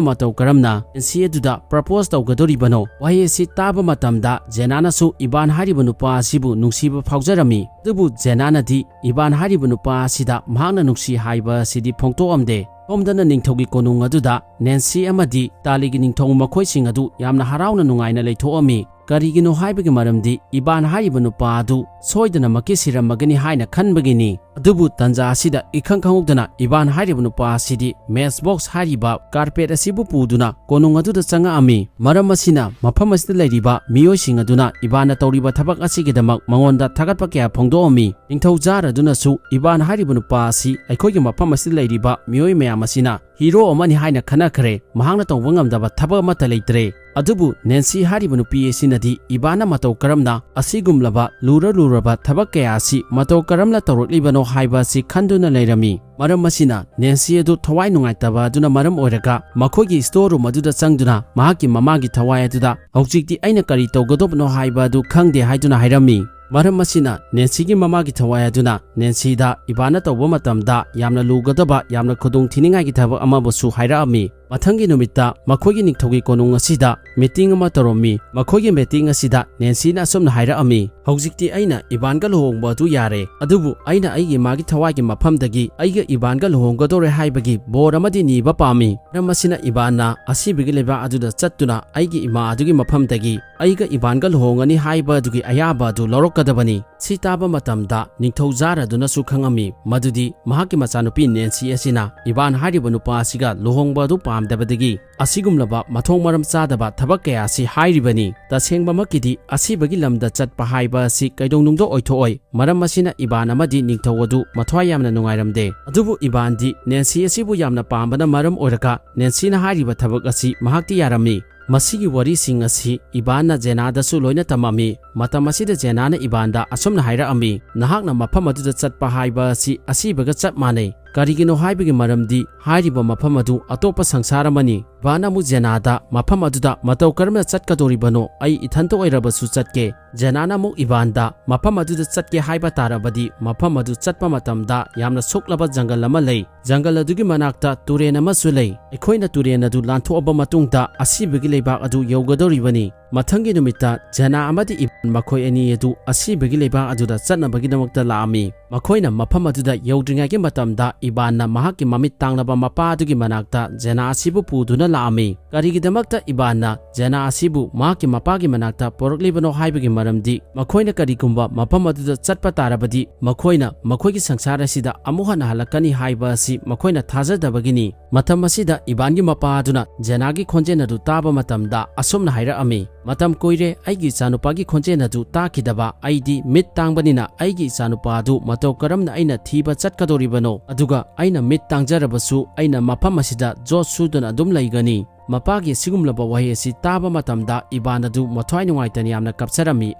ꯃꯇꯧ ꯀꯔꯝꯅ ꯅꯦꯟꯁꯤ ꯑꯗꯨꯗ ꯄ꯭ꯔꯄꯣꯖ ꯇꯧꯒꯗꯧꯔꯤꯕꯅꯣ?" ꯋꯥꯍꯩ ꯑꯁꯤ ꯇꯥꯕ ꯃꯇꯝꯗ ꯖꯦꯅꯥꯅꯁꯨ ꯏꯕꯥꯟ ꯍꯥꯏꯔꯤꯕ ꯅꯨꯄꯥ ꯑꯁꯤꯕꯨ ꯅꯨꯡꯁꯤꯕ ꯐꯥꯎꯖꯔꯝꯃꯤ꯫ ꯑꯗꯨꯕꯨ ꯖꯦꯅꯥꯅꯗꯤ ꯏꯕꯥꯟ ꯍꯥꯏꯔꯤꯕ ꯅꯨꯄꯥ ꯑꯁꯤꯗ ꯃꯍꯥꯛꯅ ꯅꯨꯡꯁꯤ ꯍꯥꯏꯕ ꯑꯁꯤꯗꯤ ꯐꯣꯡꯗꯣꯛꯑꯝꯗꯦ꯫ ꯁꯣꯝꯗꯅ ꯅꯤꯡꯊꯧꯒꯤ ꯀꯣꯅꯨꯡ ꯑꯗꯨꯗ ꯅꯦꯟꯁꯤ ꯑꯃꯗꯤ ꯇꯥꯂꯤꯒꯤ ꯅꯤꯡꯊꯧ ꯃꯈꯣꯏꯁꯤꯡ ꯑꯗꯨ ꯌꯥꯝꯅ ꯍꯔꯥꯎꯅ ꯅꯨꯡꯉꯥꯏꯅ ꯂꯩꯊꯣꯛꯑꯝꯃꯤ꯫ ꯀꯔꯤꯒꯤꯅꯣ ꯍꯥꯏꯕꯒꯤ ꯃꯔꯝꯗꯤ ꯏꯕꯥꯟ ꯍꯥꯏꯔꯤꯕ ꯅꯨꯄꯥ ꯑꯗꯨ ꯁꯣꯏꯗꯅꯃꯛꯀꯤ ꯁꯤꯔꯝꯃꯒꯅꯤ ꯍꯥꯏꯅ ꯈꯟꯕꯒꯤꯅꯤ꯫ ꯑꯗꯨꯕꯨ ꯇꯟꯖꯥ ꯑꯁꯤꯗ ꯏꯈꯪ ꯈꯪꯍꯧꯗꯅ ꯏꯕꯥꯟ ꯍꯥꯏꯔꯤꯕ ꯅꯨꯄꯥ ꯑꯁꯤꯗꯤ ꯃꯦꯠꯆ ꯕꯣꯛꯁ ꯍꯥꯏꯔꯤꯕ ꯀꯥꯔꯄꯦꯠ ꯑꯁꯤꯕꯨ ꯄꯨꯗꯨꯅ ꯀꯣꯅꯨꯡ ꯑꯗꯨꯗ ꯆꯪꯉꯛꯑꯝꯃꯤ꯫ ꯃꯔꯝ ꯑꯁꯤꯅ ꯃꯐꯝ ꯑꯁꯤꯗ ꯂꯩꯔꯤꯕ ꯃꯤꯑꯣꯏꯁꯤꯡ ꯑꯗꯨꯅ ꯏꯕꯥꯟꯅ ꯇꯧꯔꯤꯕ ꯊꯕꯛ ꯑꯁꯤꯒꯤꯗꯃꯛ ꯃꯉꯣꯟꯗ ꯊꯥꯒꯠꯄ ꯀꯌꯥ ꯐꯣꯡꯗꯣꯛꯑꯝꯃꯤ꯫ ꯅꯤꯡꯊꯧ ꯖꯥꯔ ꯑꯗꯨꯅꯁꯨ ꯏꯕꯥꯟ ꯍꯥꯏꯔꯤꯕ ꯅꯨꯄꯥ ꯑꯁꯤ ꯑꯩꯈꯣꯏꯒꯤ ꯃꯐꯝ ꯑꯁꯤꯗ ꯂꯩꯔꯤꯕ ꯃꯤꯑꯣꯏ ꯃꯌꯥꯝ ꯑꯁꯤꯅ ꯍꯤꯔꯣ ꯑꯃꯅꯤ ꯍꯥꯏꯅ ꯈꯟꯅꯈ꯭ꯔꯦ꯫ ꯃꯍꯥꯛꯅ ꯇꯧꯕ ꯉꯝꯗꯕ ꯊꯕꯛ ꯑꯃꯠꯇ ꯂꯩꯇ꯭ꯔꯦ꯫ ꯑꯗꯨꯕꯨ ꯅꯦꯟꯁꯤ ꯍꯥꯏꯔꯤꯕ ꯅꯨꯄꯤ ꯑꯁꯤꯅꯗꯤ ꯏꯕꯥꯟꯅ ꯃꯇꯧ ꯀꯔꯝꯅ ꯑꯁꯤꯒꯨꯝꯂꯕ ꯂꯨꯔ ꯂꯨꯔꯕ ꯊꯕꯛ ꯀꯌꯥ ꯑꯁꯤ ꯃꯇꯧ ꯀꯔꯝꯅ ꯇꯧꯔꯛꯂꯤꯕꯅꯣ ꯍꯥꯏꯕ ꯑꯁꯤ ꯈꯟꯗꯨꯅ ꯂꯩꯔꯝꯃꯤ꯫ ꯃꯔꯝ ꯑꯁꯤꯅ ꯅꯦꯟꯁꯤ ꯑꯗꯨ ꯊꯋꯥꯏ ꯅꯨꯡꯉꯥꯏꯇꯕ ꯑꯗꯨꯅ ꯃꯔꯝ ꯑꯣꯏꯔꯒ ꯃꯈꯣꯏꯒꯤ ꯁ꯭ꯇꯣꯔ ꯔꯨꯝ ꯑꯗꯨꯗ ꯆꯪꯗꯨꯅ ꯃꯍꯥꯛꯀꯤ ꯃꯃꯥꯒꯤ ꯊꯋꯥꯏ ꯑꯗꯨꯗ, "ꯍꯧꯖꯤꯛꯇꯤ ꯑꯩꯅ ꯀꯔꯤ ꯇꯧꯒꯗꯧꯕꯅꯣ ꯍꯥꯏꯕ ꯑꯗꯨ ꯈꯪꯗꯦ" ꯍꯥꯏꯗꯨꯅ ꯍꯥꯏꯔꯝꯃꯤ꯫ ꯃꯔꯝ ꯑꯁꯤꯅ ꯅꯦꯟꯁꯤꯒꯤ ꯃꯃꯥꯒꯤ ꯊꯋꯥꯏ ꯑꯗꯨꯅ ꯅꯦꯟꯁꯤꯗ ꯏꯕꯥꯟꯅ ꯇꯧꯕ ꯃꯇꯝꯗ ꯌꯥꯝꯅ ꯂꯨꯒꯗꯕ, ꯌꯥꯝꯅ ꯈꯨꯗꯣꯡ ꯊꯤꯅꯤꯡꯉꯥꯏꯒꯤ ꯊꯕꯛ ꯑꯃꯕꯨꯁꯨ ꯍꯥꯏꯔꯛꯑꯝꯃꯤ꯫ ꯃꯊꯪꯒꯤ ꯅꯨꯃꯤꯠꯇ ꯃꯈꯣꯏꯒꯤ ꯅꯤꯡꯊꯧꯒꯤ ꯀꯣꯅꯨꯡ ꯑꯁꯤꯗ ꯃꯤꯇꯤꯡ ꯑꯃ ꯇꯧꯔꯝꯃꯤ꯫ ꯃꯈꯣꯏꯒꯤ ꯃꯤꯇꯤꯡ ꯑꯁꯤꯗ ꯅꯦꯟꯁꯤꯅ ꯑꯁꯨꯝꯅ ꯍꯥꯏꯔꯛꯑꯝꯃꯤ, "ꯍꯧꯖꯤꯛꯇꯤ ꯑꯩꯅ ꯏꯕꯥꯟꯒ ꯂꯨꯍꯣꯡꯕ ꯑꯗꯨ ꯌꯥꯔꯦ, ꯑꯗꯨꯕꯨ ꯑꯩꯅ ꯑꯩꯒꯤ ꯏꯃꯥꯒꯤ ꯊꯋꯥꯏꯒꯤ ꯃꯐꯝꯗꯒꯤ ꯑꯩꯒ ꯏꯕꯥꯟꯒ ꯂꯨꯍꯣꯡꯒꯗꯧꯔꯦ ꯍꯥꯏꯕꯒꯤ ꯕꯣꯔ ꯑꯃꯗꯤ ꯅꯤꯕ ꯄꯥꯝꯃꯤ꯫ ꯃꯔꯝ ꯑꯁꯤꯅ ꯏꯕꯥꯟꯅ ꯑꯁꯤꯕꯒꯤ ꯂꯩꯕꯥꯛ ꯑꯗꯨꯗ ꯆꯠꯇꯨꯅ ꯑꯩꯒꯤ ꯏꯃꯥ ꯑꯗꯨꯒꯤ ꯃꯐꯝꯗꯒꯤ ꯑꯩꯒ ꯏꯕꯥꯟꯒ ꯂꯨꯍꯣꯡꯒꯅꯤ ꯍꯥꯏꯕ ꯑꯗꯨꯒꯤ ꯑꯌꯥꯕ ꯑꯗꯨ ꯂꯧꯔꯛꯀꯗꯕꯅꯤ꯫" ꯁꯤ ꯇꯥꯕ ꯃꯇꯝꯗ ꯅꯤꯡꯊꯧ ꯖꯥꯔ ꯑꯗꯨꯅꯁꯨ ꯈꯪꯉꯝꯃꯤ ꯃꯗꯨꯗꯤ ꯃꯍꯥꯛꯀꯤ ꯃꯆꯥꯅꯨꯄꯤ ꯅꯦꯟꯁꯤ ꯑꯁꯤꯅ ꯏꯕꯥꯟ ꯍꯥꯏꯔꯤꯕ ꯅꯨꯄꯥ ꯑꯁꯤꯒ ꯂꯨꯍꯣꯡꯕ ꯑꯗꯨ ꯄꯥꯝꯗꯕꯗꯒꯤ ꯑꯁꯤꯒꯨꯝꯂꯕ ꯃꯊꯣꯡ ꯃꯔꯝ ꯆꯥꯗꯕ ꯊꯕꯛ ꯀꯌꯥ ꯑꯁꯤ ꯍꯥꯏꯔꯤꯕꯅꯤ꯫ ꯇꯁꯦꯡꯕꯃꯛꯀꯤꯗꯤ ꯑꯁꯤꯕꯒꯤ ꯂꯝꯗ ꯆꯠꯄ ꯍꯥꯏꯕ ꯑꯁꯤ ꯀꯩꯗꯧꯅꯨꯡꯗ ꯑꯣꯏꯊꯣꯛꯑꯣꯏ꯫ ꯃꯔꯝ ꯑꯁꯤꯅ ꯏꯕꯥꯟ ꯑꯃꯗꯤ ꯅꯤꯡꯊꯧ ꯑꯗꯨ ꯃꯊ꯭ꯋꯥꯏ ꯌꯥꯝꯅ ꯅꯨꯡꯉꯥꯏꯔꯝꯗꯦ꯫ ꯑꯗꯨꯕꯨ ꯏꯕꯥꯟꯗꯤ ꯅꯦꯟꯁꯤ ꯑꯁꯤꯕꯨ ꯌꯥꯝꯅ ꯄꯥꯝꯕꯅ ꯃꯔꯝ ꯑꯣꯏꯔꯒ ꯅꯦꯟꯁꯤꯅ ꯍꯥꯏꯔꯤꯕ ꯊꯕꯛ ꯑꯁꯤ ꯃꯍꯥꯛꯇꯤ ꯌꯥꯔꯝꯃꯤ꯫ ꯃꯁꯤꯒꯤ ꯋꯥꯔꯤꯁꯤꯡ ꯑꯁꯤ ꯏꯕꯥꯟꯅ ꯖꯦꯅꯥꯗꯁꯨ ꯂꯣꯏꯅ ꯇꯝꯃꯝꯃꯤ꯫ ꯃꯇꯝ ꯑꯁꯤꯗ ꯖꯦꯅꯥꯅ ꯏꯕꯥꯟꯗ ꯑꯁꯨꯝꯅ ꯍꯥꯏꯔꯛꯑꯝꯃꯤ, "ꯅꯍꯥꯛꯅ ꯃꯐꯝ ꯑꯗꯨꯗ ꯆꯠꯄ ꯍꯥꯏꯕ ꯑꯁꯤ ꯑꯁꯤꯕꯒ ꯆꯞ ꯃꯥꯟꯅꯩ꯫ ꯀꯔꯤꯒꯤꯅꯣ ꯍꯥꯏꯕꯒꯤ ꯃꯔꯝꯗꯤ ꯍꯥꯏꯔꯤꯕ ꯃꯐꯝ ꯑꯗꯨ ꯑꯇꯣꯞꯄ ꯁꯪꯁꯥꯔ ꯑꯃꯅꯤ꯫" ꯏꯕꯥꯟꯅ ꯑꯃꯨꯛ ꯖꯦꯅꯥꯗ, "ꯃꯐꯝ ꯑꯗꯨꯗ ꯃꯇꯧ ꯀꯔꯝꯅ ꯆꯠꯀꯗꯧꯔꯤꯕꯅꯣ? ꯑꯩ ꯏꯊꯟꯇ ꯑꯣꯏꯔꯕꯁꯨ ꯆꯠꯀꯦ꯫" ꯖꯦꯅꯥꯅ ꯑꯃꯨꯛ ꯏꯕꯥꯟꯗ, "ꯃꯐꯝ ꯑꯗꯨꯗ ꯆꯠꯀꯦ ꯍꯥꯏꯕ ꯇꯥꯔꯕꯗꯤ ꯃꯐꯝ ꯑꯗꯨ ꯆꯠꯄ ꯃꯇꯝꯗ ꯌꯥꯝꯅ ꯁꯣꯛꯂꯕ ꯖꯪꯒꯜ ꯑꯃ ꯂꯩ꯫ ꯖꯪꯒꯜ ꯑꯗꯨꯒꯤ ꯃꯅꯥꯛꯇ ꯇꯨꯔꯦꯟ ꯑꯃꯁꯨ ꯂꯩ꯫ ꯑꯩꯈꯣꯏꯅ ꯇꯨꯔꯦꯟ ꯑꯗꯨ ꯂꯥꯟꯊꯣꯛꯑꯕ ꯃꯇꯨꯡꯗ ꯑꯁꯤꯕꯒꯤ ꯂꯩꯕꯥꯛ ꯑꯗꯨ ꯌꯧꯒꯗꯧꯔꯤꯕꯅꯤ꯫" ꯃꯊꯪꯒꯤ ꯅꯨꯃꯤꯠꯇ ꯖꯦꯅꯥ ꯑꯃꯗꯤ ꯏꯕꯥꯟ ꯃꯈꯣꯏ ꯑꯅꯤ ꯑꯗꯨ ꯑꯁꯤꯕꯒꯤ ꯂꯩꯕꯥꯛ ꯑꯗꯨꯗ ꯆꯠꯅꯕꯒꯤꯗꯃꯛꯇ ꯂꯥꯛꯑꯝꯃꯤ꯫ ꯃꯈꯣꯏꯅ ꯃꯐꯝ ꯑꯗꯨꯗ ꯌꯧꯗ꯭ꯔꯤꯉꯩꯒꯤ ꯃꯇꯝꯗ ꯏꯕꯥꯟꯅ ꯃꯍꯥꯛꯀꯤ ꯃꯃꯤꯠ ꯇꯥꯡꯂꯕ ꯃꯄꯥ ꯑꯗꯨꯒꯤ ꯃꯅꯥꯛꯇ ꯖꯦꯅꯥ ꯑꯁꯤꯕꯨ ꯄꯨꯗꯨꯅ ꯂꯥꯛꯑꯝꯃꯤ꯫ ꯀꯔꯤꯒꯤꯗꯃꯛꯇ ꯏꯕꯥꯟꯅ ꯖꯦꯅꯥ ꯑꯁꯤꯕꯨ ꯃꯍꯥꯛꯀꯤ ꯃꯄꯥꯒꯤ ꯃꯅꯥꯛꯇ ꯄꯨꯔꯛꯂꯤꯕꯅꯣ ꯍꯥꯏꯕꯒꯤ ꯃꯔꯝꯗꯤ ꯃꯈꯣꯏꯅ ꯀꯔꯤꯒꯨꯝꯕ ꯃꯐꯝ ꯑꯗꯨꯗ ꯆꯠꯄ ꯇꯥꯔꯕꯗꯤ ꯃꯈꯣꯏꯅ ꯃꯈꯣꯏꯒꯤ ꯁꯪꯁꯥꯔ ꯑꯁꯤꯗ ꯑꯃꯨꯛ ꯍꯟꯅ ꯍꯜꯂꯛꯀꯅꯤ ꯍꯥꯏꯕ ꯑꯁꯤ ꯃꯈꯣꯏꯅ ꯊꯥꯖꯗꯕꯒꯤꯅꯤ꯫ ꯃꯇꯝ ꯑꯁꯤꯗ ꯏꯕꯥꯟꯒꯤ ꯃꯄꯥ ꯑꯗꯨꯅ ꯖꯦꯅꯥꯒꯤ ꯈꯣꯟꯖꯦꯜ ꯑꯗꯨ ꯇꯥꯕ ꯃꯇꯝꯗ ꯑꯁꯨꯝꯅ ꯍꯥꯏꯔꯛꯑꯝꯃꯤ, "ꯃꯇꯝ ꯀꯨꯏꯔꯦ ꯑꯩꯒꯤ ꯏꯆꯥꯅꯨꯄꯥꯒꯤ ꯈꯣꯟꯖꯦꯜ ꯑꯗꯨ ꯇꯥꯈꯤꯗꯕ꯫ ꯑꯩꯗꯤ ꯃꯤꯠ ꯇꯥꯡꯕꯅꯤꯅ ꯑꯩꯒꯤ ꯏꯆꯥꯅꯨꯄꯥ ꯑꯗꯨ ꯃꯇꯧ ꯀꯔꯝꯅ ꯑꯩꯅ ꯊꯤꯕ ꯆꯠꯀꯗꯧꯔꯤꯕꯅꯣ? ꯑꯗꯨꯒ ꯑꯩꯅ ꯃꯤꯠ ꯇꯥꯡꯖꯔꯕꯁꯨ ꯑꯩꯅ ꯃꯐꯝ ꯑꯁꯤꯗ ꯖꯣꯠ ꯁꯨꯗꯨꯅ ꯑꯗꯨꯝ ꯂꯩꯒꯅꯤ꯫" ꯃꯄꯥꯒꯤ ꯑꯁꯤꯒꯨꯝꯂꯕ ꯋꯥꯍꯩ ꯑꯁꯤ ꯇꯥꯕ ꯃꯇꯝꯗ ꯏꯕꯥꯟ ꯑꯗꯨ ꯃꯊ꯭ꯋꯥꯏ ꯅꯨꯡꯉꯥꯏꯇꯅ ꯌꯥꯝꯅ ꯀꯞꯆꯔꯝꯃꯤ꯫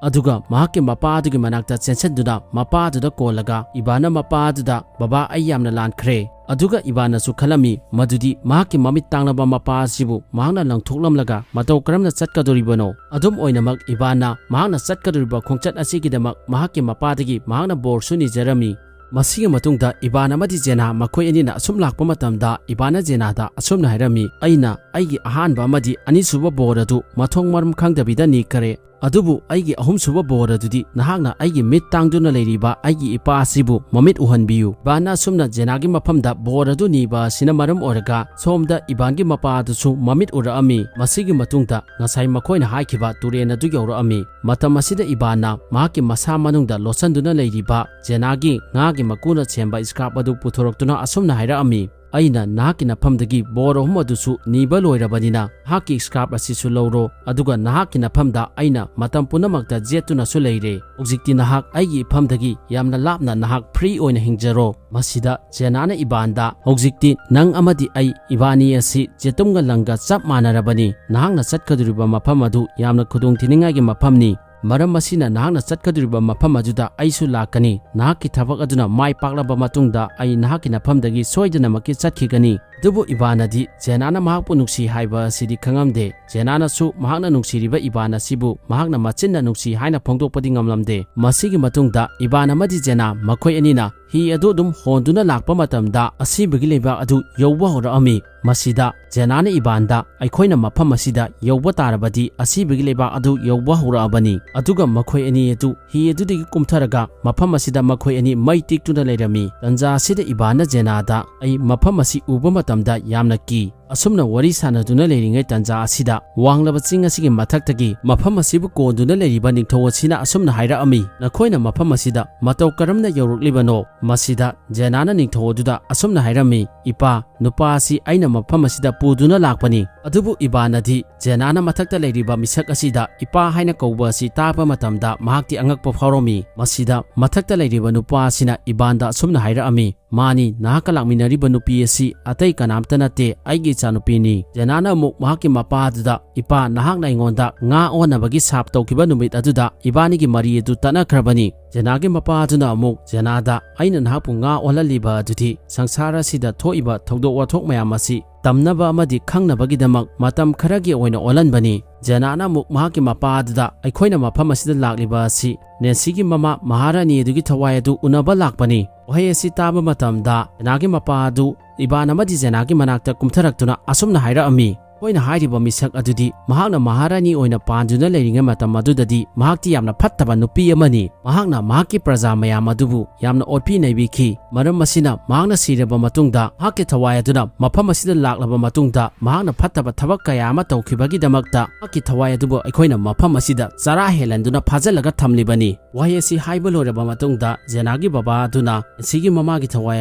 ꯑꯗꯨꯒ ꯃꯍꯥꯛꯀꯤ ꯃꯄꯥ ꯑꯗꯨꯒꯤ ꯃꯅꯥꯛꯇ ꯆꯦꯟꯁꯤꯟꯗꯨꯅ ꯃꯄꯥ ꯑꯗꯨꯗ ꯀꯣꯜꯂꯒ ꯏꯕꯥꯟꯅ ꯃꯄꯥ ꯑꯗꯨꯗ, "ꯕꯕꯥ, ꯑꯩ ꯌꯥꯝꯅ ꯂꯥꯟꯈ꯭ꯔꯦ"꯫ ꯑꯗꯨꯒ ꯏꯕꯥꯟꯅꯁꯨ ꯈꯜꯂꯝꯃꯤ ꯃꯗꯨꯗꯤ ꯃꯍꯥꯛꯀꯤ ꯃꯃꯤꯠ ꯇꯥꯡꯂꯕ ꯃꯄꯥ ꯑꯁꯤꯕꯨ ꯃꯍꯥꯛꯅ ꯂꯪꯊꯣꯛꯂꯝꯂꯒ ꯃꯇꯧ ꯀꯔꯝꯅ ꯆꯠꯀꯗꯧꯔꯤꯕꯅꯣ꯫ ꯑꯗꯨꯝ ꯑꯣꯏꯅꯃꯛ ꯏꯕꯥꯟꯅ ꯃꯍꯥꯛꯅ ꯆꯠꯀꯗꯧꯔꯤꯕ ꯈꯣꯡꯆꯠ ꯑꯁꯤꯒꯤꯗꯃꯛ ꯃꯍꯥꯛꯀꯤ ꯃꯄꯥꯗꯒꯤ ꯃꯍꯥꯛꯅ ꯕꯣꯔꯁꯨ ꯅꯤꯖꯔꯝꯃꯤ꯫ ꯃꯁꯤꯒꯤ ꯃꯇꯨꯡꯗ ꯏꯕꯥꯟ ꯑꯃꯗꯤ ꯖꯦꯅꯥ ꯃꯈꯣꯏ ꯑꯅꯤꯅ ꯑꯁꯨꯝ ꯂꯥꯛꯄ ꯃꯇꯝꯗ ꯏꯕꯥꯟꯅ ꯖꯦꯅꯥꯗ ꯑꯁꯨꯝꯅ ꯍꯥꯏꯔꯝꯃꯤ, "ꯑꯩꯅ ꯑꯩꯒꯤ ꯑꯍꯥꯟꯕ ꯑꯃꯗꯤ ꯑꯅꯤꯁꯨꯕ ꯕꯣꯔ ꯑꯗꯨ ꯃꯊꯣꯡ ꯃꯔꯝ ꯈꯪꯗꯕꯤꯗ ꯅꯤꯈꯔꯦ꯫ ꯑꯗꯨꯕꯨ ꯑꯩꯒꯤ ꯑꯍꯨꯝꯁꯨꯕ ꯕꯣꯔ ꯑꯗꯨꯗꯤ ꯅꯍꯥꯛꯅ ꯑꯩꯒꯤ ꯃꯤꯠ ꯇꯥꯡꯗꯨꯅ ꯂꯩꯔꯤꯕ ꯑꯩꯒꯤ ꯏꯄꯥ ꯑꯁꯤꯕꯨ ꯃꯃꯤꯠ ꯎꯍꯟꯕꯤꯌꯨ"꯫ ꯏꯕꯥꯟꯅ ꯑꯁꯨꯝꯅ ꯖꯦꯅꯥꯒꯤ ꯃꯐꯝꯗ ꯕꯣꯔ ꯑꯗꯨ ꯅꯤꯕ ꯑꯁꯤꯅ ꯃꯔꯝ ꯑꯣꯏꯔꯒ ꯁꯣꯝꯗ ꯏꯕꯥꯟꯒꯤ ꯃꯄꯥ ꯑꯗꯨꯁꯨ ꯃꯃꯤꯠ ꯎꯔꯛꯑꯝꯃꯤ꯫ ꯃꯁꯤꯒꯤ ꯃꯇꯨꯡꯗ ꯉꯁꯥꯏ ꯃꯈꯣꯏꯅ ꯍꯥꯏꯈꯤꯕ ꯇꯨꯔꯦꯟ ꯑꯗꯨ ꯌꯧꯔꯛꯑꯝꯃꯤ꯫ ꯃꯇꯝ ꯑꯁꯤꯗ ꯏꯕꯥꯟꯅ ꯃꯍꯥꯛꯀꯤ ꯃꯁꯥ ꯃꯅꯨꯡꯗ ꯂꯣꯠꯁꯤꯟꯗꯨꯅ ꯂꯩꯔꯤꯕ ꯖꯦꯅꯥꯒꯤ ꯉꯥꯒꯤ ꯃꯀꯨꯅ ꯁꯦꯝꯕ ꯁ꯭ꯀꯥꯔꯞ ꯑꯗꯨ ꯄꯨꯊꯣꯔꯛꯇꯨꯅ ꯑꯁꯨꯝꯅ ꯍꯥꯏꯔꯛꯑꯝꯃꯤ, "ꯑꯩꯅ ꯅꯍꯥꯛꯀꯤ ꯅꯐꯝꯗꯒꯤ ꯕꯣꯔ ꯑꯍꯨꯝ ꯑꯗꯨꯁꯨ ꯅꯤꯕ ꯂꯣꯏꯔꯕꯅꯤꯅ, ꯅꯍꯥꯛꯀꯤ ꯁ꯭ꯀꯥꯔꯞ ꯑꯁꯤꯁꯨ ꯂꯧꯔꯣ, ꯑꯗꯨꯒ ꯅꯍꯥꯛꯀꯤ ꯅꯐꯝꯗ ꯑꯩꯅ ꯃꯇꯝ ꯄꯨꯝꯅꯃꯛꯇ ꯌꯦꯠꯇꯨꯅꯁꯨ ꯂꯩꯔꯦ꯫ ꯍꯧꯖꯤꯛꯇꯤ ꯅꯍꯥꯛ ꯑꯩꯒꯤ ꯏꯐꯝꯗꯒꯤ ꯌꯥꯝꯅ ꯂꯥꯞꯅ ꯅꯍꯥꯛ ꯐ꯭ꯔꯤ ꯑꯣꯏꯅ ꯍꯤꯡꯖꯔꯣ"꯫ ꯃꯁꯤꯗ ꯖꯦꯅꯥꯅ ꯏꯕꯥꯟꯗ, "ꯍꯧꯖꯤꯛꯇꯤ ꯅꯪ ꯑꯃꯗꯤ ꯑꯩ ꯏꯕꯥꯅꯤ ꯑꯁꯤ ꯖꯦꯇꯨꯝꯒ ꯂꯪꯒ ꯆꯞ ꯃꯥꯟꯅꯔꯕꯅꯤ꯫ ꯅꯍꯥꯛꯅ ꯆꯠꯀꯗꯧꯔꯤꯕ ꯃꯐꯝ ꯑꯗꯨ ꯌꯥꯝꯅ ꯈꯨꯗꯣꯡꯊꯤꯅꯤꯡꯉꯥꯏꯒꯤ ꯃꯐꯝꯅꯤ꯫ ꯃꯔꯝ ꯑꯁꯤꯅ ꯅꯍꯥꯛꯅ ꯆꯠꯀꯗꯧꯔꯤꯕ ꯃꯐꯝ ꯑꯗꯨꯗ ꯑꯩꯁꯨ ꯂꯥꯛꯀꯅꯤ꯫ ꯅꯍꯥꯛꯀꯤ ꯊꯕꯛ ꯑꯗꯨꯅ ꯃꯥꯏ ꯄꯥꯛꯂꯕ ꯃꯇꯨꯡꯗ ꯑꯩ ꯅꯍꯥꯛꯀꯤ ꯅꯐꯝꯗꯒꯤ ꯁꯣꯏꯗꯅꯃꯛꯀꯤ ꯆꯠꯈꯤꯒꯅꯤ"꯫ ꯑꯗꯨꯕꯨ ꯏꯕꯥꯟꯅꯗꯤ ꯖꯦꯅꯥꯅ ꯃꯍꯥꯛꯄꯨ ꯅꯨꯡꯁꯤ ꯍꯥꯏꯕ ꯑꯁꯤꯗꯤ ꯈꯪꯉꯝꯗꯦ꯫ ꯖꯦꯅꯥꯅꯁꯨ ꯃꯍꯥꯛꯅ ꯅꯨꯡꯁꯤꯔꯤꯕ ꯏꯕꯥꯟ ꯑꯁꯤꯕꯨ ꯃꯍꯥꯛꯅ ꯃꯆꯤꯟꯅ ꯅꯨꯡꯁꯤ ꯍꯥꯏꯅ ꯐꯣꯡꯗꯣꯛꯄꯗꯤ ꯉꯝꯂꯝꯗꯦ꯫ ꯃꯁꯤꯒꯤ ꯃꯇꯨꯡꯗ ꯏꯕꯥꯟ ꯑꯃꯗꯤ ꯖꯦꯅꯥ ꯃꯈꯣꯏ ꯑꯅꯤꯅ ꯍꯤ ꯑꯗꯨ ꯑꯗꯨꯝ ꯍꯣꯟꯗꯨꯅ ꯂꯥꯛꯄ ꯃꯇꯝꯗ ꯑꯁꯤꯕꯒꯤ ꯂꯩꯕꯥꯛ ꯑꯗꯨ ꯌꯧꯕ ꯍꯧꯔꯛꯑꯝꯃꯤ꯫ ꯃꯁꯤꯗ ꯖꯦꯅꯥꯅ ꯏꯕꯥꯟꯗ, "ꯑꯩꯈꯣꯏꯅ ꯃꯐꯝ ꯑꯁꯤꯗ ꯌꯧꯕ ꯇꯥꯔꯕꯗꯤ ꯑꯁꯤꯕꯒꯤ ꯂꯩꯕꯥꯛ ꯑꯗꯨ ꯌꯧꯕ ꯍꯧꯔꯛꯑꯕꯅꯤ"꯫ ꯑꯗꯨꯒ ꯃꯈꯣꯏ ꯑꯅꯤ ꯑꯗꯨ ꯍꯤ ꯑꯗꯨꯗꯒꯤ ꯀꯨꯝꯊꯔꯒ ꯃꯐꯝ ꯑꯁꯤꯗ ꯃꯈꯣꯏ ꯑꯅꯤ ꯃꯩ ꯇꯤꯛꯇꯨꯅ ꯂꯩꯔꯝꯃꯤ꯫ ꯇꯟꯖꯥ ꯑꯁꯤꯗ ꯏꯕꯥꯟꯅ ꯖꯦꯅꯥꯗ, "ꯑꯩ ꯃꯐꯝ ꯑꯁꯤ ꯎꯕ ꯃꯇꯝꯗ ꯌꯥꯝꯅ ꯀꯤ"꯫ ꯑꯁꯨꯝꯅ ꯋꯥꯔꯤ ꯁꯥꯟꯅꯗꯨꯅ ꯂꯩꯔꯤꯉꯩ ꯇꯟꯖꯥ ꯑꯁꯤꯗ ꯋꯥꯡꯂꯕ ꯆꯤꯡ ꯑꯁꯤꯒꯤ ꯃꯊꯛꯇꯒꯤ ꯃꯐꯝ ꯑꯁꯤꯕꯨ ꯀꯣꯟꯗꯨꯅ ꯂꯩꯔꯤꯕ ꯅꯤꯡꯊꯧ ꯑꯁꯤꯅ ꯑꯁꯨꯝꯅ ꯍꯥꯏꯔꯛꯑꯝꯃꯤ, "ꯅꯈꯣꯏꯅ ꯃꯐꯝ ꯑꯁꯤꯗ ꯃꯇꯧ ꯀꯔꯝꯅ ꯌꯧꯔꯛꯂꯤꯕꯅꯣ?" ꯃꯁꯤꯗ ꯖꯦꯅꯥꯅ ꯅꯤꯡꯊꯧ ꯑꯗꯨꯗ ꯑꯁꯨꯝꯅ ꯍꯥꯏꯔꯝꯃꯤ, "ꯏꯄꯥ, ꯅꯨꯄꯥ ꯑꯁꯤ ꯑꯩꯅ ꯃꯐꯝ ꯑꯁꯤꯗ ꯄꯨꯗꯨꯅ ꯂꯥꯛꯄꯅꯤ"꯫ ꯑꯗꯨꯕꯨ ꯏꯕꯥꯅꯗꯤ ꯖꯦꯅꯥꯅ ꯃꯊꯛꯇ ꯂꯩꯔꯤꯕ ꯃꯤꯁꯛ ꯑꯁꯤꯗ ꯏꯄꯥ ꯍꯥꯏꯅ ꯀꯧꯕ ꯑꯁꯤ ꯇꯥꯕ ꯃꯇꯝꯗ ꯃꯍꯥꯛꯇꯤ ꯑꯉꯛꯄ ꯐꯥꯎꯔꯝꯃꯤ꯫ ꯃꯁꯤꯗ ꯃꯊꯛꯇ ꯂꯩꯔꯤꯕ ꯅꯨꯄꯥ ꯑꯁꯤꯅ ꯏꯕꯥꯟꯗ ꯑꯁꯨꯝꯅ ꯍꯥꯏꯔꯛꯑꯝꯃꯤ, "ꯃꯥꯅꯤ, ꯅꯍꯥꯛꯀ ꯂꯥꯛꯃꯤꯟꯅꯔꯤꯕ ꯅꯨꯄꯤ ꯑꯁꯤ ꯑꯇꯩ ꯀꯅꯥꯝꯇ ꯅꯠꯇꯦ, ꯑꯩꯒꯤ ꯏꯆꯥꯅꯨꯄꯤꯅꯤ꯫ ꯖꯦꯅꯥꯅ ꯑꯃꯨꯛ ꯃꯍꯥꯛꯀꯤ ꯃꯄꯥ ꯑꯗꯨꯗ, "ꯏꯄꯥ, ꯅꯍꯥꯛꯅ ꯑꯩꯉꯣꯟꯗ ꯉꯥ ꯑꯣꯟꯅꯕꯒꯤ ꯁꯥꯞ ꯇꯧꯈꯤꯕ ꯅꯨꯃꯤꯠ ꯑꯗꯨꯗ ꯏꯕꯥꯅꯤꯒꯤ ꯃꯔꯤ ꯑꯗꯨ ꯇꯠꯅꯈ꯭ꯔꯕꯅꯤ꯫" ꯖꯦꯅꯥꯒꯤ ꯃꯄꯥ ꯑꯗꯨꯅ ꯑꯃꯨꯛ ꯖꯦꯅꯥꯗ, "ꯑꯩꯅ ꯅꯍꯥꯛꯄꯨ ꯉꯥ ꯑꯣꯜꯍꯜꯂꯤꯕ ꯑꯗꯨꯗꯤ ꯁꯪꯁꯥꯔ ꯑꯁꯤꯗ ꯊꯣꯛꯏꯕ ꯊꯧꯗꯣꯛ ꯋꯥꯊꯣꯛ ꯃꯌꯥꯝ ꯑꯁꯤ ꯇꯝꯅꯕ ꯑꯃꯗꯤ ꯈꯪꯅꯕꯒꯤꯗꯃꯛ ꯃꯇꯝ ꯈꯔꯒꯤ ꯑꯣꯏꯅ ꯑꯣꯜꯍꯟꯕꯅꯤ꯫" ꯖꯦꯅꯥꯅ ꯑꯃꯨꯛ ꯃꯍꯥꯛꯀꯤ ꯃꯄꯥ ꯑꯗꯨꯗ, "ꯑꯩꯈꯣꯏꯅ ꯃꯐꯝ ꯑꯁꯤꯗ ꯂꯥꯛꯂꯤꯕ ꯑꯁꯤ ꯅꯦꯟꯁꯤꯒꯤ ꯃꯃꯥ ꯃꯍꯥꯔꯥꯅꯤ ꯑꯗꯨꯒꯤ ꯊꯋꯥꯏ ꯑꯗꯨ ꯎꯅꯕ ꯂꯥꯛꯄꯅꯤ꯫" ꯋꯥꯍꯩ ꯑꯁꯤ ꯇꯥꯕ ꯃꯇꯝꯗ ꯖꯦꯅꯥꯒꯤ ꯃꯄꯥ ꯑꯗꯨ ꯏꯕꯥꯟ ꯑꯃꯗꯤ ꯖꯦꯅꯥꯒꯤ ꯃꯅꯥꯛꯇ ꯀꯨꯝꯊꯔꯛꯇꯨꯅ ꯑꯁꯨꯝꯅ ꯍꯥꯏꯔꯛꯑꯝꯃꯤ, "ꯑꯩꯈꯣꯏꯅ ꯍꯥꯏꯔꯤꯕ ꯃꯤꯁꯛ ꯑꯗꯨꯗꯤ ꯃꯍꯥꯛꯅ ꯃꯍꯥꯔꯥꯅꯤ ꯑꯣꯏꯅ ꯄꯥꯟꯗꯨꯅ ꯂꯩꯔꯤꯉꯩ ꯃꯇꯝ ꯑꯗꯨꯗꯗꯤ ꯃꯍꯥꯛꯇꯤ ꯌꯥꯝꯅ ꯐꯠꯇꯕ ꯅꯨꯄꯤ ꯑꯃꯅꯤ꯫ ꯃꯍꯥꯛꯅ ꯃꯍꯥꯛꯀꯤ ꯄ꯭ꯔꯖꯥ ꯃꯌꯥꯝ ꯑꯗꯨꯕꯨ ꯌꯥꯝꯅ ꯑꯣꯠꯄꯤ ꯅꯩꯕꯤꯈꯤ꯫ ꯃꯔꯝ ꯑꯁꯤꯅ ꯃꯍꯥꯛꯅ ꯁꯤꯔꯕ ꯃꯇꯨꯡꯗ ꯃꯍꯥꯛꯀꯤ ꯊꯋꯥꯏ ꯑꯗꯨꯅ ꯃꯐꯝ ꯑꯁꯤꯗ ꯂꯥꯛꯂꯕ ꯃꯇꯨꯡꯗ ꯃꯍꯥꯛꯅ ꯐꯠꯇꯕ ꯊꯕꯛ ꯀꯌꯥ ꯑꯃ ꯇꯧꯈꯤꯕꯒꯤꯗꯃꯛꯇ ꯃꯍꯥꯛꯀꯤ ꯊꯋꯥꯏ ꯑꯗꯨꯕꯨ ꯑꯩꯈꯣꯏꯅ ꯃꯐꯝ ꯑꯁꯤꯗ ꯆꯔꯥ ꯍꯦꯜꯍꯟꯗꯨꯅ ꯐꯥꯖꯤꯜꯂꯒ ꯊꯝꯂꯤꯕꯅꯤ꯫" ꯋꯥꯍꯩ ꯑꯁꯤ ꯍꯥꯏꯕ ꯂꯣꯏꯔꯕ ꯃꯇꯨꯡꯗ ꯖꯦꯅꯥꯒꯤ ꯕꯕꯥ ꯑꯗꯨꯅ ꯅꯦꯟꯁꯤꯒꯤ ꯃꯃꯥꯒꯤ ꯊꯋꯥꯏ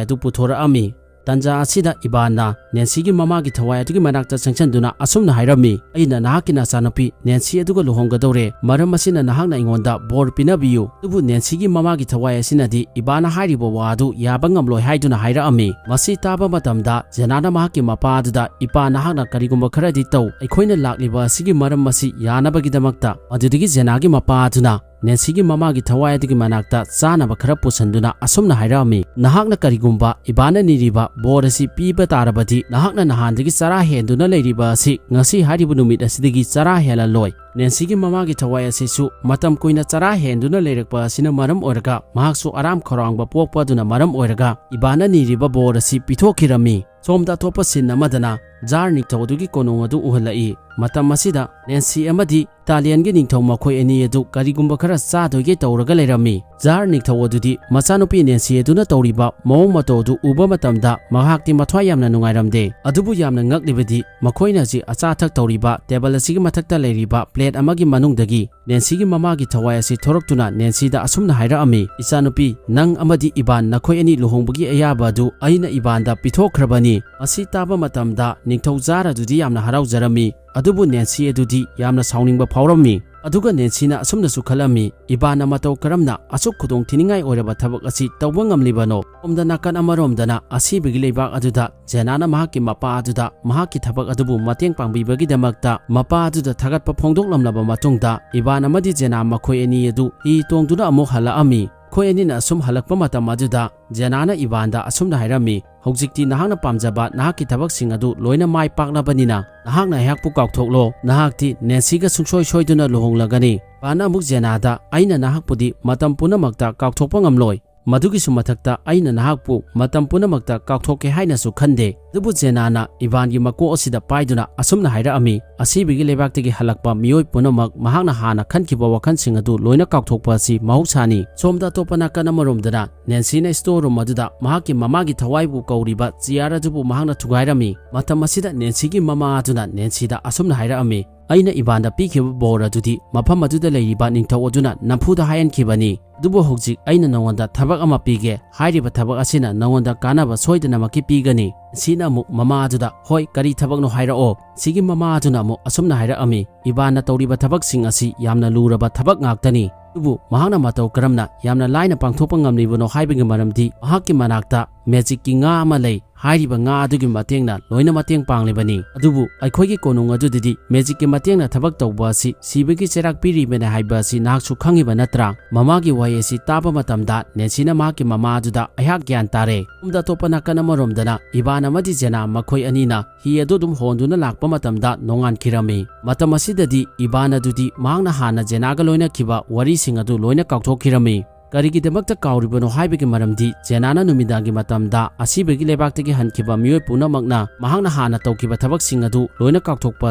ꯑꯗꯨ ꯄꯨꯊꯣꯔꯛꯑꯝꯃꯤ꯫ ꯇꯟꯖꯥ ꯑꯁꯤꯗ ꯏꯕꯥꯟꯅ ꯅꯦꯟꯁꯤꯒꯤ ꯃꯃꯥꯒꯤ ꯊꯋꯥꯏ ꯑꯗꯨꯒꯤ ꯃꯅꯥꯛꯇ ꯆꯪꯁꯤꯟꯗꯨꯅ ꯑꯁꯨꯝꯅ ꯍꯥꯏꯔꯝꯃꯤ, "ꯑꯩꯅ ꯅꯍꯥꯛꯀꯤ ꯅꯆꯥꯅꯨꯄꯤ ꯅꯦꯟꯁꯤ ꯑꯗꯨꯒ ꯂꯨꯍꯣꯡꯒꯗꯧꯔꯦ꯫ ꯃꯔꯝ ꯑꯁꯤꯅ ꯅꯍꯥꯛꯅ ꯑꯩꯉꯣꯟꯗ ꯕꯣꯔ ꯄꯤꯅꯕꯤꯌꯨ꯫" ꯑꯗꯨꯕꯨ ꯅꯦꯟꯁꯤꯒꯤ ꯃꯃꯥꯒꯤ ꯊꯋꯥꯏ ꯑꯁꯤꯅꯗꯤ ꯏꯕꯥꯟꯅ ꯍꯥꯏꯔꯤꯕ ꯋꯥ ꯑꯗꯨ ꯌꯥꯕ ꯉꯝꯂꯣꯏ ꯍꯥꯏꯗꯨꯅ ꯍꯥꯏꯔꯛꯑꯝꯃꯤ꯫ ꯃꯁꯤ ꯇꯥꯕ ꯃꯇꯝꯗ ꯖꯦꯅꯥꯅ ꯃꯍꯥꯛꯀꯤ ꯃꯄꯥ ꯑꯗꯨꯗ, "ꯏꯄꯥ, ꯅꯍꯥꯛꯅ ꯀꯔꯤꯒꯨꯝꯕ ꯈꯔꯗꯤ ꯇꯧ꯫ ꯑꯩꯈꯣꯏꯅ ꯂꯥꯛꯂꯤꯕ ꯑꯁꯤꯒꯤ ꯃꯔꯝ ꯑꯁꯤ ꯌꯥꯅꯕꯒꯤꯗꯃꯛꯇ꯫" ꯑꯗꯨꯗꯒꯤ ꯖꯦꯅꯥꯒꯤ ꯃꯄꯥ ꯑꯗꯨꯅ ꯅꯦꯟꯁꯤꯒꯤ ꯃꯃꯥꯒꯤ ꯊꯋꯥꯏ ꯑꯗꯨꯒꯤ ꯃꯅꯥꯛꯇ ꯆꯥꯅꯕ ꯈꯔ ꯄꯨꯁꯤꯟꯗꯨꯅ ꯑꯁꯨꯝꯅ ꯍꯥꯏꯔꯛꯑꯝꯃꯤ, "ꯅꯍꯥꯛꯅ ꯀꯔꯤꯒꯨꯝꯕ ꯏꯕꯥꯟꯅ ꯅꯤꯔꯤꯕ ꯕꯣꯔ ꯑꯁꯤ ꯄꯤꯕ ꯇꯥꯔꯕꯗꯤ ꯅꯍꯥꯛꯅ ꯅꯍꯥꯟꯗꯒꯤ ꯆꯔꯥ ꯍꯦꯟꯗꯨꯅ ꯂꯩꯔꯤꯕ ꯑꯁꯤ ꯉꯁꯤ ꯍꯥꯏꯔꯤꯕ ꯅꯨꯃꯤꯠ ꯑꯁꯤꯗꯒꯤ ꯆꯔꯥ ꯍꯦꯜꯍꯜꯂꯣꯏ꯫" ꯅꯦꯟꯁꯤꯒꯤ ꯃꯃꯥꯒꯤ ꯊꯋꯥꯏ ꯑꯁꯤꯁꯨ ꯃꯇꯝ ꯀꯨꯏꯅ ꯆꯔꯥ ꯍꯦꯟꯗꯨꯅ ꯂꯩꯔꯛꯄ ꯑꯁꯤꯅ ꯃꯔꯝ ꯑꯣꯏꯔꯒ ꯃꯍꯥꯛꯁꯨ ꯑꯔꯥꯝ ꯈꯧꯔꯥꯡꯕ ꯄꯣꯛꯄ ꯑꯗꯨꯅ ꯃꯔꯝ ꯑꯣꯏꯔꯒ ꯏꯕꯥꯟꯅ ꯅꯤꯔꯤꯕ ꯕꯣꯔ ꯑꯁꯤ ꯄꯤꯊꯣꯛꯈꯤꯔꯝꯃꯤ꯫ ꯁꯣꯝꯗ ꯑꯇꯣꯞꯄ ꯁꯤꯟ ꯑꯃꯗꯅ ꯖꯥꯔ ꯅꯤꯡꯊꯧ ꯑꯗꯨꯒꯤ ꯀꯣꯅꯨꯡ ꯑꯗꯨ ꯎꯍꯜꯂꯛꯏ꯫ ꯃꯇꯝ ꯑꯁꯤꯗ ꯅꯦꯟꯁꯤ ꯑꯃꯗꯤ ꯏꯇꯥꯂꯤꯌꯟꯒꯤ ꯅꯤꯡꯊꯧ ꯃꯈꯣꯏ ꯑꯅꯤ ꯑꯗꯨ ꯀꯔꯤꯒꯨꯝꯕ ꯈꯔ ꯆꯥꯗꯣꯏꯒꯦ ꯇꯧꯔꯒ ꯂꯩꯔꯝꯃꯤ꯫ ꯖꯥꯔ ꯅꯤꯡꯊꯧ ꯑꯗꯨꯗꯤ ꯃꯆꯥꯅꯨꯄꯤ ꯅꯦꯟꯁꯤ ꯑꯗꯨꯅ ꯇꯧꯔꯤꯕ ꯃꯑꯣꯡ ꯃꯇꯧ ꯑꯗꯨ ꯎꯕ ꯃꯇꯝꯗ ꯃꯍꯥꯛꯇꯤ ꯃꯊ꯭ꯋꯥꯏ ꯌꯥꯝꯅ ꯅꯨꯡꯉꯥꯏꯔꯝꯗꯦ꯫ ꯑꯗꯨꯕꯨ ꯌꯥꯝꯅ ꯉꯛꯂꯤꯕꯗꯤ ꯃꯈꯣꯏꯅ ꯍꯧꯖꯤꯛ ꯑꯆꯥ ꯑꯊꯛ ꯇꯧꯔꯤꯕ ꯇꯦꯕꯜ ꯑꯁꯤꯒꯤ ꯃꯊꯛꯇ ꯂꯩꯔꯤꯕ ꯄ꯭ꯂꯦꯠ ꯑꯃꯒꯤ ꯃꯅꯨꯡꯗꯒꯤ ꯅꯦꯟꯁꯤꯒꯤ ꯃꯃꯥꯒꯤ ꯊꯋꯥꯏ ꯑꯁꯤ ꯊꯣꯔꯛꯇꯨꯅ ꯅꯦꯟꯁꯤꯗ ꯑꯁꯨꯝꯅ ꯍꯥꯏꯔꯛꯑꯝꯃꯤ, "ꯏꯆꯥꯅꯨꯄꯤ, ꯅꯪ ꯑꯃꯗꯤ ꯏꯕꯥꯟ ꯅꯈꯣꯏ ꯑꯅꯤ ꯂꯨꯍꯣꯡꯕꯒꯤ ꯑꯌꯥꯕ ꯑꯗꯨ ꯑꯩꯅ ꯏꯕꯥꯟꯗ ꯄꯤꯊꯣꯛꯈ꯭ꯔꯕꯅꯤ꯫" ꯃꯁꯤ ꯇꯥꯕ ꯃꯇꯝꯗ ꯅꯤꯡꯊꯧ ꯖꯥꯔ ꯑꯗꯨꯗꯤ ꯌꯥꯝꯅ ꯍꯔꯥꯎꯖꯔꯝꯃꯤ, ꯑꯗꯨꯕꯨ ꯅꯦꯟꯁꯤ ꯑꯗꯨꯗꯤ ꯌꯥꯝꯅ ꯁꯥꯎꯅꯤꯡꯕ ꯐꯥꯎꯔꯝꯃꯤ꯫ ꯑꯗꯨꯒ ꯅꯦꯟꯁꯤꯅ ꯑꯁꯨꯝꯅꯁꯨ ꯈꯜꯂꯝꯃꯤ, ꯏꯕꯥꯟꯅ ꯃꯇꯧ ꯀꯔꯝꯅ ꯑꯁꯨꯛ ꯈꯨꯗꯣꯡ ꯊꯤꯅꯤꯡꯉꯥꯏ ꯑꯣꯏꯔꯕ ꯊꯕꯛ ꯑꯁꯤ ꯇꯧꯕ ꯉꯝꯂꯤꯕꯅꯣ? ꯁꯣꯝꯗ ꯅꯥꯀꯟ ꯑꯃꯔꯣꯝꯗꯅ ꯑꯁꯤꯕꯒꯤ ꯂꯩꯕꯥꯛ ꯑꯗꯨꯗ ꯖꯦꯅꯥꯅ ꯃꯍꯥꯛꯀꯤ ꯃꯄꯥ ꯑꯗꯨꯗ ꯃꯍꯥꯛꯀꯤ ꯊꯕꯛ ꯑꯗꯨꯕꯨ ꯃꯇꯦꯡ ꯄꯥꯡꯕꯤꯕꯒꯤꯗꯃꯛꯇ ꯃꯄꯥ ꯑꯗꯨꯗ ꯊꯥꯒꯠꯄ ꯐꯣꯡꯗꯣꯛꯂꯝꯂꯕ ꯃꯇꯨꯡꯗ, ꯏꯕꯥꯟ ꯑꯃꯗꯤ ꯖꯦꯅꯥ ꯃꯈꯣꯏ ꯑꯅꯤ ꯑꯗꯨ ꯍꯤ ꯇꯣꯡꯗꯨꯅ ꯑꯃꯨꯛ ꯍꯜꯂꯛꯑꯝꯃꯤ꯫ ꯃꯈꯣꯏ ꯑꯅꯤꯅ ꯑꯁꯨꯝ ꯍꯜꯂꯛꯄ ꯃꯇꯝ ꯑꯗꯨꯗ ꯖꯦꯅꯥꯅ ꯏꯕꯥꯟꯗ ꯑꯁꯨꯝꯅ ꯍꯥꯏꯔꯝꯃꯤ, "ꯍꯧꯖꯤꯛꯇꯤ ꯅꯍꯥꯛꯅ ꯄꯥꯝꯖꯕ ꯅꯍꯥꯛꯀꯤ ꯊꯕꯛꯁꯤꯡ ꯑꯗꯨ ꯂꯣꯏꯅ ꯃꯥꯏ ꯄꯥꯛꯂꯕꯅꯤꯅ, ꯅꯍꯥꯛꯅ ꯑꯩꯍꯥꯛꯄꯨ ꯀꯥꯎꯊꯣꯛꯂꯣ꯫ ꯅꯍꯥꯛꯇꯤ ꯅꯦꯟꯁꯤꯒ ꯁꯨꯡꯁꯣꯏ ꯁꯣꯏꯗꯅ ꯂꯨꯍꯣꯡꯂꯒꯅꯤ꯫" ꯏꯕꯥꯟꯅ ꯑꯃꯨꯛ ꯖꯦꯅꯥꯗ, "ꯑꯩꯅ ꯅꯍꯥꯛꯄꯨꯗꯤ ꯃꯇꯝ ꯄꯨꯝꯅꯃꯛꯇ ꯀꯥꯎꯊꯣꯛꯄ ꯉꯝꯂꯣꯏ꯫ ꯃꯗꯨꯒꯤꯁꯨ ꯃꯊꯛꯇ ꯑꯩꯅ ꯅꯍꯥꯛꯄꯨ ꯃꯇꯝ ꯄꯨꯝꯅꯃꯛꯇ ꯀꯥꯎꯊꯣꯛꯀꯦ ꯍꯥꯏꯅꯁꯨ ꯈꯟꯗꯦ꯫" ꯑꯗꯨꯕꯨ ꯖꯦꯅꯥꯅ ꯏꯕꯥꯟꯒꯤ ꯃꯀꯣꯛ ꯑꯁꯤꯗ ꯄꯥꯏꯗꯨꯅ ꯑꯁꯨꯝꯅ ꯍꯥꯏꯔꯛꯑꯝꯃꯤ, "ꯑꯁꯤꯕꯒꯤ ꯂꯩꯕꯥꯛꯇꯒꯤ ꯍꯜꯂꯛꯄ ꯃꯤꯑꯣꯏ ꯄꯨꯝꯅꯃꯛ ꯃꯍꯥꯛꯅ ꯍꯥꯟꯅ ꯈꯟꯈꯤꯕ ꯋꯥꯈꯜꯁꯤꯡ ꯑꯗꯨ ꯂꯣꯏꯅ ꯀꯥꯎꯊꯣꯛꯄ ꯑꯁꯤ ꯃꯍꯧꯁꯥꯅꯤ꯫" ꯁꯣꯝꯗ ꯑꯇꯣꯞꯄ ꯅꯥꯀꯟ ꯑꯃꯔꯣꯝꯗꯅ ꯅꯦꯟꯁꯤꯅ store room ꯑꯗꯨꯗ ꯃꯍꯥꯛꯀꯤ ꯃꯃꯥꯒꯤ ꯊꯋꯥꯏꯕꯨ ꯀꯧꯔꯤꯕ chair ꯑꯗꯨꯕꯨ ꯃꯍꯥꯛꯅ ꯊꯨꯒꯥꯏꯔꯝꯃꯤ꯫ ꯃꯇꯝ ꯑꯁꯤꯗ ꯅꯦꯟꯁꯤꯒꯤ ꯃꯃꯥ ꯑꯗꯨꯅ ꯅꯦꯟꯁꯤꯗ ꯑꯁꯨꯝꯅ ꯍꯥꯏꯔꯛꯑꯝꯃꯤ, "ꯑꯩꯅ ꯏꯕꯥꯟꯗ ꯄꯤꯈꯤꯕ ꯕꯣꯔ ꯑꯗꯨꯗꯤ ꯃꯐꯝ ꯑꯗꯨꯗ ꯂꯩꯔꯤꯕ ꯅꯤꯡꯊꯧ ꯑꯗꯨꯅ ꯅꯝꯐꯨꯗ ꯍꯥꯏꯍꯟꯈꯤꯕꯅꯤ꯫ ꯑꯗꯨꯕꯨ ꯍꯧꯖꯤꯛ ꯑꯩꯅ ꯅꯉꯣꯟꯗ ꯊꯕꯛ ꯑꯃ ꯄꯤꯒꯦ꯫ ꯍꯥꯏꯔꯤꯕ ꯊꯕꯛ ꯑꯁꯤꯅ ꯅꯉꯣꯟꯗ ꯀꯥꯟꯅꯕ ꯁꯣꯏꯗꯅꯃꯛꯀꯤ ꯄꯤꯒꯅꯤ꯫" ꯅꯦꯟꯁꯤꯅ ꯑꯃꯨꯛ ꯃꯃꯥ ꯑꯗꯨꯗ, "ꯍꯣꯏ, ꯀꯔꯤ ꯊꯕꯛꯅꯣ ꯍꯥꯏꯔꯛꯑꯣ꯫" ꯅꯦꯟꯁꯤꯒꯤ ꯃꯃꯥ ꯑꯗꯨꯅ ꯑꯃꯨꯛ ꯑꯁꯨꯝꯅ ꯍꯥꯏꯔꯛꯑꯝꯃꯤ, "ꯏꯕꯥꯟꯅ ꯇꯧꯔꯤꯕ ꯊꯕꯛꯁꯤꯡ ꯑꯁꯤ ꯌꯥꯝꯅ ꯂꯨꯔꯕ ꯊꯕꯛ ꯉꯥꯛꯇꯅꯤ꯫ ꯑꯗꯨꯕꯨ ꯃꯍꯥꯛꯅ ꯃꯇꯧ ꯀꯔꯝꯅ ꯌꯥꯝꯅ ꯂꯥꯏꯅ ꯄꯥꯡꯊꯣꯛꯄ ꯉꯝꯂꯤꯕꯅꯣ ꯍꯥꯏꯕꯒꯤ ꯃꯔꯝꯗꯤ ꯃꯍꯥꯛꯀꯤ ꯃꯅꯥꯛꯇ magicꯀꯤ ꯉꯥ ꯑꯃ ꯂꯩ꯫ ꯍꯥꯏꯔꯤꯕ ꯉꯥ ꯑꯗꯨꯒꯤ ꯃꯇꯦꯡꯅ ꯂꯣꯏꯅ ꯃꯇꯦꯡ ꯄꯥꯡꯂꯤꯕꯅꯤ꯫ ꯑꯗꯨꯕꯨ ꯑꯩꯈꯣꯏꯒꯤ ꯀꯣꯅꯨꯡ ꯑꯗꯨꯗꯗꯤ magicꯀꯤ ꯃꯇꯦꯡꯅ ꯊꯕꯛ ꯇꯧꯕ ꯑꯁꯤ ꯁꯤꯕꯒꯤ ꯆꯩꯔꯥꯛ ꯄꯤꯔꯤꯕꯅꯤ ꯍꯥꯏꯕ ꯑꯁꯤ ꯅꯍꯥꯛꯁꯨ ꯈꯪꯉꯤꯕ ꯅꯠꯇ꯭ꯔꯥ?" ꯃꯃꯥꯒꯤ ꯋꯥꯍꯩ ꯑꯁꯤ ꯇꯥꯕ ꯃꯇꯝꯗ ꯅꯦꯟꯁꯤꯅ ꯃꯍꯥꯛꯀꯤ ꯃꯃꯥ ꯑꯗꯨꯗ, "ꯑꯩꯍꯥꯛ ꯒ꯭ꯌꯥꯟ ꯇꯥꯔꯦ꯫" ꯁꯣꯝꯗ ꯑꯇꯣꯞꯄ ꯅꯥꯀꯟ ꯑꯃꯔꯣꯝꯗꯅ ꯏꯕꯥꯟ ꯑꯃꯗꯤ ꯖꯦꯅꯥ ꯃꯈꯣꯏ ꯑꯅꯤꯅ ꯍꯤ ꯑꯗꯨ ꯑꯗꯨꯝ ꯍꯣꯟꯗꯨꯅ ꯂꯥꯛꯄ ꯃꯇꯝꯗ ꯅꯣꯡꯉꯥꯟꯈꯤꯔꯝꯃꯤ꯫ ꯃꯇꯝ ꯑꯁꯤꯗꯗꯤ ꯏꯕꯥꯟ ꯑꯗꯨꯗꯤ ꯃꯍꯥꯛꯅ ꯍꯥꯟꯅ ꯖꯦꯅꯥꯒ ꯂꯣꯏꯅꯈꯤꯕ ꯋꯥꯔꯤꯁꯤꯡ ꯑꯗꯨ ꯂꯣꯏꯅ ꯀꯥꯎꯊꯣꯛꯈꯤꯔꯝꯃꯤ꯫ ꯀꯔꯤꯒꯤꯗꯃꯛꯇ ꯀꯥꯎꯔꯤꯕꯅꯣ ꯍꯥꯏꯕꯒꯤ ꯃꯔꯝꯗꯤ ꯖꯦꯅꯥꯅ ꯅꯨꯃꯤꯗꯥꯡꯒꯤ ꯃꯇꯝꯗ ꯑꯁꯤꯕꯒꯤ ꯂꯩꯕꯥꯛꯇꯒꯤ ꯍꯟꯈꯤꯕ ꯃꯤꯑꯣꯏ ꯄꯨꯝꯅꯃꯛꯅ ꯃꯍꯥꯛꯅ ꯍꯥꯟꯅ ꯇꯧꯈꯤꯕ ꯊꯕꯛꯁꯤꯡ ꯑꯗꯨ ꯂꯣꯏꯅ ꯀꯥꯎꯊꯣꯛꯄ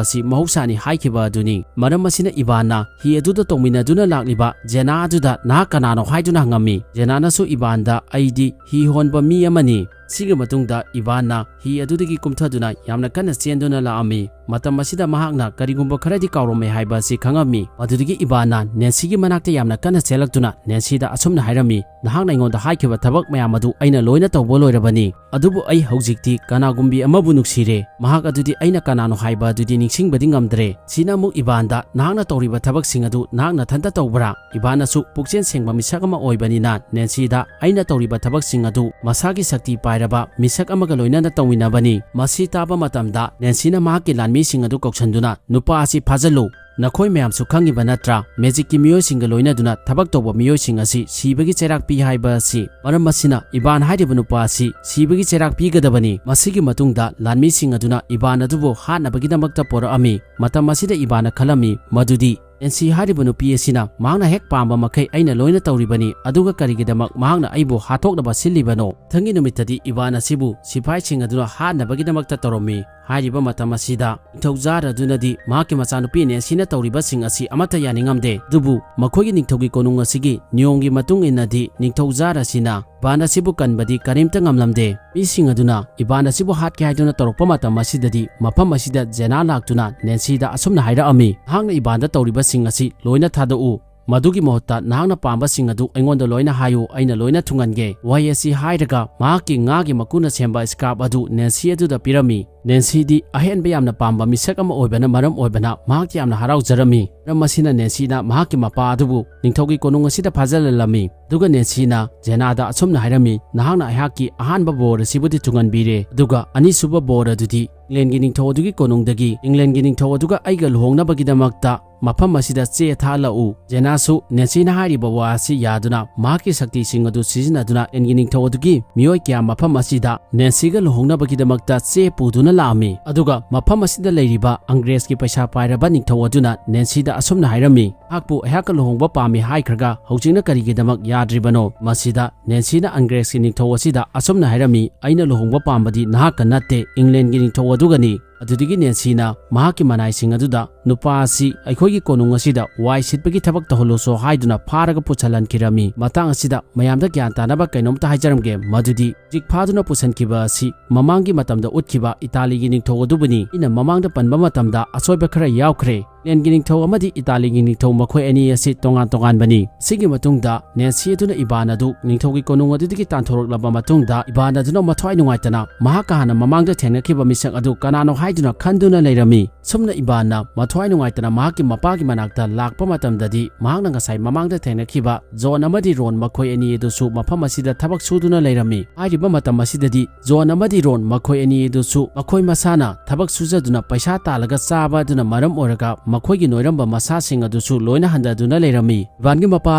ꯑꯁꯤ ꯃꯍꯧꯁꯥꯅꯤ ꯍꯥꯏꯈꯤꯕ ꯑꯗꯨꯅꯤ꯫ ꯃꯔꯝ ꯑꯁꯤꯅ ꯏꯕꯥꯟꯅ ꯍꯤ ꯑꯗꯨꯗ ꯇꯣꯡꯃꯤꯟꯅꯗꯨꯅ ꯂꯥꯛꯂꯤꯕ ꯖꯦꯅꯥ ꯑꯗꯨꯗ ꯅꯍꯥꯛ ꯀꯅꯥꯅꯣ ꯍꯥꯏꯗꯨꯅ ꯍꯪꯉꯝꯃꯤ꯫ ꯖꯦꯅꯥꯅꯁꯨ ꯏꯕꯥꯟꯗ, "ꯑꯩꯗꯤ ꯍꯤ ꯍꯣꯟꯕ ꯃꯤ ꯑꯃꯅꯤ꯫ ꯁꯤꯒꯤ ꯃꯇꯨꯡꯗ ꯏꯚꯥꯟꯅ ꯍꯤ ꯑꯗꯨꯗꯒꯤ ꯀꯨꯝꯊꯗꯨꯅ ꯌꯥꯝꯅ ꯀꯟꯅ ꯆꯦꯟꯗꯨꯅ ꯂꯥꯛꯑꯝꯃꯤ꯫ ꯃꯇꯝ ꯑꯁꯤꯗ ꯃꯍꯥꯛꯅ ꯀꯔꯤꯒꯨꯝꯕ ꯈꯔꯗꯤ ꯀꯥꯎꯔꯝꯃꯦ ꯍꯥꯏꯕ ꯑꯁꯤ ꯈꯪꯉꯝꯃꯤ꯫ ꯃꯗꯨꯗꯒꯤ ꯏꯚꯥꯟꯅ ꯅꯦꯟꯁꯤꯒꯤ ꯃꯅꯥꯛꯇ ꯌꯥꯝꯅ ꯀꯟꯅ ꯆꯦꯜꯂꯛꯇꯨꯅ ꯅꯦꯟꯁꯤꯗ ꯑꯁꯨꯝꯅ ꯍꯥꯏꯔꯝꯃꯤ, "ꯅꯍꯥꯛꯅ ꯑꯩꯉꯣꯟꯗ ꯍꯥꯏꯈꯤꯕ ꯊꯕꯛ ꯃꯌꯥꯝ ꯑꯗꯨ ꯑꯩꯅ ꯂꯣꯏꯅ ꯇꯧꯕ ꯂꯣꯏꯔꯕꯅꯤ꯫ ꯑꯗꯨꯕꯨ ꯑꯩ ꯍꯧꯖꯤꯛꯇꯤ ꯀꯅꯥꯒꯨꯝꯕꯤ ꯑꯃꯕꯨ ꯅꯨꯡꯁꯤꯔꯦ꯫ ꯃꯍꯥꯛ ꯑꯗꯨꯗꯤ ꯑꯩꯅ ꯀꯅꯥꯅꯣ ꯍꯥꯏꯕ ꯑꯗꯨꯗꯤ ꯅꯤꯡꯁꯤꯡꯕꯗꯤ ꯉꯝꯗ꯭ꯔꯦ꯫" ꯁꯤꯅ ꯑꯃꯨꯛ ꯏꯚꯥꯟꯗ, "ꯅꯍꯥꯛꯅ ꯇꯧꯔꯤꯕ ꯊꯕꯛꯁꯤꯡ ꯑꯗꯨ ꯅꯍꯥꯛ ꯅꯊꯟꯇ ꯇꯧꯕ꯭ꯔꯥ?" ꯏꯚꯥꯟꯅꯁꯨ ꯄꯨꯛꯆꯦꯜ ꯁꯦꯡꯕ ꯃꯤꯁꯛ ꯑꯃ ꯑꯣꯏꯕꯅꯤꯅ ꯅꯦꯟꯁꯤꯗ, "ꯑꯩꯅ ꯇꯧꯔꯤꯕ ꯊꯕꯛꯁꯤꯡ ꯑꯗꯨ ꯃꯁꯥꯒꯤ ꯁꯛꯇꯤ ꯄꯥꯏꯔꯕ ꯃꯤꯁꯛ ꯑꯃꯒ ꯂꯣꯏꯅꯅ ꯇꯧꯃꯤꯟꯅꯕꯅꯤ꯫" ꯃꯁꯤ ꯇꯥꯕ ꯃꯇꯝꯗ ꯅꯦꯟꯁꯤꯅ ꯃꯍꯥꯛꯀꯤ ꯂꯥꯟꯃꯤꯁꯤꯡ ꯑꯗꯨ ꯀꯧꯁꯟꯗꯨꯅ, "ꯅꯨꯄꯥ ꯑꯁꯤ ꯐꯥꯖꯜꯂꯨ꯫ ꯅꯈꯣꯏ ꯃꯌꯥꯝꯁꯨ ꯈꯪꯉꯤꯕ ꯅꯠꯇ꯭ꯔꯥ? ꯃꯦꯖꯤꯛꯀꯤ ꯃꯤꯑꯣꯏꯁꯤꯡꯒ ꯂꯣꯏꯅꯗꯨꯅ ꯊꯕꯛ ꯇꯧꯕ ꯃꯤꯑꯣꯏꯁꯤꯡ ꯑꯁꯤ ꯁꯤꯕꯒꯤ ꯆꯩꯔꯥꯛ ꯄꯤ ꯍꯥꯏꯕ ꯑꯁꯤ꯫ ꯃꯔꯝ ꯑꯁꯤꯅ ꯏꯚꯥꯟ ꯍꯥꯏꯔꯤꯕ ꯅꯨꯄꯥ ꯑꯁꯤ ꯁꯤꯕꯒꯤ ꯆꯩꯔꯥꯛ ꯄꯤꯒꯗꯕꯅꯤ꯫" ꯃꯁꯤꯒꯤ ꯃꯇꯨꯡꯗ ꯂꯥꯟꯃꯤꯁꯤꯡ ꯑꯗꯨꯅ ꯏꯚꯥꯟ ꯑꯗꯨꯕꯨ ꯍꯥꯠꯅꯕꯒꯤꯗꯃꯛꯇ ꯄꯨꯔꯛꯑꯝꯃꯤ꯫ ꯃꯇꯝ ꯑꯁꯤꯗ ꯏꯚꯥꯟꯅ ꯈꯜꯂꯝꯃꯤ ꯃꯗꯨꯗꯤ, "ꯅꯦꯟꯁꯤ ꯍꯥꯏꯔꯤꯕ ꯅꯨꯄꯤ ꯑꯁꯤꯅ ꯃꯍꯥꯛꯅ ꯍꯦꯛ ꯄꯥꯝꯕ ꯃꯈꯩ ꯑꯩꯅ ꯂꯣꯏꯅ ꯇꯧꯔꯤꯕꯅꯤ, ꯑꯗꯨꯒ ꯀꯔꯤꯒꯤꯗꯃꯛ ꯃꯍꯥꯛꯅ ꯑꯩꯕꯨ ꯍꯥꯠꯇꯣꯛꯅꯕ ꯁꯤꯜꯂꯤꯕꯅꯣ?" ꯃꯊꯪꯒꯤ ꯅꯨꯃꯤꯠꯇꯗꯤ ꯏꯚꯥꯟ ꯑꯁꯤꯕꯨ ꯁꯤꯐꯥꯏꯁꯤꯡ ꯑꯗꯨꯅ ꯍꯥꯠꯅꯕꯒꯤꯗꯃꯛꯇ ꯇꯧꯔꯝꯃꯤ꯫ ꯍꯥꯏꯔꯤꯕ ꯃꯇꯝ ꯑꯁꯤꯗ ꯅꯤꯡꯊꯧ ꯖꯥꯔ ꯑꯗꯨꯅꯗꯤ ꯃꯍꯥꯛꯀꯤ ꯃꯆꯥꯅꯨꯄꯤ ꯅꯦꯟꯁꯤꯅ ꯇꯧꯔꯤꯕꯁꯤꯡ ꯑꯁꯤ ꯑꯃꯠꯇ ꯌꯥꯅꯤꯡꯉꯝꯗꯦ꯫ ꯑꯗꯨꯕꯨ ꯃꯈꯣꯏꯒꯤ ꯅꯤꯡꯊꯧꯒꯤ ꯀꯣꯅꯨꯡ ꯑꯁꯤꯒꯤ ꯅꯤꯌꯣꯝꯒꯤ ꯃꯇꯨꯡ ꯏꯟꯅꯗꯤ ꯅꯤꯡꯊꯧ ꯖꯥꯔ ꯑꯁꯤꯅ ꯏꯚꯥꯟ ꯑꯁꯤꯕꯨ ꯀꯟꯕꯗꯤ ꯀꯔꯤꯝꯇ ꯉꯝꯂꯝꯗꯦ꯫ ꯃꯤꯁꯤꯡ ꯑꯗꯨꯅ ꯏꯚꯥꯟ ꯑꯁꯤꯕꯨ ꯍꯥꯠꯀꯦ ꯍꯥꯏꯗꯨꯅ ꯇꯧꯔꯛꯄ ꯃꯇꯝ ꯑꯁꯤꯗꯗꯤ ꯃꯐꯝ ꯑꯁꯤꯗ ꯖꯦꯅꯥ ꯂꯥꯛꯇꯨꯅ ꯅꯦꯟꯁꯤꯗ ꯑꯁꯨꯝꯅ ꯍꯥꯏꯔꯛꯑꯝꯃꯤ, "ꯅꯍꯥꯛꯅ ꯏꯚꯥꯟꯗ ꯇꯧꯔꯤꯕꯁꯤꯡ ꯑꯁꯤ ꯂꯣꯏꯅ ꯊꯥꯗꯣꯛꯎ꯫ ꯃꯗꯨꯒꯤ ꯃꯍꯨꯠꯇ ꯅꯍꯥꯛꯅ ꯄꯥꯝꯕꯁꯤꯡ ꯑꯗꯨ ꯑꯩꯉꯣꯟꯗ ꯂꯣꯏꯅ ꯍꯥꯏꯌꯨ, ꯑꯩꯅ ꯂꯣꯏꯅ ꯊꯨꯡꯍꯟꯒꯦ꯫" ꯋꯥꯍꯩ ꯑꯁꯤ ꯍꯥꯏꯔꯒ ꯃꯍꯥꯛꯀꯤ ꯉꯥꯒꯤ ꯃꯀꯨꯅ ꯁꯦꯝꯕ ꯁ꯭ꯀꯥꯔꯞ ꯑꯗꯨ ꯅꯦꯟꯁꯤ ꯑꯗꯨꯗ ꯄꯤꯔꯝꯃꯤ꯫ ꯅꯦꯟꯁꯤꯗꯤ ꯑꯍꯦꯟꯕ ꯌꯥꯝꯅ ꯄꯥꯝꯕ ꯃꯤꯁꯛ ꯑꯃ ꯑꯣꯏꯕꯅ ꯃꯔꯝ ꯑꯣꯏꯕꯅ ꯃꯍꯥꯛ ꯌꯥꯝꯅ ꯍꯔꯥꯎꯖꯔꯝꯃꯤ꯫ ꯃꯔꯝ ꯑꯁꯤꯅ ꯅꯦꯟꯁꯤꯅ ꯃꯍꯥꯛꯀꯤ ꯃꯄꯥ ꯑꯗꯨꯕꯨ ꯅꯤꯡꯊꯧꯒꯤ ꯀꯣꯅꯨꯡ ꯑꯁꯤꯗ ꯐꯥꯖꯤꯜꯍꯜꯂꯝꯃꯤ꯫ ꯑꯗꯨꯒ ꯅꯦꯟꯁꯤꯅ ꯖꯦꯅꯥꯗ ꯑꯁꯨꯝꯅ ꯍꯥꯏꯔꯝꯃꯤ, "ꯅꯍꯥꯛꯅ ꯑꯩꯍꯥꯛꯀꯤ ꯑꯍꯥꯟꯕ ꯕꯣꯔ ꯑꯁꯤꯕꯨꯗꯤ ꯊꯨꯡꯍꯟꯕꯤꯔꯦ, ꯑꯗꯨꯒ ꯑꯅꯤꯁꯨꯕ ꯕꯣꯔ ꯑꯗꯨꯗꯤ ꯏꯪꯂꯦꯟꯒꯤ ꯅꯤꯡꯊꯧ ꯑꯗꯨꯒꯤ ꯀꯣꯅꯨꯡꯗꯒꯤ ꯏꯪꯂꯦꯟꯒꯤ ꯅꯤꯡꯊꯧ ꯑꯗꯨꯒ ꯑꯩꯒ ꯂꯨꯍꯣꯡꯅꯕꯒꯤꯗꯃꯛꯇ ꯃꯐꯝ ꯑꯁꯤꯗ ꯆꯦ ꯊꯥꯍꯜꯂꯛꯎ꯫" ꯖꯦꯅꯥꯁꯨ ꯅꯦꯟꯁꯤꯅ ꯍꯥꯏꯔꯤꯕ ꯋꯥ ꯑꯁꯤ ꯌꯥꯗꯨꯅ ꯃꯍꯥꯛꯀꯤ ꯁꯛꯇꯤꯁꯤꯡ ꯑꯗꯨ ꯁꯤꯖꯤꯟꯅꯗꯨꯅ ꯏꯪꯂꯦꯟꯒꯤ ꯅꯤꯡꯊꯧ ꯑꯗꯨꯒꯤ ꯃꯤꯑꯣꯏ ꯀꯌꯥ ꯃꯐꯝ ꯑꯁꯤꯗ ꯅꯦꯟꯁꯤꯒ ꯂꯨꯍꯣꯡꯅꯕꯒꯤꯗꯃꯛꯇ ꯆꯦ ꯄꯨꯗꯨꯅ ꯂꯥꯛꯑꯝꯃꯤ꯫ ꯑꯗꯨꯒ ꯃꯐꯝ ꯑꯁꯤꯗ ꯂꯩꯔꯤꯕ ꯑꯪꯒ꯭ꯔꯦꯖꯀꯤ ꯄꯩꯁꯥ ꯄꯥꯏꯔꯕ ꯅꯤꯡꯊꯧ ꯑꯗꯨꯅ ꯅꯦꯟꯁꯤꯗ ꯑꯁꯨꯝꯅ ꯍꯥꯏꯔꯝꯃꯤ, "ꯅꯍꯥꯛꯄꯨ ꯑꯩꯍꯥꯛꯀ ꯂꯨꯍꯣꯡꯕ ꯄꯥꯝꯃꯤ ꯍꯥꯏꯈ꯭ꯔꯒ ꯍꯧꯖꯤꯛꯅ ꯀꯔꯤꯒꯤꯗꯃꯛ ꯌꯥꯗ꯭ꯔꯤꯕꯅꯣ?" ꯃꯁꯤꯗ ꯅꯦꯟꯁꯤꯅ ꯑꯪꯒ꯭ꯔꯦꯖꯀꯤ ꯅꯤꯡꯊꯧ ꯑꯁꯤꯗ ꯑꯁꯨꯝꯅ ꯍꯥꯏꯔꯝꯃꯤ, "ꯑꯩꯅ ꯂꯨꯍꯣꯡꯕ ꯄꯥꯝꯕꯗꯤ ꯅꯍꯥꯛꯀ ꯅꯠꯇꯦ, ꯏꯪꯂꯦꯟꯒꯤ ꯅꯤꯡꯊꯧ ꯑꯗꯨꯒꯅꯤ꯫ ꯑꯗꯨꯗꯒꯤ ꯅꯦꯟꯁꯤꯅ ꯃꯍꯥꯛꯀꯤ ꯃꯅꯥꯏꯁꯤꯡ ꯑꯗꯨꯗ, "ꯅꯨꯄꯥ ꯑꯁꯤ ꯑꯩꯈꯣꯏꯒꯤ ꯀꯣꯅꯨꯡ ꯑꯁꯤꯗ ꯋꯥꯏ ꯁꯤꯠꯄꯒꯤ ꯊꯕꯛ ꯇꯧꯍꯜꯂꯨꯁꯣ" ꯍꯥꯏꯗꯨꯅ ꯐꯥꯔꯒ ꯄꯨꯁꯜꯍꯟꯈꯤꯔꯝꯃꯤ꯫ ꯃꯇꯥꯡ ꯑꯁꯤꯗ ꯃꯌꯥꯝꯗ ꯒ꯭ꯌꯥꯟ ꯇꯥꯅꯕ ꯀꯩꯅꯣꯝꯇ ꯍꯥꯏꯖꯔꯝꯒꯦ, ꯃꯗꯨꯗꯤ ꯍꯧꯖꯤꯛ ꯐꯥꯗꯨꯅ ꯄꯨꯁꯟꯈꯤꯕ ꯑꯁꯤ ꯃꯃꯥꯡꯒꯤ ꯃꯇꯝꯗ ꯎꯠꯈꯤꯕ ꯏꯇꯥꯂꯤꯒꯤ ꯅꯤꯡꯊꯧ ꯑꯗꯨꯕꯨꯅꯤ꯫ ꯑꯩꯅ ꯃꯃꯥꯡꯗ ꯄꯟꯕ ꯃꯇꯝꯗ ꯑꯁꯣꯏꯕ ꯈꯔ ꯌꯥꯎꯈ꯭ꯔꯦ꯫ ꯏꯁꯄꯦꯟꯒꯤ ꯅꯤꯡꯊꯧ ꯑꯃꯗꯤ ꯏꯇꯥꯂꯤꯒꯤ ꯅꯤꯡꯊꯧ ꯃꯈꯣꯏ ꯑꯅꯤ ꯑꯁꯤ ꯇꯣꯉꯥꯟ ꯇꯣꯉꯥꯟꯕꯅꯤ꯫ ꯁꯤꯒꯤ ꯃꯇꯨꯡꯗ ꯅꯦꯟꯁꯤ ꯑꯗꯨꯅ ꯏꯕꯥꯟ ꯑꯗꯨ ꯅꯤꯡꯊꯧꯒꯤ ꯀꯣꯅꯨꯡ ꯑꯗꯨꯗꯒꯤ ꯇꯥꯟꯊꯣꯔꯛꯂꯕ ꯃꯇꯨꯡꯗ, ꯏꯕꯥꯟ ꯑꯗꯨꯅ ꯃꯊ꯭ꯋꯥꯏ ꯅꯨꯡꯉꯥꯏꯇꯅ ꯃꯍꯥꯛꯀ ꯍꯥꯟꯅ ꯃꯃꯥꯡꯗ ꯊꯦꯡꯅꯈꯤꯕ ꯃꯤꯁꯛ ꯑꯗꯨ ꯀꯅꯥꯅꯣ ꯍꯥꯏꯗꯨꯅ ꯈꯟꯗꯨꯅ ꯂꯩꯔꯝꯃꯤ꯫ ꯁꯨꯝꯅ ꯏꯕꯥꯟꯅ ꯃꯊ꯭ꯋꯥꯏ ꯅꯨꯡꯉꯥꯏꯇꯅ ꯃꯍꯥꯛꯀꯤ ꯃꯄꯥꯒꯤ ꯃꯅꯥꯛꯇ ꯂꯥꯛꯄ ꯃꯇꯝꯗꯗꯤ, ꯃꯍꯥꯛꯅ ꯉꯁꯥꯏ ꯃꯃꯥꯡꯗ ꯊꯦꯡꯅꯈꯤꯕ ꯖꯣꯟ ꯑꯃꯗꯤ ꯔꯣꯟ ꯃꯈꯣꯏ ꯑꯅꯤ ꯑꯗꯨꯁꯨ ꯃꯐꯝ ꯑꯁꯤꯗ ꯊꯕꯛ ꯁꯨꯗꯨꯅ ꯂꯩꯔꯝꯃꯤ꯫ ꯍꯥꯏꯔꯤꯕ ꯃꯇꯝ ꯑꯁꯤꯗꯗꯤ ꯖꯣꯟ ꯑꯃꯗꯤ ꯔꯣꯟ ꯃꯈꯣꯏ ꯑꯅꯤ ꯑꯗꯨꯁꯨ ꯃꯈꯣꯏ ꯃꯁꯥꯅ ꯊꯕꯛ ꯁꯨꯖꯗꯨꯅ ꯄꯩꯁꯥ ꯇꯥꯜꯂꯒ ꯆꯥꯕ ꯑꯗꯨꯅ ꯃꯔꯝ ꯑꯣꯏꯔꯒ ꯃꯈꯣꯏꯒꯤ ꯅꯣꯏꯔꯝꯕ ꯃꯁꯥꯁꯤꯡ ꯑꯗꯨꯁꯨ ꯂꯣꯏꯅ ꯍꯟꯊꯗꯨꯅ ꯂꯩꯔꯝꯃꯤ꯫ ꯏꯕꯥꯟꯒꯤ ꯃꯄꯥ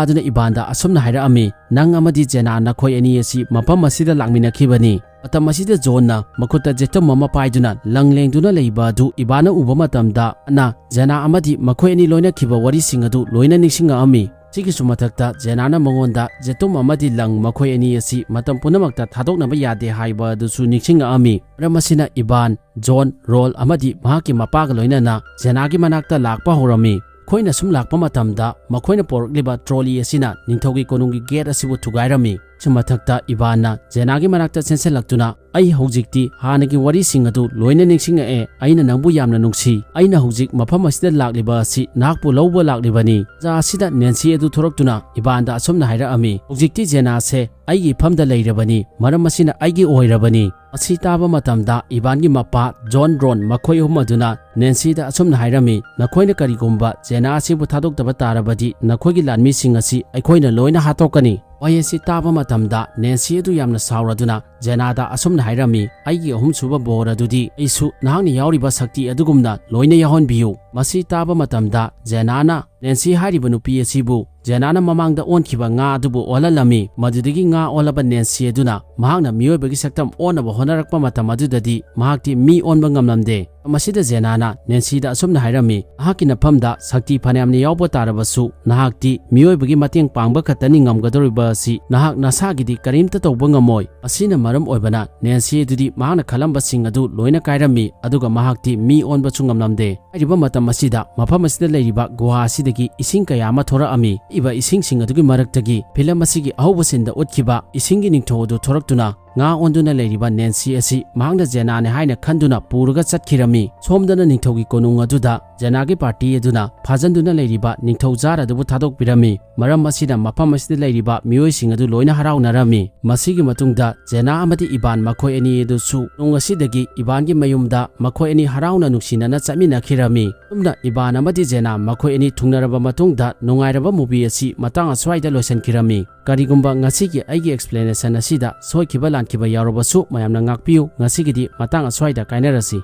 ꯑꯗꯨꯅ ꯏꯕꯥꯟꯗ ꯑꯁꯨꯝꯅ ꯍꯥꯏꯔꯛꯑꯝꯃꯤ, "ꯅꯪ ꯑꯃꯗꯤ ꯖꯦꯅꯥ ꯅꯈꯣꯏ ꯑꯅꯤ ꯑꯁꯤ ꯃꯐꯝ ꯑꯁꯤꯗ ꯂꯥꯛꯃꯤꯟꯅꯈꯤꯕꯅꯤ"꯫ ꯃꯇꯝ ꯑꯁꯤꯗ ꯖꯣꯟꯅ ꯃꯈꯨꯠꯇ ꯖꯦꯇꯨꯝ ꯑꯃ ꯄꯥꯏꯗꯨꯅ ꯂꯪ ꯂꯦꯡꯗꯨꯅ ꯂꯩꯕ ꯑꯗꯨ ꯏꯕꯥꯟꯅ ꯎꯕ ꯃꯇꯝꯗ, ꯅ ꯖꯦꯅꯥ ꯑꯃꯗꯤ ꯃꯈꯣꯏ ꯑꯅꯤ ꯂꯣꯏꯅꯈꯤꯕ ꯋꯥꯔꯤꯁꯤꯡ ꯑꯗꯨ ꯂꯣꯏꯅ ꯅꯤꯡꯁꯤꯡꯉꯛꯑꯝꯃꯤ꯫ ꯁꯤꯒꯤꯁꯨ ꯃꯊꯛꯇ ꯖꯦꯅꯥꯅ ꯃꯉꯣꯟꯗ ꯖꯦꯇꯨꯝ ꯑꯃꯗꯤ ꯂꯪ ꯃꯈꯣꯏ ꯑꯅꯤ ꯑꯁꯤ ꯃꯇꯝ ꯄꯨꯝꯅꯃꯛꯇ ꯊꯥꯗꯣꯛꯅꯕ ꯌꯥꯗꯦ ꯍꯥꯏꯕ ꯑꯗꯨꯁꯨ ꯅꯤꯡꯁꯤꯡꯉꯛꯑꯝꯃꯤ꯫ ꯃꯔꯝ ꯑꯁꯤꯅ ꯏꯕꯥꯟ, ꯖꯣꯟ, ꯔꯣꯜ ꯑꯃꯗꯤ ꯃꯍꯥꯛꯀꯤ ꯃꯄꯥꯒ ꯂꯣꯏꯅꯅ ꯖꯦꯅꯥꯒꯤ ꯃꯅꯥꯛꯇ ꯂꯥꯛꯄ ꯍꯧꯔꯝꯃꯤ꯫ ꯃꯈꯣꯏꯅ ꯁꯨꯝ ꯂꯥꯛꯄ ꯃꯇꯝꯗ ꯃꯈꯣꯏꯅ ꯄꯣꯔꯛꯂꯤꯕ ꯇ꯭ꯔꯣꯂꯤ ꯑꯁꯤꯅ ꯅꯤꯡꯊꯧꯒꯤ ꯀꯣꯅꯨꯡꯒꯤ ꯒꯦꯠ ꯑꯁꯤꯕꯨ ꯊꯨꯒꯥꯏꯔꯝꯃꯤ꯫ ꯁꯤ ꯃꯊꯛꯇ ꯏꯕꯥꯟꯅ ꯖꯦꯅꯥꯒꯤ ꯃꯅꯥꯛꯇ ꯆꯦꯟꯁꯤꯜꯂꯛꯇꯨꯅ, "ꯑꯩ ꯍꯧꯖꯤꯛꯇꯤ ꯍꯥꯟꯅꯒꯤ ꯋꯥꯔꯤꯁꯤꯡ ꯑꯗꯨ ꯂꯣꯏꯅ ꯅꯤꯡꯁꯤꯡꯉꯛꯑꯦ꯫ ꯑꯩꯅ ꯅꯪꯕꯨ ꯌꯥꯝꯅ ꯅꯨꯡꯁꯤ꯫ ꯑꯩꯅ ꯍꯧꯖꯤꯛ ꯃꯐꯝ ꯑꯁꯤꯗ ꯂꯥꯛꯂꯤꯕ ꯑꯁꯤ ꯅꯍꯥꯛꯄꯨ ꯂꯧꯕ ꯂꯥꯛꯂꯤꯕꯅꯤ"꯫ ꯇꯥꯟꯖꯥ ꯑꯁꯤꯗ ꯅꯦꯟꯁꯤ ꯑꯗꯨ ꯊꯣꯔꯛꯇꯨꯅ ꯏꯕꯥꯟꯗ ꯑꯁꯨꯝꯅ ꯍꯥꯏꯔꯛꯑꯝꯃꯤ, "ꯍꯧꯖꯤꯛꯇꯤ ꯖꯦꯅꯥꯁꯦ ꯑꯩꯒꯤ ꯏꯐꯝꯗ ꯂꯩꯔꯕꯅꯤ, ꯃꯔꯝ ꯑꯁꯤꯅ ꯑꯩꯒꯤ ꯑꯣꯏꯔꯕꯅꯤ"꯫ ꯑꯁꯤ ꯇꯥꯕ ꯃꯇꯝꯗ ꯏꯕꯥꯟꯒꯤ ꯃꯄꯥ ꯖꯣꯟ ꯔꯣꯟ ꯃꯈꯣꯏ ꯑꯍꯨꯝ ꯑꯗꯨꯅ ꯅꯦꯟꯁꯤꯗ ꯑꯁꯨꯝꯅ ꯍꯥꯏꯔꯝꯃꯤ, "ꯅꯈꯣꯏꯅ ꯀꯔꯤꯒꯨꯝꯕ ꯖꯦꯅꯥ ꯑꯁꯤꯕꯨ ꯊꯥꯗꯣꯛꯇꯕ ꯇꯥꯔꯕꯗꯤ ꯅꯈꯣꯏꯒꯤ ꯂꯥꯟꯃꯤꯁꯤꯡ ꯑꯁꯤ ꯑꯩꯈꯣꯏꯅ ꯂꯣꯏꯅ ꯍꯥꯠꯇꯣꯛꯀꯅꯤ"꯫ ꯋꯥꯍꯩ ꯑꯁꯤ ꯇꯥꯕ ꯃꯇꯝꯗ ꯅꯦꯟꯁꯤ ꯑꯗꯨ ꯌꯥꯝꯅ ꯁꯥꯎꯔꯗꯨꯅ ꯖꯦꯅꯥꯗ ꯑꯁꯨꯝꯅ ꯍꯥꯏꯔꯝꯃꯤ, "ꯑꯩꯒꯤ ꯑꯍꯨꯝꯁꯨꯕ ꯕꯣꯔ ꯑꯗꯨꯗꯤ ꯑꯩꯁꯨ ꯅꯍꯥꯛꯅ ꯌꯥꯎꯔꯤꯕ ꯁꯛꯇꯤ ꯑꯗꯨꯒꯨꯝꯅ ꯂꯣꯏꯅ ꯌꯥꯎꯍꯟꯕꯤꯌꯨ"꯫ ꯃꯁꯤ ꯇꯥꯕ ꯃꯇꯝꯗ ꯖꯦꯅꯥꯅ ꯅꯦꯟꯁꯤ ꯍꯥꯏꯔꯤꯕ ꯅꯨꯄꯤ ꯑꯁꯤꯕꯨ ꯖꯦꯅꯥꯅ ꯃꯃꯥꯡꯗ ꯑꯣꯟꯈꯤꯕ ꯉꯥ ꯑꯗꯨꯕꯨ ꯑꯣꯜꯍꯜꯂꯝꯃꯤ꯫ ꯃꯗꯨꯗꯒꯤ ꯉꯥ ꯑꯣꯜꯂꯕ ꯅꯦꯟꯁꯤ ꯑꯗꯨꯅ ꯃꯍꯥꯛꯅ ꯃꯤꯑꯣꯏꯕꯒꯤ ꯁꯛꯇꯝ ꯑꯣꯟꯅꯕ ꯍꯣꯠꯅꯔꯛꯄ ꯃꯇꯝ ꯑꯗꯨꯗꯗꯤ ꯃꯍꯥꯛꯇꯤ ꯃꯤ ꯑꯣꯟꯕ ꯉꯝꯂꯝꯗꯦ꯫ ꯃꯁꯤꯗ ꯖꯦꯅꯥꯅ ꯅꯦꯟꯁꯤꯗ ꯑꯁꯨꯝꯅ ꯍꯥꯏꯔꯝꯃꯤ, "ꯅꯍꯥꯛꯀꯤ ꯅꯐꯝꯗ ꯁꯛꯇꯤ ꯐꯅꯌꯥꯝꯅ ꯌꯥꯎꯕ ꯇꯥꯔꯕꯁꯨ, ꯅꯍꯥꯛꯇꯤ ꯃꯤꯑꯣꯏꯕꯒꯤ ꯃꯇꯦꯡ ꯄꯥꯡꯕ ꯈꯛꯇꯅꯤ ꯉꯝꯒꯗꯧꯔꯤꯕ ꯑꯁꯤ꯫ ꯅꯍꯥꯛ ꯅꯁꯥꯒꯤꯗꯤ ꯀꯔꯤꯝꯇ ꯇꯧꯕ ꯉꯝꯃꯣꯏ꯫ ꯑꯁꯤꯅ ꯃꯔꯝ ꯑꯣꯏꯕꯅ ꯅꯦꯟꯁꯤ ꯑꯗꯨꯗꯤ ꯃꯍꯥꯛꯅ ꯈꯜꯂꯝꯕꯁꯤꯡ ꯑꯗꯨ ꯂꯣꯏꯅ ꯀꯥꯏꯔꯝꯃꯤ, ꯑꯗꯨꯒ ꯃꯍꯥꯛꯇꯤ ꯃꯤ ꯑꯣꯟꯕꯁꯨ ꯉꯝꯂꯝꯗꯦ꯫ ꯍꯥꯏꯔꯤꯕ ꯃꯇꯝ ꯑꯁꯤꯗ ꯃꯐꯝ ꯑꯁꯤꯗ ꯂꯩꯔꯤꯕ ꯒꯨꯍꯥ ꯑꯁꯤꯗꯒꯤ ꯏꯁꯤꯡ ꯀꯌꯥ ꯑꯃ ꯊꯣꯔꯛꯑꯝꯃꯤ꯫ ꯏꯕ ꯏꯁꯤꯡꯁꯤꯡ ꯑꯗꯨꯒꯤ ꯃꯔꯛꯇꯒꯤ ꯐꯤꯂꯝ ꯑꯁꯤꯒꯤ ꯑꯍꯧꯕ ꯁꯤꯟꯗ ꯎꯠꯈꯤꯕ ꯏꯁꯤꯡꯒꯤ ꯅꯤꯡꯊꯧ ꯑꯗꯨ ꯊꯣꯔꯛꯇꯨꯅ ꯉꯥ ꯑꯣꯟꯗꯨꯅ ꯂꯩꯔꯤꯕ ꯅꯦꯟꯁꯤ ꯑꯁꯤ ꯃꯍꯥꯛꯅ ꯖꯦꯅꯥꯅꯦ ꯍꯥꯏꯅ ꯈꯟꯗꯨꯅ ꯄꯨꯔꯒ ꯆꯠꯈꯤꯔꯝꯃꯤ꯫ ꯁꯣꯝꯗꯅ ꯅꯤꯡꯊꯧꯒꯤ ꯀꯣꯅꯨꯡ ꯑꯗꯨꯗ ꯖꯦꯅꯥꯒꯤ ꯄꯥꯔꯇꯤ ꯑꯗꯨꯅ ꯐꯥꯖꯟꯗꯨꯅ ꯂꯩꯔꯤꯕ ꯅꯤꯡꯊꯧ ꯖꯥꯔ ꯑꯗꯨꯕꯨ ꯊꯥꯗꯣꯛꯄꯤꯔꯝꯃꯤ꯫ ꯃꯔꯝ ꯑꯁꯤꯅ ꯃꯐꯝ ꯑꯁꯤꯗ ꯂꯩꯔꯤꯕ ꯃꯤꯑꯣꯏꯁꯤꯡ ꯑꯗꯨ ꯂꯣꯏꯅ ꯍꯔꯥꯎꯅꯔꯝꯃꯤ꯫ ꯃꯁꯤꯒꯤ ꯃꯇꯨꯡꯗ ꯖꯦꯅꯥ ꯑꯃꯗꯤ ꯏꯕꯥꯟ ꯃꯈꯣꯏ ꯑꯅꯤ ꯑꯗꯨꯁꯨ ꯅꯣꯡ ꯑꯁꯤꯗꯒꯤ ꯏꯕꯥꯟꯒꯤ ꯃꯌꯨꯝꯗ ꯃꯈꯣꯏ ꯑꯅꯤ ꯍꯔꯥꯎꯅ ꯅꯨꯡꯁꯤꯅꯅ ꯆꯠꯃꯤꯟꯅꯈꯤꯔꯝꯃꯤ꯫ ꯑꯁꯨꯝꯅ ꯏꯕꯥꯟ ꯑꯃꯗꯤ ꯖꯦꯅꯥ ꯃꯈꯣꯏ ꯑꯅꯤ ꯊꯨꯡꯅꯔꯕ ꯃꯇꯨꯡꯗ ꯅꯨꯡꯉꯥꯏꯔꯕ movie ꯑꯁꯤ ꯃꯇꯥꯡ ꯑꯁ꯭ꯋꯥꯏꯗ ꯂꯣꯏꯁꯤꯟꯈꯤꯔꯝꯃꯤ꯫ ꯀꯔꯤꯒꯨꯝꯕ ꯉꯁꯤꯒꯤ ꯑꯩꯒꯤ explanation ꯑꯁꯤꯗ ꯁꯣꯏꯈꯤꯕ ꯂꯥꯟꯈꯤꯕ ꯌꯥꯎꯔꯕꯁꯨ ꯃꯌꯥꯝꯅ ꯉꯥꯛꯄꯤꯌꯨ꯫ ꯉꯁꯤꯒꯤꯗꯤ ꯃꯇꯥꯡ ꯑꯁ꯭ꯋꯥꯏꯗ ꯀꯥꯏꯅꯔꯁꯤ꯫